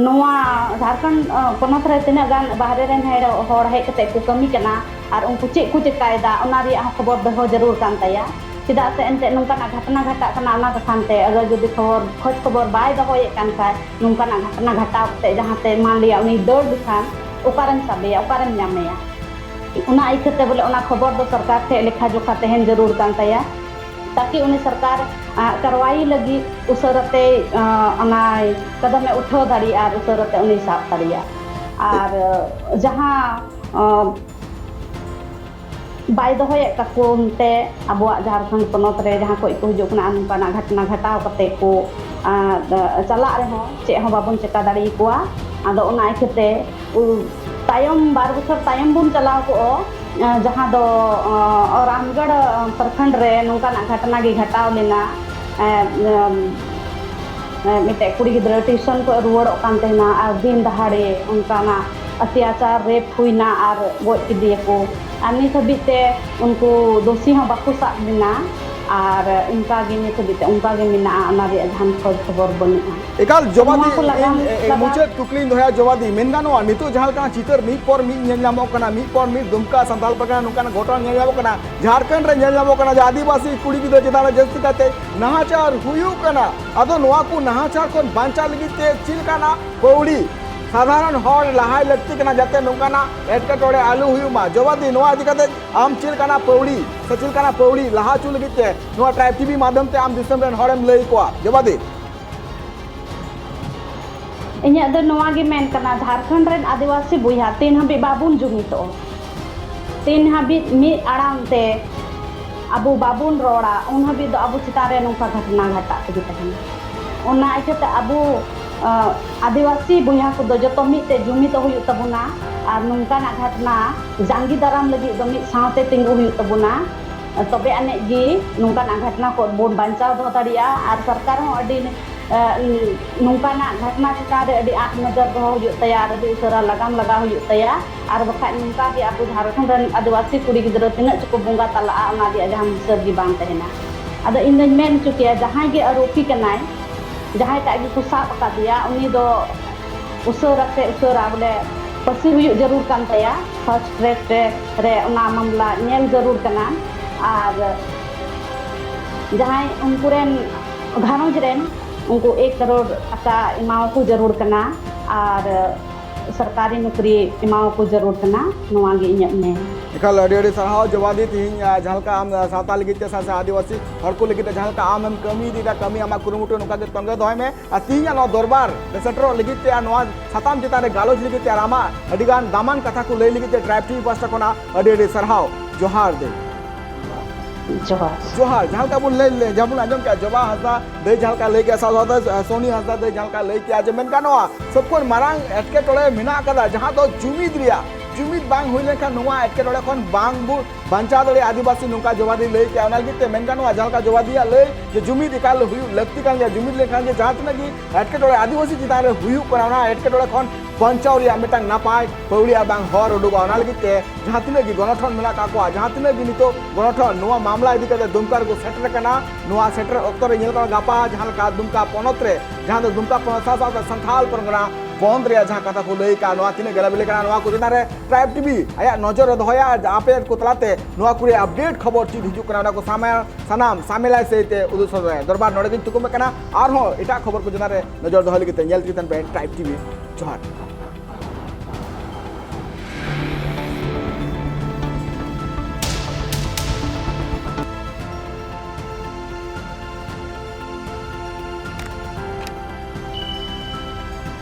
ᱱᱚᱣᱟ ᱡᱷᱟᱲᱠᱷᱚᱸᱰ, ᱟ, ᱯᱚᱱᱚᱛ ᱨᱮ ᱛᱤᱱᱟᱹᱜ ᱜᱟᱱ ᱵᱟᱦᱨᱮ ᱨᱮᱱ ᱦᱮᱲ-, ᱦᱚᱲ ᱦᱮᱡ ᱠᱟᱛᱮ ᱠᱚ ᱠᱟᱹᱢᱤ ᱠᱟᱱᱟ ᱟᱨ ᱩᱱᱠᱩ ᱪᱮᱫ ᱠᱚ ᱪᱮᱠᱟᱭᱮᱫᱟ, ᱚᱱᱟ ᱨᱮᱭᱟᱜ ᱦᱚᱸ ᱠᱷᱚᱵᱚᱨ ᱫᱚᱦᱚ ᱡᱟᱹᱨᱩᱲ ᱠᱟᱱ ᱛᱟᱭᱟ᱾ ᱪᱮᱫᱟᱜ ᱥᱮ ᱮᱱᱛᱮᱫ ᱱᱚᱝᱠᱟᱱᱟᱜ ᱜᱷᱚᱴᱱᱟ ᱜᱷᱟᱴᱟᱜ ᱠᱟᱱᱟ, ᱚᱱᱟ ᱠᱟᱠᱷᱟᱱ ᱛᱮ ᱟᱜᱟᱨ ᱡᱩᱫᱤ ᱠᱷᱚᱵᱚᱨ, ᱠᱷᱚᱡᱽ ᱠᱷᱚᱵᱚᱨ ᱵᱟᱭ ᱫᱚᱦᱚᱭᱮᱫ ᱠᱟᱱ ᱠᱷᱟᱡ, ᱱᱚᱝᱠᱟᱱᱟᱜ ᱜᱷᱚᱴᱱᱟ ᱜᱷᱟᱴᱟᱣ ᱠᱟᱛᱮ ᱡᱟᱦᱟᱸᱛᱮ ᱢᱟᱱ ᱞᱤᱭᱟ ᱩᱱᱤ ᱫᱟᱹᱲ ᱞᱮᱠᱷᱟᱱ, ᱚᱠᱟᱨᱮᱢ ᱥᱟᱵᱮᱭᱟ, ᱚᱠᱟᱨᱮᱢ ᱧᱟᱢᱮᱭᱟ? ᱚᱱᱟ ᱤᱠᱷᱟᱹᱛᱮ ᱵᱚᱞᱮ ᱚᱱᱟ ᱠᱷᱚᱵᱚᱨ ᱫᱚ ᱥᱚᱨᱠᱟᱨ ᱴᱷᱮᱡ ᱞᱮᱠᱷᱟ ᱡᱚᱠᱷᱟ ᱛᱟᱦᱮᱱ ᱡᱟᱹᱨᱩᱲ ᱠᱟᱱ ᱛᱟᱭᱟ, ᱛᱟᱠᱤ ᱩᱱᱤ ᱥᱚᱨᱠᱟᱨ, ᱟ, ᱠᱟᱨᱣᱟᱭᱤ ᱞᱟᱹᱜᱤᱫ ᱩᱥᱟᱹᱨᱟᱛᱮ, ᱟ, ᱚᱱᱟᱭ ᱠᱟᱫᱟᱢᱮ ᱩᱴᱷᱟᱹᱣ ᱫᱟᱲᱮᱭᱟᱜᱼᱟ ᱟᱨ ᱩᱥᱟᱹᱨᱟᱛᱮ ᱩᱱᱤ ᱥᱟᱵ ᱫᱟᱲᱮᱭᱟᱜᱼᱟ᱾ ᱟᱨ, ᱟ, ᱡᱟᱦᱟᱸ, ᱟ, ᱵᱟᱭ ᱫᱚᱦᱚᱭᱮᱫ ᱛᱟᱠᱚ ᱛᱮ ᱟᱵᱚᱣᱟᱜ ᱡᱷᱟᱲᱠᱷᱚᱸᱰ ᱯᱚᱱᱚᱛ ᱨᱮ ᱡᱟᱦᱟᱸ ᱠᱷᱚᱡ ᱠᱚ ᱦᱤᱡᱩᱜ ᱠᱟᱱᱟ, ᱟᱨ ᱱᱚᱝᱠᱟᱱᱟᱜ ᱜᱷᱚᱴᱱᱟ ᱜᱷᱟᱴᱟᱣ ᱠᱟᱛᱮ ᱠᱚ, ᱟ, ᱪᱟᱞᱟᱜ ᱨᱮᱦᱚᱸ ᱪᱮᱫ ᱦᱚᱸ ᱵᱟᱵᱚᱱ ᱪᱮᱠᱟ ᱫᱟᱲᱮᱭᱟᱠᱚᱣᱟ᱾ ᱟᱫᱚ ᱚᱱᱟ ᱤᱠᱷᱟᱹᱛᱮ ᱩ-, ᱛᱟᱭᱚᱢ ᱵᱟᱨ ᱵᱚᱪᱷᱚᱨ ᱛᱟᱭᱚᱢ ᱵᱚᱱ ᱪᱟᱞᱟᱣ ᱠᱚᱜᱼᱟ, ᱟ, ᱡᱟᱦᱟᱸ ᱫᱚ, ᱟ, ᱨᱟᱢᱜᱚᱲ, ᱟ, ᱯᱨᱚᱠᱷᱚᱸᱰ ᱨᱮ ᱱᱚᱝᱠᱟᱱᱟᱜ ᱜᱷᱚᱴᱱᱟ ᱜᱮ ᱜᱷᱟᱴᱟᱣ ᱞᱮᱱᱟ᱾ ᱮ, ᱮ, ᱢᱤᱫᱴᱮᱡ ᱠᱩᱲᱤ ᱜᱤᱫᱽᱨᱟᱹ ᱴᱤᱭᱩᱥᱚᱱ ᱠᱷᱚᱱ ᱨᱩᱣᱟᱹᱲᱚᱜ ᱠᱟᱱ ᱛᱟᱦᱮᱱᱟ ᱟᱨ ᱫᱤᱱ ᱫᱟᱦᱟᱲᱮ ᱚᱱᱠᱟᱱᱟᱜ ᱚᱛᱛᱟᱪᱟᱨ, ᱨᱮᱯ ᱦᱩᱭᱱᱟ ᱟᱨ ᱜᱚᱡ ᱠᱮᱫᱮᱭᱟᱠᱚ᱾ ᱟᱨ ᱱᱤᱛ ᱦᱟᱹᱵᱤᱡ ᱛᱮ ᱩᱱᱠᱩ ᱫᱳᱥᱤ ᱦᱚᱸ ᱵᱟᱠᱚ ᱥᱟᱵ ᱞᱮᱱᱟ᱾ ᱟᱨ ᱚᱱᱠᱟ ᱜᱮ ᱱᱤᱛ ᱦᱟᱹᱵᱤᱡ ᱛᱮ ᱚᱱᱠᱟ ᱜᱮ ᱢᱮᱱᱟᱜᱼᱟ, ᱚᱱᱟ ᱨᱮᱭᱟᱜ ᱡᱟᱦᱟᱱ ᱠᱷᱚᱡᱽ ᱠᱷᱚᱵᱚᱨ ᱵᱟᱹᱱᱩᱜᱼᱟ᱾ ᱮᱠᱟᱞ ᱡᱚᱵᱟᱫᱤ, ᱱᱚᱣᱟ ᱠᱚ ᱞᱟᱜᱟᱱ ᱤᱧ, ᱮ, ᱞᱟᱜᱟᱱ ᱢᱩᱪᱟᱹᱫ ᱠᱩᱠᱞᱤᱧ ᱫᱚᱦᱚᱭᱟ ᱡᱚᱵᱟᱫᱤ, ᱢᱮᱱ ᱜᱟᱱᱚᱜᱼᱟ ᱱᱤᱛᱚᱜ ᱡᱟᱦᱟᱸ ᱞᱮᱠᱟ ᱪᱤᱛᱟᱹᱨ ᱢᱤᱫ ᱯᱚᱨ ᱢᱤᱫ ᱧᱮᱞ ᱧᱟᱢᱚᱜ ᱠᱟᱱᱟ, ᱢᱤᱫ ᱯᱚᱨ ᱢᱤᱫ ᱫᱩᱢᱠᱟ ᱥᱟᱱᱛᱟᱲ ᱯᱟᱨᱜᱟᱱᱟ ᱱᱚᱝᱠᱟᱱ ᱜᱷᱚᱴᱚᱱᱟ ᱧᱮᱞ ᱧᱟᱢᱚᱜ ᱠᱟᱱᱟ, ᱡᱷᱟᱲᱠᱷᱚᱸᱰ ᱨᱮ ᱧᱮᱞ ᱧᱟᱢᱚᱜ ᱠᱟᱱᱟ ᱡᱮ ᱟᱹᱫᱤᱵᱟᱹᱥᱤ ᱠᱩᱲᱤ ᱜᱤᱫᱽᱨᱟᱹ ᱪᱮᱛᱟᱱ ᱨᱮ ᱡᱟᱹᱥᱛᱤ ᱠᱟᱛᱮ ᱱᱟᱦᱟᱪᱟᱨ ᱦᱩᱭᱩᱜ ᱠᱟᱱᱟ᱾ ᱟᱫᱚ ᱱᱚᱣᱟ ᱠᱚ ᱱᱟᱦᱟᱪᱟᱨ ᱠᱷᱚᱱ ᱵᱟᱧᱪᱟᱣ ᱞᱟᱹᱜᱤᱫ ᱛᱮ ᱪᱮᱫ ᱞᱮᱠᱟᱱᱟᱜ ᱯᱟᱹᱣᱲᱤ ᱥᱟᱫᱷᱟᱨᱚᱱ ᱦᱚᱲ ᱞᱟᱦᱟᱭ ᱞᱟᱹᱠᱛᱤ ᱠᱟᱱᱟ ᱡᱟᱛᱮ ᱱᱚᱝᱠᱟᱱᱟᱜ ᱮᱴᱠᱮᱴᱚᱬᱮ ᱟᱞᱚ ᱦᱩᱭᱩᱜ ᱢᱟ? ᱡᱚᱵᱟᱫᱤ, ᱱᱚᱣᱟ ᱤᱫᱤ ᱠᱟᱛᱮ ᱟᱢ ᱪᱮᱫ ᱞᱮᱠᱟᱱᱟᱜ ᱯᱟᱹᱣᱲᱤ ᱥᱮ ᱪᱮᱫ ᱞᱮᱠᱟᱱᱟᱜ ᱯᱟᱹᱣᱲᱤ ᱞᱟᱦᱟ ᱦᱚᱪᱚ ᱞᱟᱹᱜᱤᱫ ᱛᱮ ᱱᱚᱣᱟ ᱴᱨᱟᱭᱤᱵᱽ ᱴᱤᱵᱷᱤ ᱢᱟᱫᱽᱫᱷᱚᱢ ᱛᱮ ᱟᱢ ᱫᱤᱥᱚᱢ ᱨᱮᱱ ᱦᱚᱲᱮᱢ ᱞᱟᱹᱭ ᱠᱚᱣᱟ? ᱡᱚᱵᱟᱫᱤ᱾ ᱤᱧᱟᱹᱜ ᱫᱚ ᱱᱚᱣᱟ ᱜᱮ ᱢᱮᱱ ᱠᱟᱱᱟ, ᱡᱷᱟᱲᱠᱷᱚᱸᱰ ᱨᱮᱱ ᱟᱹᱫᱤᱵᱟᱹᱥᱤ ᱵᱚᱭᱦᱟ ᱛᱤᱱ ᱦᱟᱹᱵᱤᱡ ᱵᱟᱵᱚᱱ ᱡᱩᱢᱤᱫᱚᱜᱼᱟ, ᱛᱤᱱ ᱦᱟᱹᱵᱤᱡ ᱢᱤᱫ ᱟᱲᱟᱝ ᱛᱮ ᱟᱵᱚ ᱵᱟᱵᱚᱱ ᱨᱚᱲᱟ, ᱩᱱ ᱦᱟᱹᱵᱤᱡ ᱫᱚ ᱟᱵᱚ ᱪᱮᱛᱟᱱ ᱨᱮ ᱱᱚᱝᱠᱟ ᱜᱷᱚᱴᱱᱟ ᱜᱷᱟᱴᱟᱜ ᱛᱮᱜᱮ ᱛᱟᱦᱮᱱᱟ᱾ ᱚᱱᱟ ᱤᱭᱠᱷᱟᱹᱛᱮ ᱟᱵᱚ, ᱟᱹᱫᱤᱵᱟᱹᱥᱤ ᱵᱚᱭᱦᱟ ᱠᱚᱫᱚ ᱡᱚᱛᱚ ᱢᱤᱫ ᱛᱮ ᱡᱩᱢᱤᱫᱚᱜ ᱦᱩᱭᱩᱜ ᱛᱟᱵᱚᱱᱟ ᱟᱨ ᱱᱚᱝᱠᱟᱱᱟᱜ ᱜᱷᱚᱴᱱᱟ ᱡᱟᱸᱜᱮ ᱫᱟᱨᱟᱢ ᱞᱟᱹᱜᱤᱫ ᱫᱚ ᱢᱤᱫ ᱥᱟᱶᱛᱮ ᱛᱤᱸᱜᱩ ᱦᱩᱭᱩᱜ ᱛᱟᱵᱚᱱᱟ᱾ ᱛᱚᱵᱮ ᱟᱹᱱᱤᱡ ᱜᱮ ᱱᱚᱝᱠᱟᱱᱟᱜ ᱜᱷᱚᱴᱱᱟ ᱠᱷᱚᱱ ᱵᱚᱱ ᱵᱟᱧᱪᱟᱣ ᱫᱚᱦᱚ ᱫᱟᱲᱮᱭᱟᱜᱼᱟ ᱟᱨ ᱥᱚᱨᱠᱟᱨ ᱦᱚᱸ ᱟᱹᱰᱤ, ᱮ, ᱱᱚᱝᱠᱟᱱᱟᱜ ᱜᱷᱚᱴᱱᱟ ᱪᱮᱛᱟᱱ ᱨᱮ ᱟᱹᱰᱤ ᱟᱸᱴ ᱱᱚᱡᱚᱨ ᱫᱚᱦᱚ ᱦᱩᱭᱩᱜ ᱛᱟᱭᱟ ᱟᱨ ᱟᱹᱰᱤ ᱩᱥᱟᱹᱨᱟ ᱞᱟᱜᱟᱢ ᱞᱟᱜᱟᱣ ᱦᱩᱭᱩᱜ ᱛᱟᱭᱟ᱾ ᱟᱨ ᱵᱟᱠᱷᱟᱡ ᱱᱚᱝᱠᱟ ᱜᱮ ᱟᱵᱚ ᱡᱷᱟᱲᱠᱷᱚᱸᱰ ᱨᱮᱱ ᱟᱹᱫᱤᱵᱟᱹᱥᱤ ᱠᱩᱲᱤ ᱜᱤᱫᱽᱨᱟᱹ ᱛᱤᱱᱟᱹᱜ ᱪᱚᱠᱚ ᱵᱚᱸᱜᱟ ᱛᱟᱞᱟᱜᱼᱟ, ᱚᱱᱟ ᱨᱮᱭᱟᱜ ᱡᱟᱦᱟᱱ ᱦᱤᱥᱟᱹᱵ ᱜᱮ ᱵᱟᱝ ᱛᱟᱦᱮᱱᱟ᱾ ᱟᱫᱚ ᱤᱧ ᱫᱚᱧ ᱢᱮᱱ ᱦᱚᱪᱚ ᱠᱮᱭᱟ, ᱡᱟᱦᱟᱸᱭ ᱜᱮ ᱟᱨᱚᱯᱤ ᱠᱟᱱᱟᱭ, ᱡᱟᱦᱟᱸᱭ ᱴᱟᱜ ᱜᱮᱠᱚ ᱥᱟᱵ ᱟᱠᱟᱫᱮᱭᱟ, ᱩᱱᱤ ᱫᱚ ᱩᱥᱟᱹᱨᱟ ᱥᱮ ᱩᱥᱟᱹᱨᱟ ᱵᱚᱞᱮ ᱯᱟᱹᱥᱤ ᱦᱩᱭᱩᱜ ᱡᱟᱹᱨᱩᱲ ᱠᱟᱱ ᱛᱟᱭᱟ᱾ ᱯᱷᱟᱥᱴ ᱴᱨᱮᱠ ᱨᱮ ᱚᱱᱟ ᱢᱟᱢᱞᱟ ᱧᱮᱞ ᱡᱟᱹᱨᱩᱲ ᱠᱟᱱᱟ᱾ ᱟᱨ ᱡᱟᱦᱟᱸᱭ ᱩᱱᱠᱩ ᱨᱮᱱ ᱜᱷᱟᱨᱚᱸᱡᱽ ᱨᱮᱱ ᱩᱱᱠᱩ ᱮᱠ ᱠᱟᱨᱳᱲ ᱴᱟᱠᱟ ᱮᱢᱟᱣᱟᱠᱚ ᱡᱟᱹᱨᱩᱲ ᱠᱟᱱᱟ᱾ ᱟᱨ ᱥᱚᱨᱠᱟᱨᱤ ᱱᱚᱠᱨᱤ ᱮᱢᱟᱣᱟᱠᱚ ᱡᱟᱹᱨᱩᱲ ᱠᱟᱱᱟ, ᱱᱚᱣᱟ ᱜᱮ ᱤᱧᱟᱹᱜ ᱢᱮᱱ᱾ ᱮᱠᱟᱞ ᱟᱹᱰᱤ ᱟᱹᱰᱤ ᱥᱟᱨᱦᱟᱣ ᱡᱚᱵᱟᱫᱤ, ᱛᱮᱦᱮᱧ, ᱟ, ᱡᱟᱦᱟᱸ ᱞᱮᱠᱟ ᱟᱢ, ᱟ, ᱥᱟᱶᱛᱟ ᱞᱟᱹᱜᱤᱫ ᱛᱮ ᱥᱮ ᱟᱹᱫᱤᱵᱟᱹᱥᱤ ᱦᱚᱲ ᱠᱚ ᱞᱟᱹᱜᱤᱫ ᱛᱮ ᱡᱟᱦᱟᱸ ᱞᱮᱠᱟ ᱟᱢᱮᱢ ᱠᱟᱹᱢᱤ ᱤᱫᱤᱭᱮᱫᱟ, ᱠᱟᱹᱢᱤ ᱟᱢᱟᱜ ᱠᱩᱨᱩᱢᱩᱴᱩ ᱱᱚᱝᱠᱟ ᱜᱮ ᱛᱚᱸᱜᱮ ᱫᱚᱦᱚᱭ ᱢᱮ᱾ ᱟᱨ ᱛᱮᱦᱮᱧᱟᱜ ᱱᱚᱣᱟ ᱫᱚᱨᱵᱟᱨ ᱨᱮ ᱥᱮᱴᱮᱨᱚᱜ ᱞᱟᱹᱜᱤᱫ ᱛᱮ ᱟᱨ ᱱᱚᱣᱟ ᱥᱟᱛᱟᱢ ᱪᱮᱛᱟᱱ ᱨᱮ ᱜᱟᱞᱚᱪ ᱞᱟᱹᱜᱤᱫ ᱛᱮ ᱟᱨ ᱟᱢᱟᱜ ᱟᱹᱰᱤ ᱜᱟᱱ ᱫᱟᱢᱟᱱ ᱠᱟᱛᱷᱟ ᱠᱚ ᱞᱟᱹᱭ ᱞᱟᱹᱜᱤᱫ ᱛᱮ ᱴᱨᱟᱭᱤᱵᱽ ᱴᱤᱵᱷᱤ ᱯᱟᱦᱴᱟ ᱠᱷᱚᱱᱟᱜ ᱟᱹᱰᱤ ᱟᱹᱰᱤ ᱥᱟᱨᱦᱟᱣ᱾ ᱡᱚᱦᱟᱨ ᱫᱟᱹᱭ᱾ ᱡᱚᱦᱟᱨ᱾ ᱡᱚᱦᱟᱨ᱾ ᱡᱟᱦᱟᱸ ᱞᱮᱠᱟ ᱵᱚᱱ ᱞᱟᱹᱭ, ᱞᱟᱹᱭ, ᱡᱟᱦᱟᱸ ᱵᱚᱱ ᱟᱸᱡᱚᱢ ᱠᱮᱜᱼᱟ, ᱡᱚᱵᱟ ᱦᱟᱸᱥᱫᱟ ᱫᱟᱹᱭ ᱡᱟᱦᱟᱸ ᱞᱮᱠᱟ ᱞᱟᱹᱭ ᱠᱮᱜᱼᱟ, ᱥᱟᱶ ᱥᱟᱶᱛᱮ ᱥᱳᱱᱤ ᱦᱟᱸᱥᱫᱟ ᱫᱟᱹᱭ ᱡᱟᱦᱟᱸ ᱞᱮᱠᱟ ᱞᱟᱹᱭ ᱠᱮᱜᱼᱟ, ᱡᱮ ᱢᱮᱱ ᱜᱟᱱᱚᱜᱼᱟ ᱥᱚᱵ ᱠᱷᱚᱱ ᱢᱟᱨᱟᱝ ᱮᱴᱠᱮᱴᱚᱬᱮ ᱢᱮᱱᱟᱜ ᱟᱠᱟᱫᱟ, ᱡᱟᱦᱟᱸ ᱫᱚ ᱡᱩᱢᱤᱫ ᱨᱮᱭᱟᱜ, ᱡᱩᱢᱤᱫ ᱵᱟᱝ ᱦᱩᱭ ᱞᱮᱱᱠᱷᱟᱱ ᱱᱚᱣᱟ ᱮᱴᱠᱮᱴᱚᱬᱮ ᱠᱷᱚᱱ ᱵᱟᱝ ᱵᱚ ᱵᱟᱧᱪᱟᱣ ᱫᱟᱲᱮᱭᱟᱜᱼᱟ ᱟᱹᱫᱤᱵᱟᱹᱥᱤ, ᱱᱚᱝᱠᱟ ᱡᱚᱵᱟᱫᱤ ᱞᱟᱹᱭ ᱠᱮᱜᱼᱟ᱾ ᱚᱱᱟ ᱞᱟᱹᱜᱤᱫ ᱛᱮ ᱢᱮᱱ ᱜᱟᱱᱚᱜᱼᱟ, ᱡᱟᱦᱟᱸ ᱞᱮᱠᱟ ᱡᱚᱵᱟᱫᱤᱭᱟᱜ ᱞᱟᱹᱭ ᱡᱮ ᱡᱩᱢᱤᱫ ᱮᱠᱟᱞ ᱦᱩᱭᱩᱜ ᱞᱟᱹᱠᱛᱤ ᱠᱟᱱ ᱜᱮᱭᱟ, ᱡᱩᱢᱤᱫ ᱞᱮᱱᱠᱷᱟᱱ ᱜᱮ ᱡᱟᱦᱟᱸ ᱛᱤᱱᱟᱹᱜ ᱜᱮ ᱮᱴᱠᱮᱴᱚᱬᱮ ᱟᱹᱫᱤᱵᱟᱹᱥᱤ ᱪᱮᱛᱟᱱ ᱨᱮ ᱦᱩᱭᱩᱜ ᱠᱟᱱᱟ, ᱚᱱᱟ ᱮᱴᱠᱮᱴᱚᱬᱮ ᱠᱷᱚᱱ ᱵᱟᱧᱪᱟᱣ ᱨᱮᱭᱟᱜ ᱢᱤᱫᱴᱟᱝ ᱱᱟᱯᱟᱭ ᱯᱟᱹᱣᱲᱤ ᱟᱨ ᱵᱟᱝ ᱦᱚᱨ ᱩᱰᱩᱠᱚᱜᱼᱟ᱾ ᱚᱱᱟ ᱞᱟᱹᱜᱤᱫ ᱛᱮ ᱡᱟᱦᱟᱸ ᱛᱤᱱᱟᱹᱜ ᱜᱮ ᱜᱚᱱᱚᱴᱷᱚᱱ ᱢᱮᱱᱟᱜ ᱟᱠᱟᱫ ᱠᱚᱣᱟ, ᱡᱟᱦᱟᱸ ᱛᱤᱱᱟᱹᱜ ᱜᱮ ᱱᱤᱛᱚᱜ ᱜᱚᱱᱚᱴᱷᱚᱱ ᱱᱚᱣᱟ ᱢᱟᱢᱞᱟ ᱤᱫᱤ ᱠᱟᱛᱮ ᱫᱩᱢᱠᱟ ᱨᱮᱠᱚ ᱥᱮᱴᱮᱨ ᱟᱠᱟᱱᱟ, ᱱᱚᱣᱟ ᱥᱮᱴᱮᱨ ᱚᱠᱛᱚ ᱨᱮ ᱧᱮᱞ ᱠᱟᱱᱟ ᱜᱟᱯᱟ ᱡᱟᱦᱟᱸ ᱞᱮᱠᱟ ᱫᱩᱢᱠᱟ ᱯᱚᱱᱚᱛ ᱨᱮ, ᱡᱟᱦᱟᱸ ᱫᱚ ᱫᱩᱢᱠᱟ ᱯᱚᱱᱚᱛ ᱥᱟᱶ ᱥᱟᱶᱛᱮ ᱥᱟᱱᱛᱷᱟᱞ ᱯᱟᱨᱜᱟᱱᱟ ᱵᱚᱱᱫ ᱨᱮᱭᱟᱜ ᱡᱟᱦᱟᱸ ᱠᱟᱛᱷᱟ ᱠᱚ ᱞᱟᱹᱭ ᱟᱠᱟᱫ, ᱱᱚᱣᱟ ᱛᱤᱱᱟᱹᱜ ᱜᱮᱞᱟᱵᱤᱞᱤ ᱠᱟᱱᱟ, ᱱᱚᱣᱟ ᱠᱚ ᱪᱮᱛᱟᱱ ᱨᱮ ᱴᱨᱟᱭᱤᱵᱽ ᱴᱤᱵᱷᱤ ᱟᱭᱟᱜ ᱱᱚᱡᱚᱨ ᱮ ᱫᱚᱦᱚᱭᱟ ᱟᱨ ᱟᱯᱮ ᱠᱚ ᱛᱟᱞᱟᱛᱮ ᱱᱚᱣᱟ ᱠᱚᱨᱮ ᱟᱯᱰᱮᱴ ᱠᱷᱚᱵᱚᱨ ᱪᱮᱫ ᱦᱤᱡᱩᱜ ᱠᱟᱱᱟ, ᱚᱱᱟ ᱠᱚ ᱥᱟᱢᱟ-, ᱥᱟᱱᱟᱢ ᱥᱟᱢᱮᱞᱟᱭ ᱥᱮᱫ ᱛᱮ ᱩᱫᱩᱜ ᱥᱚᱫᱚᱨᱟᱭᱟ᱾ ᱫᱚᱨᱵᱟᱨ ᱱᱚᱰᱮ ᱜᱤᱧ ᱛᱷᱩᱠᱩᱢᱮᱫ ᱠᱟᱱᱟ᱾ ᱟᱨᱦᱚᱸ ᱮᱴᱟᱜ ᱠᱷᱚᱵᱚᱨ ᱠᱚ ᱪᱮᱛᱟᱱ ᱨᱮ ᱱᱚᱡᱚᱨ ᱫᱚᱦᱚᱭ ᱞᱟᱹᱜᱤᱫ ᱛᱮ ᱧᱮᱞ ᱛᱟᱦᱮᱱ ᱯᱮ ᱴᱨᱟᱭᱤᱵᱽ ᱴᱤᱵᱷᱤ᱾ ᱡᱚᱦᱟᱨ᱾